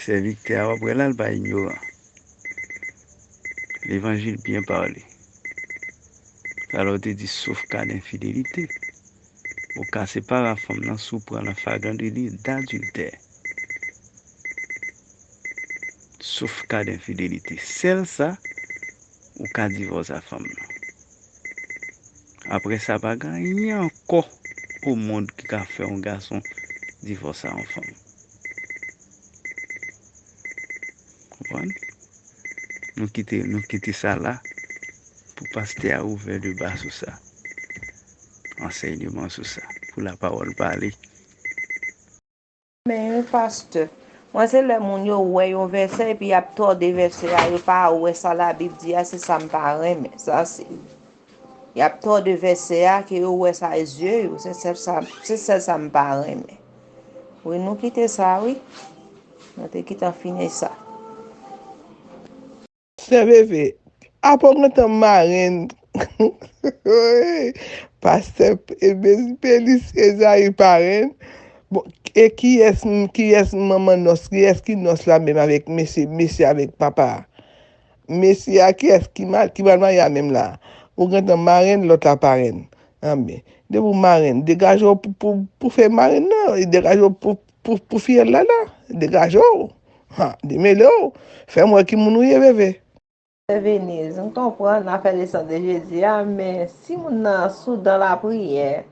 Sèvitè a, w ap wè la, l pa inyoran. Levanjil byen pale. Alò, te di, sauf cas d'infidélité. Ou ka separe a fanm nan si w pran l an flagrant délit d'adultère. Sauf cas d'infidélité. Sèl sa, ou ka divòse a fanm nan. Apre sa, pa gen anyen ankò o mond ki ka fè yon gason divòse a yon fanm. Konprann? Nou kite, nou kite sa la pou pastè a ouvè deba sou sa. Ansèyman sou sa. Pou la parole pale. Men wi, pastè. Mwen, se lè moun yo wè yon vèsè epi y ap tòde vèsè a, yo pa wè sa Labib di a, se sa m pa renmen. Sa se. Y ap tòde vèsè a, ke yo wè sa e zye yo. Se sèl sa, se sèl sa m pa renmen. Wi, nou kite sa, wi. Nou te kite an fini sa. Sè Veve, apa w gentan marenn? Pastè Pelis Ezayi parenn. Bon, e kiyès, kiyès manman nòs, kiyès ki nòs la menm avèk mesye, mesye avèk papa a? Mesye a, kiyès ki mal, ki pral marye a menm la? Ou gentan marenn, lòt la parenn. Anben, depi w marenn, degaje w pou, pou, pou fè marenn nan, e degaje w pou, pou, pou fiyèl la la. Degaje w. Ha, demele w. Fè m wè ki moun ou ye, Veve. Sè Veniz, m konprann afè le san de Jezi a, men si moun nan sou dan lapriyè,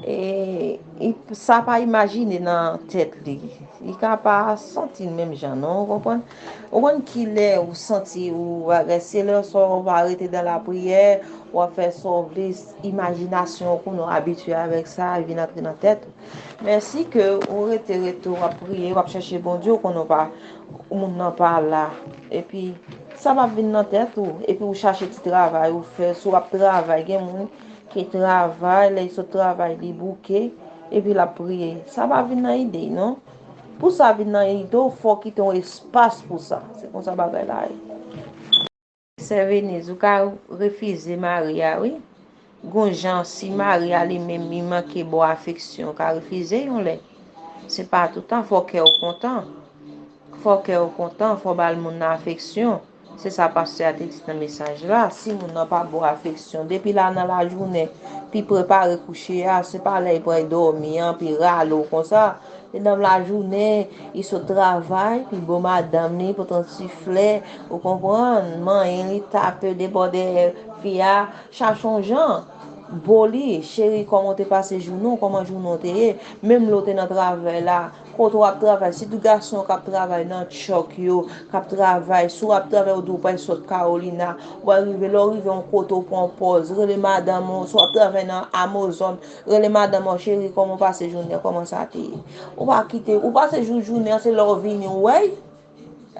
E, i, sa pa imajine nan tèt li. Li ka pa santi l menm jan, non, ou konprann? Ou konn kilè ou santi ou bagay, se lè sa w pa rete dan lapriyè, w ap fè sa w vle, imajinasyon w konnen w abitye avèk sa, vin antre nan tèt ou. Men si ke ou rete, rete, w ap priye, w ap chèche Bondye, ou konnen w pa, moun nan pa la. Epi, sa p ap vin nan tèt ou. Epi ou chache ti travay ou fè. Si w ap travay, gen moun ki travay, lè l sot travay, li bouke, epi l ap priye. Sa pa vin nan ide l, non. Pou sa vin nan ide w, fò w kite yon espas pou sa. Se konsa bagay la ye. Sè Venise, ou ka refize mari a, wi. Gon jan, si mari a li menm, li manke ba w afeksyon, ou ka refize yon lè. Se pa toutan, fò kè w kontan. Fò kè w kontan, fò ba l moun nan afeksyon. Se sa pastè a te di nan mesaj la. Si moun nan pa ba w afeksyon, depi la nan lajounen, li prepare kouche a, se pa lè li pral dòmi an, li rale w konsa. Se nan lajounen, li sot travay, li ba madanm li, pote yon ti flè, ou konprann, manyen li, tape de bò dèyè fi a, chache yon jan. Bo li, cheri, kòman w te pase jounen w, kòman jounen w te ye? Menm lè w te nan travay la, kote w ap travay, sitou gason k ap travay nan tchòk yo, k ap travay, si w ap travay, ou di w pral sot Carolina, w a rive, lè w rive yon kote, w pran yon pòz, rele madanm ou, si w ap travay nan Amazon, rele madanm ou, cheri, kòman w pase jounen an, kòman sa te ye? Ou pa kite, ou pase jou, jounen an, se lè w vini, w wè l.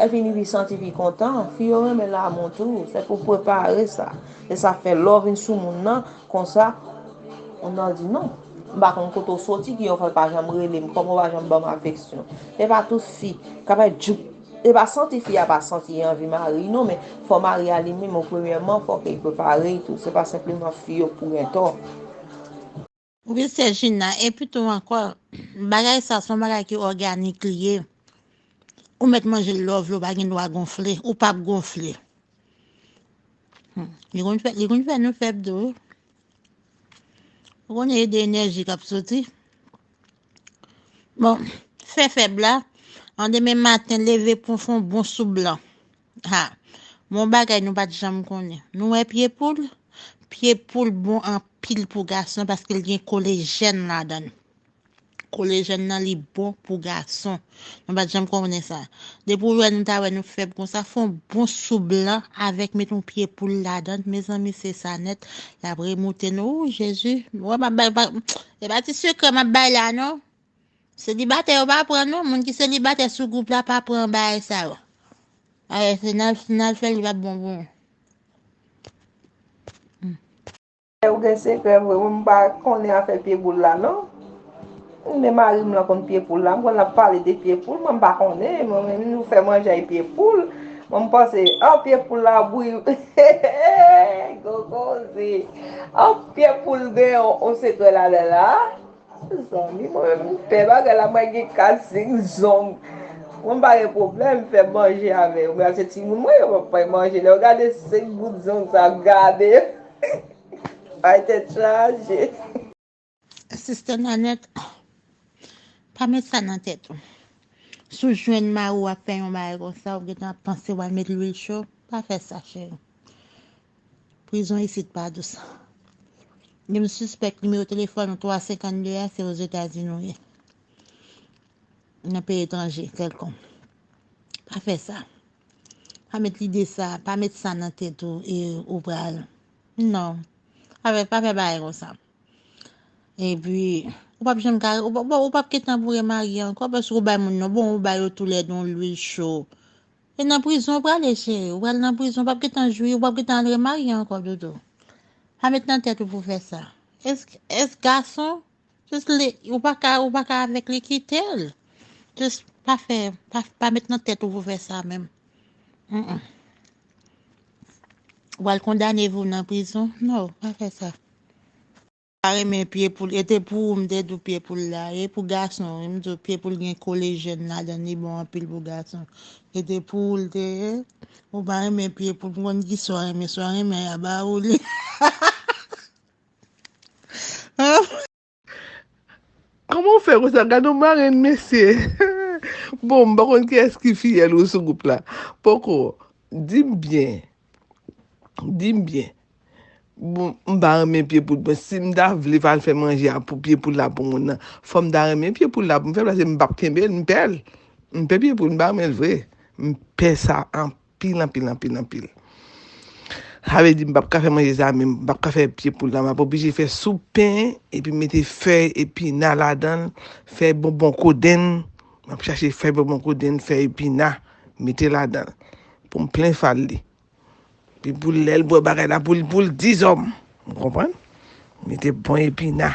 Epi li pi santi pi kontan. Fi yo renmen lanmou tou. Se pou prepare sa. Se sa fè lè w vin sou moun nan, konsa, moun nan di non. M pa konn kote w soti, ki yon fè w pa janm rele m, kòman w pa janm ban m afeksyon. E pa tout fi k ap djoup. E pa santi fi a pa santi anvi mari non, men fò mari a li menm, premyèman, fò ke l prepare l tou. Se pa senpleman fi yo pou gen tò. Wi, sè Jina, epi tou ankò, bagay sa se yon bagay ki òganik li ye. Ou mèt manje l lè w vle, ou pa gen dwa gonfle, ou p ap gonfle. Hmm. Li konn fè, li konn fè nou fèb tou, wi. Ou konnen e de enèji k ap soti. Bon, fè fèb la, an demen maten, leve pou fè yon bon soup blan. Ha, bon bagay nou pa t janm konnen. Nou wè pye poul? Pye poul bon anpil pou gason paske l gen kolejèn ladan l. Kolejèn nan li bon pou gason. Nou pa t janm konnen sa. Depi w wè nou ta wè nou fèb konsa, fè yon bon soup blan avèk met yon pye poul ladan l. Mezanmi, se sa nèt. L ap remoute nou. Ou, Jezi. Wè, m ap bay, pa, e pa ti sekrè m ap bay la, non. Selibatè yo pa pran non. Moun ki selibatè sou gwoup la pa pran bagay sa yo. Ay, se n al, se n al fè l, li p ap bon pou nou. Ou gen sekrè vre, mwen m pa konnen afè pye poul la non. Men mari m lan konn pye poul la, m konn l ap pale de pye poul, mwen m pa konnen, mwen menm nou fè manje ak pye poul. Mwen m panse, ah, pye poul la bouyi. Gwo koze. Ah, pye poul gen yon, yon sekrè ladan la. Zanmi, mwen menm m pè bagay la, mwen gen kat senk zong. Mwen m pa gen pwoblèm, fè manje avè yo. Men se timoun mwen yo p ap fè manje. Lè yo gade senk bout zong sa, gade. Bay tèt chaje. Sistè Nanette, pa met sa nan tèt ou. Si w jwenn mari w ap fè yon bagay konsa, ou gentan ap panse w al met lwil cho, pa fè sa, cheri. Prizon isit pa dous. Gen m sispèk nimewo telefòn ou twa senkannde a, se Ozetazini w ye. Nan peyi etranje kèlkonk. Pa fè sa. Pa met lide sa, pa met sa nan tèt ou e ou pral. Non. Pa fè, pa fè bagay konsa. Epi, ou p ap janm ka, ou p ap, ou p ap gentan pou remarye ankò, paske ou bay moun nan, bon, ou ba yo toulède yon lwil cho. E nan prizon ou prale, cheri. Ou pral nan prizon, ou p ap gentan jwi, ou p ap gentan al remarye ankò, doudou. Pa met nan tèt ou pou fè sa. Èske, èske gason, jis li, ou pa ka, ou pa ka avèk li, kite l. Jis pa fè, pa, pa met nan tèt ou pou fè sa menm. Mm, mm. Ou pral kondane vi w nan prizon? Non, pa fè sa. Pa renmen pye poul, e te pou ou m te di w pye poul la, e pou gason, wi, m di w pye poul gen kolejèn ladan l, li bon anpil pou gason. E te pou ou l te ye, ou pa renmen pye poul, m konn ki sa w renmen, sa w renmen a ba ou li. Kòman w fè konsa? Gade yon marenn, mesye. Bon, m pa konn kiyès ki fiyèl ou sou gwoup la. Poko, di m byen. Di m byen. Bon, m pa renmen pye poul. Bon, si m ta vle pa al fè manje a pou pye poul la pou moun nan, fò m ta renmen pye poul la pou m fè l, paske m p ap kenbe l, m pè l. M pè pye poul, m pa renmen l vre. M pè sa anpil, anpil, anpil, anpil. Sa vle di m p ap ka fè manje sa menm, m p ap ka fè pye poul la, m ap oblije fè soup pen, epi mete fèy epina ladan l, fèy bonbon kodenn, m ap chache fèy bonbon kodenn, fèy epina, mete ladan l, pou m plen fal li. Epi pou lè l bwè bagay la, pou l, pou l dizòm. Ou konprann? Mete bon epina.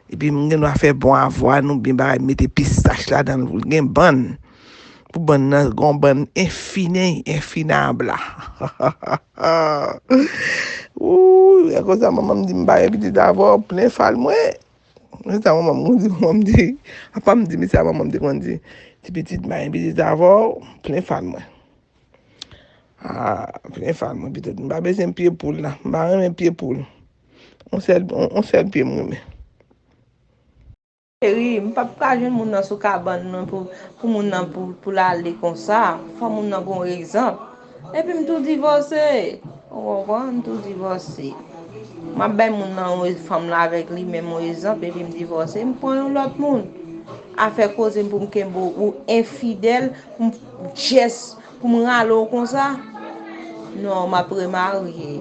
Epi m gen dwa fè bon avwàn oubyen bagay, mete pistach ladan l pou l gen bann. Pou bann nan, gon bann enfine, enfine a bla. Ooh, e konsa manman m di m pa gen pitit avè w, plen fal mwen. Se sa manman m di, manman m di, apa m di, men sa manman m te konn di, ti pitit, m pa gen pitit avè w, plen fal mwen. Ah, plen fal mwen, pitit, m pa bezwen pye poul la, m pa renmen pye poul. On sèl, on, on sèl pye m renmen. Cheri, m p ap ka jwenn moun nan sou kabann mwen pou, pou moun nan pou, pou l ale konsa. Fò moun nan gon egzanp. Epi m tou divòse. Ou konprann? M tou divòse. M ap bay moun nan yon fanm la avèk li menm yon egzanp, epi m divòse. M pran yon lòt moun. Afè koze m pou m kenbe w, ou enfidèl, pou m jès, pou m rale w konsa. Non, m ap remarye.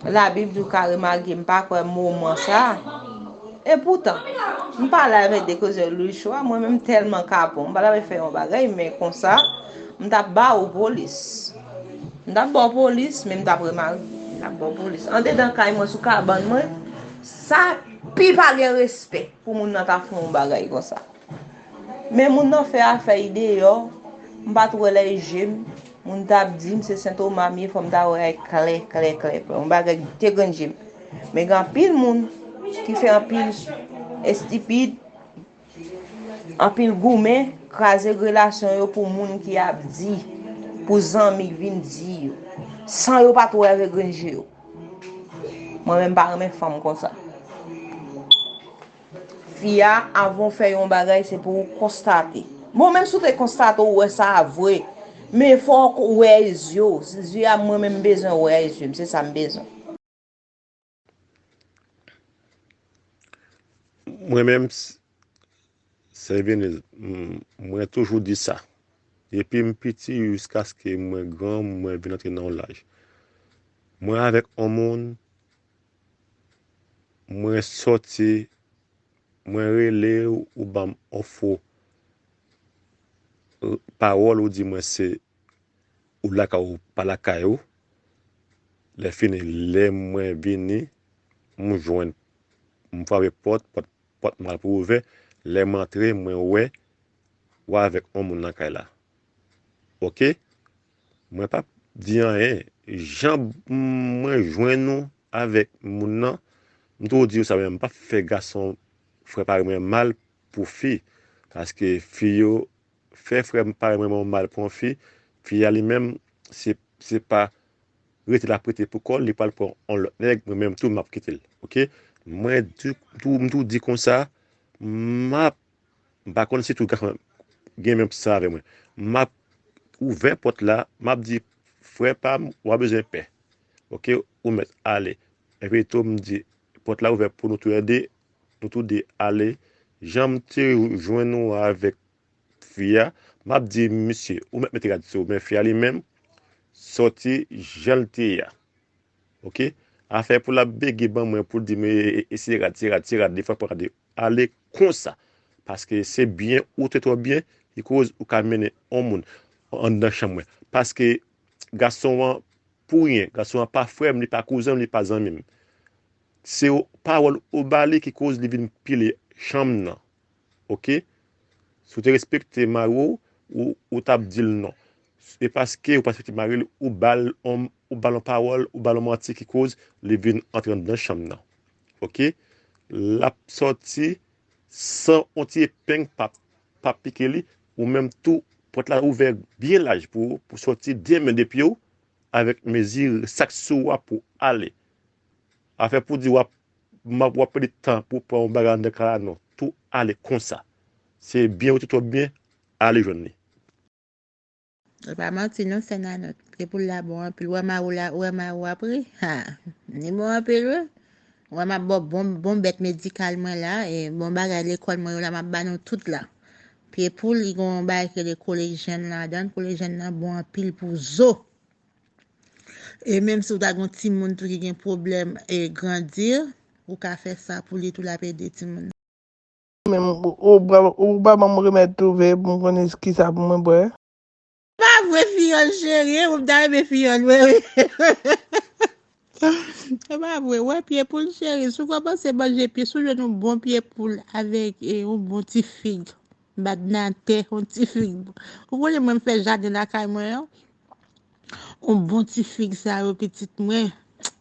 Labib di w ka remarye, m pa kwè moman sa. Epoutan, m pale avèk de koze lechwa, mwen menm tèlman kapon, m pa t ap fè yon bagay, men konsa, m t ap ba ou polis. M t ap ba w polis, men m t ap remarye. M t ap ba w polis. Andedan kay mwen, sou kabann mwen, sa pi pa gen respè pou moun nan ta fè yon bagay konsa. Men moun nan fè afè l deyò, m pa t wè l ak je m. Moun t ap di m se Sentoma m ye, fò m ta wè l klè, klè, klè, klè. Yon bagay te grenn je m. Men gen anpil moun ki fè anpil estipid, anpil goumen, kraze relasyon yo pou moun ki ap di, pou zanmi k vin di yo. San yo pa t wè avèk grenn je yo. Mwen menm pa renmen fanm konsa. Fi a, avan w fè yon bagay, se pou w konstate. Bon, menm si w te konstate, w wè sa a vre. Men fòk w wè ak zye w. Zye a, mwen menm, m bezwen wè ak zye m. Se sa m bezwen. Mwen menm, s-, Sè Venise, m-, mwen toujou di sa. Depi m piti jiskaske mwen gran, mwen vin antre nan yon laj. Mwen avèk yon moun, mwen sòti, mwen rele w, ou ban m yon fo, euh, pawòl, ou di mwen se ou lakay ou pa lakay ou. Lè fini, lè mwen vini, m jwenn, m frape pòt, pòt, pòt mal pou ouvè. Lè m antre, mwen wè ou avèk yon moun nan kay la. Oke? Mwen p ap di anyen. Jan mwen jwenn ou avèk moun nan, m toujou di w sa, men m p ap fè gason, frè parèy mwen, mal pou fi. Paske fi yo, fè frè parèy mwen mal pou yon fi, fi a li menm, se, se pa rete l ap rete pou kò l, li pral pran yon lòt nèg, mwen menm tou, m ap kite l. Oke? Mwen di, tou, m tou di konsa, m ap, m pa konn si tout gason gen menm sa avè mwen. M ap ouvè pòt la, m ap di, frè pa m, w a bezwen pè. Oke? Ou mèt ale. Epi tou, m di, pòt la ouvè pou nou toulède, nou tou de ale. Jan m te jwenn ou avèk fi a, m ap di misye, ou mèt mete rad sou ou, men fi a li menm, sòti jan l te ye a. Oke? Afè pou l ap bege ban mwen, pou l di m, e, e, e, se rad, se rad, se rad, defwa pran rad, ale konsa. Paske se byen ou te twò byen, ki koz ou ka mennen yon moun anndan chanm mwen. Paske gason an, pou ryen, gason an pa frè m, li pa kouzen m, li pa zanmi m. Se w-, pawòl ou ba li ki koz li vin pile chanm nan. Oke? Si w te respekte mari w, ou, ou t ap di l non. E paske ou pa respekte mari l, ou ba l on, ou ba l on pawòl, ou ba l on manti ki koz li vin antre anndan chanm nan. Oke? L ap sòti san on ti epeng pa, pa pike li, ou menm tou, pòt la ouvè byen laj pou ou, pou sòti de men de pye w, avèk mezi sa k sou ou a pou ale. Afè pou di w ap, m ap, w ap pèdi tan pou w pran yon bagay anndan kay la, non. Tou ale konsa. Se byen ou te twò byen, ale jwenn li. E pa manti non, sè Nanòt. Pye poul la bon anpil. Ou wè mari w la, ou wè mari w ap ri? Ha! Li bon anpil, wi. Wè, m ap ba w bon, bon bèt medikal mwen la, e bon bagay lekòl mwen yo la, m ap ba nou tout la. Pye poul, li gen yon bagay ki rele kolejèn ladan l. Kolejèn nan bon anpil pou zo. E menm si w ta gen yon timoun tou ki gen pwoblèm e grandi, ou ka fè sa pou li tou, l ap ede timoun nan. Menm ou, ou, ou, ou pa ban m remèd tou vre pou m konnen kisa pou mwen bwè. Pa vre, fiyòl cheri, ou ta renmen fiyòl, wi, wi. E pa vre, wè pye poul cheri, si w kòmanse manje pye, si w jwenn yon bon pye poul avèk e, yon bon ti fig, bat nan tè, yon ti fig. Ou konnen mwen m fè jaden lakay mwen an. Yon bon ti fig sa yo, pitit mwen.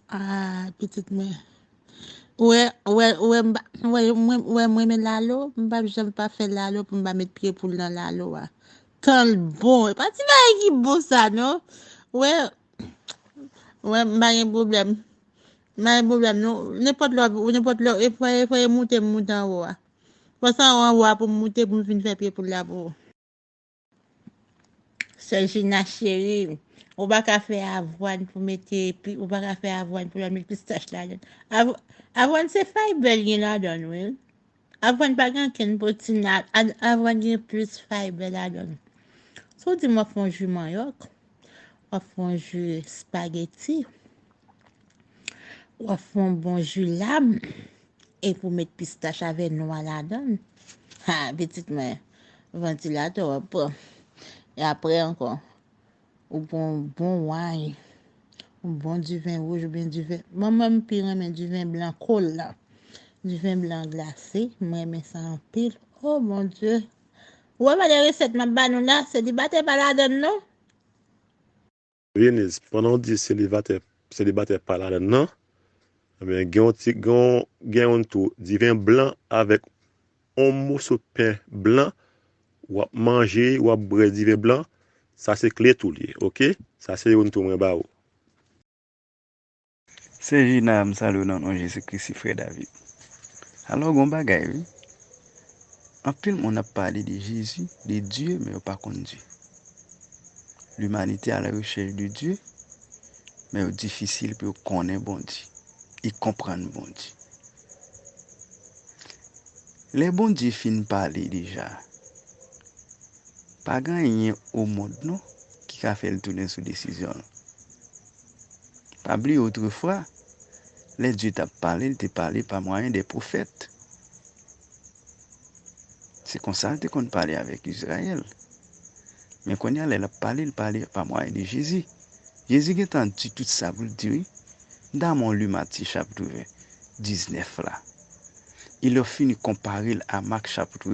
Ah, pitit mwen. Ou wè, ou wè, ou wè, m pa- ou wè, mwen, ou wè, mwen renmen lalo, m p ap janm pa fè lalo pou m pa met pye poul nan lalo a. Tan l bon. E pa ti bagay ki bon sa, non. Ou wè, ou wè, m pa gen pwoblèm. M pa gen pwoblèm, non. Nenpòt lè, nenpòt lè, e fò, e fò e moute m moute anwo a. Fò se anwo a pou m moute pou m vin fè pye poul la pou ou. Sè Jina cheri, ou pa ka fè avwàn pou mete, pi- ou pa ka fè avwàn pou lòt met pistach ladan. Av- Avwàn se fayba l gen ladan l, wi. Avwàn pa gen ankenn pwotin, a- a- avwàn gen plis fayba ladan l. Si w di m w ap fè yon ji manyòk, w ap fè yon ji espageti, w ap fè yon bon ji lam, epi w met pistach avè nwa ladan l. Ha, pitit mwen, vantilatè w ap pran. E apre ankò, ou pran yon bon way, yon bon diven wouj oubyen diven. Mwen, mwen, m pi renmen diven blan kola. Diven blan glase, m renmen sa anpil. Oh mon Dieu! Ou wè pa de resèt m ap ba nou la, selibatè pa ladan l non. Venise, pandan w di selibatè, selibatè pa ladan nan, ebyen, gen yon ti, gen yon, gen yon tou diven blan avèk yon moso pen blan, w ap manje, w ap bwè diven blan, sa se kle tou l ye, oke? Sa se youn tou mwen ba ou. Sè Jina, m salye w nan non Jezi Kris, frè David. Alò, gon bagay, wi. Anpil moun ap pale de Jezi, de Dye, men yo pa konn Dye. Limanite a la rechèch de Dye, men yo difisil pou yo konnen Bondye, e konprann Bondye. Lè Bondye fin pale deja, pa gen anyen o mond non ki ka fè l tounen sou desizyon l. Pa bliye otrefwa, lè Dye t ap pale, l te pale pa mwayen de pwofèt. Se konsa l te konn pale avèk Izrayèl. Men kounye a, lè l ap pale, l pale pa mwayen de Jezi. Jezi gentan di tout sa pou l di wi. M ta renmen w li Matye chapit ven, diznèf la. E lè w fini konpare l a Mak chapit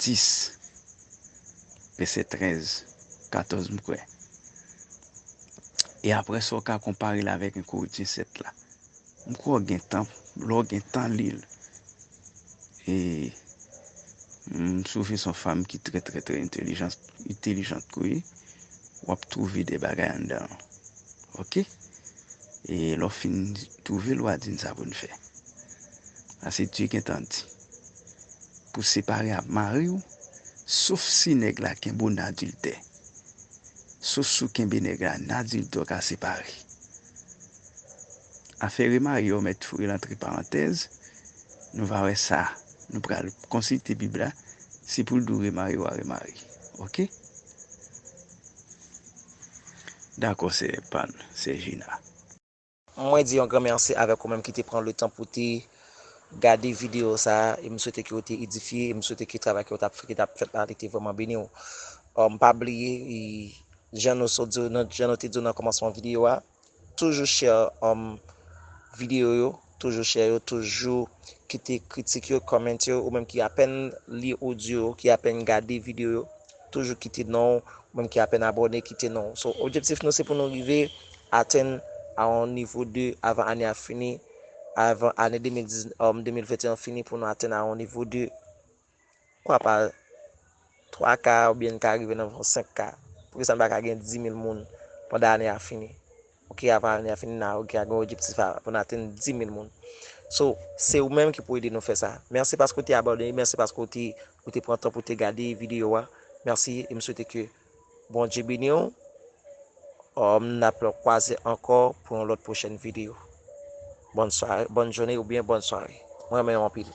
dis, vèsè trèz, katòz m kwè. E apre sa, w ka konpare l avèk en Korentyen sèt la. M kwè w gen tan, lè w gen tan li l. E m swouve se yon fanm ki trè, trè, trè entèlijant, entèlijant kou ye. W ap twouve de bagay anndan l. Oke? E lè w fin twouve l, w a di n sa pou n fè. Paske Dye gentan di, pou separe ak mari w, sof si nèg la kenbe w nan adiltè. Sof si w kenbe nèg la nan adiltè, w ka separe. Afè remarye yo mèt foure l antre parantèz, nou va wè sa. Nou pral konsilte Bib la, si pou l di w remarye, w a remarye. Oke? Dakò, sè Pan, sè Jina. Mwen di yon gran mèsi avèk ou menm ki te pran letan pou te gade videyo sa a, e m swete ke w te edifye, e m swete ke travay ke w t ap fè, ke t ap fèt la, li te vrèman beni w. Um, pa bliye, e, jan nou sot di, jan nou te di w nan kòmansman videyo a, toujou share, um, videyo yo, toujou share yo, toujou kite kritik yo, comment yo, ou menm ki apèn li odyo, ki apèn gade videyo yo, toujou kite non, ou menm ki apèn abòne, kite non. So, objektif nou se pou nou rive atenn a yon nivo de avan ane a fini, avan ane de mil diz, um, de mil venteyen fini pou nou atenn a yon nivo de, pokwa pa twa ka oubyen n ka rive nan yon senk ka. Poukisa n pa ka gen di mil moun pandan ane a fini? Oke, avan ane a fini, n a, oke, a gen objektif a, pou n atenn di mil moun. So, se ou menm ki pou ede nou fè sa. Mèsi paske w te abòne, mèsi paske w te, w te pran tan pou w te gade videyo a. Mèsi, e m swete ke Bondye beni w. Um, n ap kwaze ankò pou yon lòt pwochèn videyo. Bòn sware, bòn jounen oubyen bòn sware. Mwen renmen w anpil.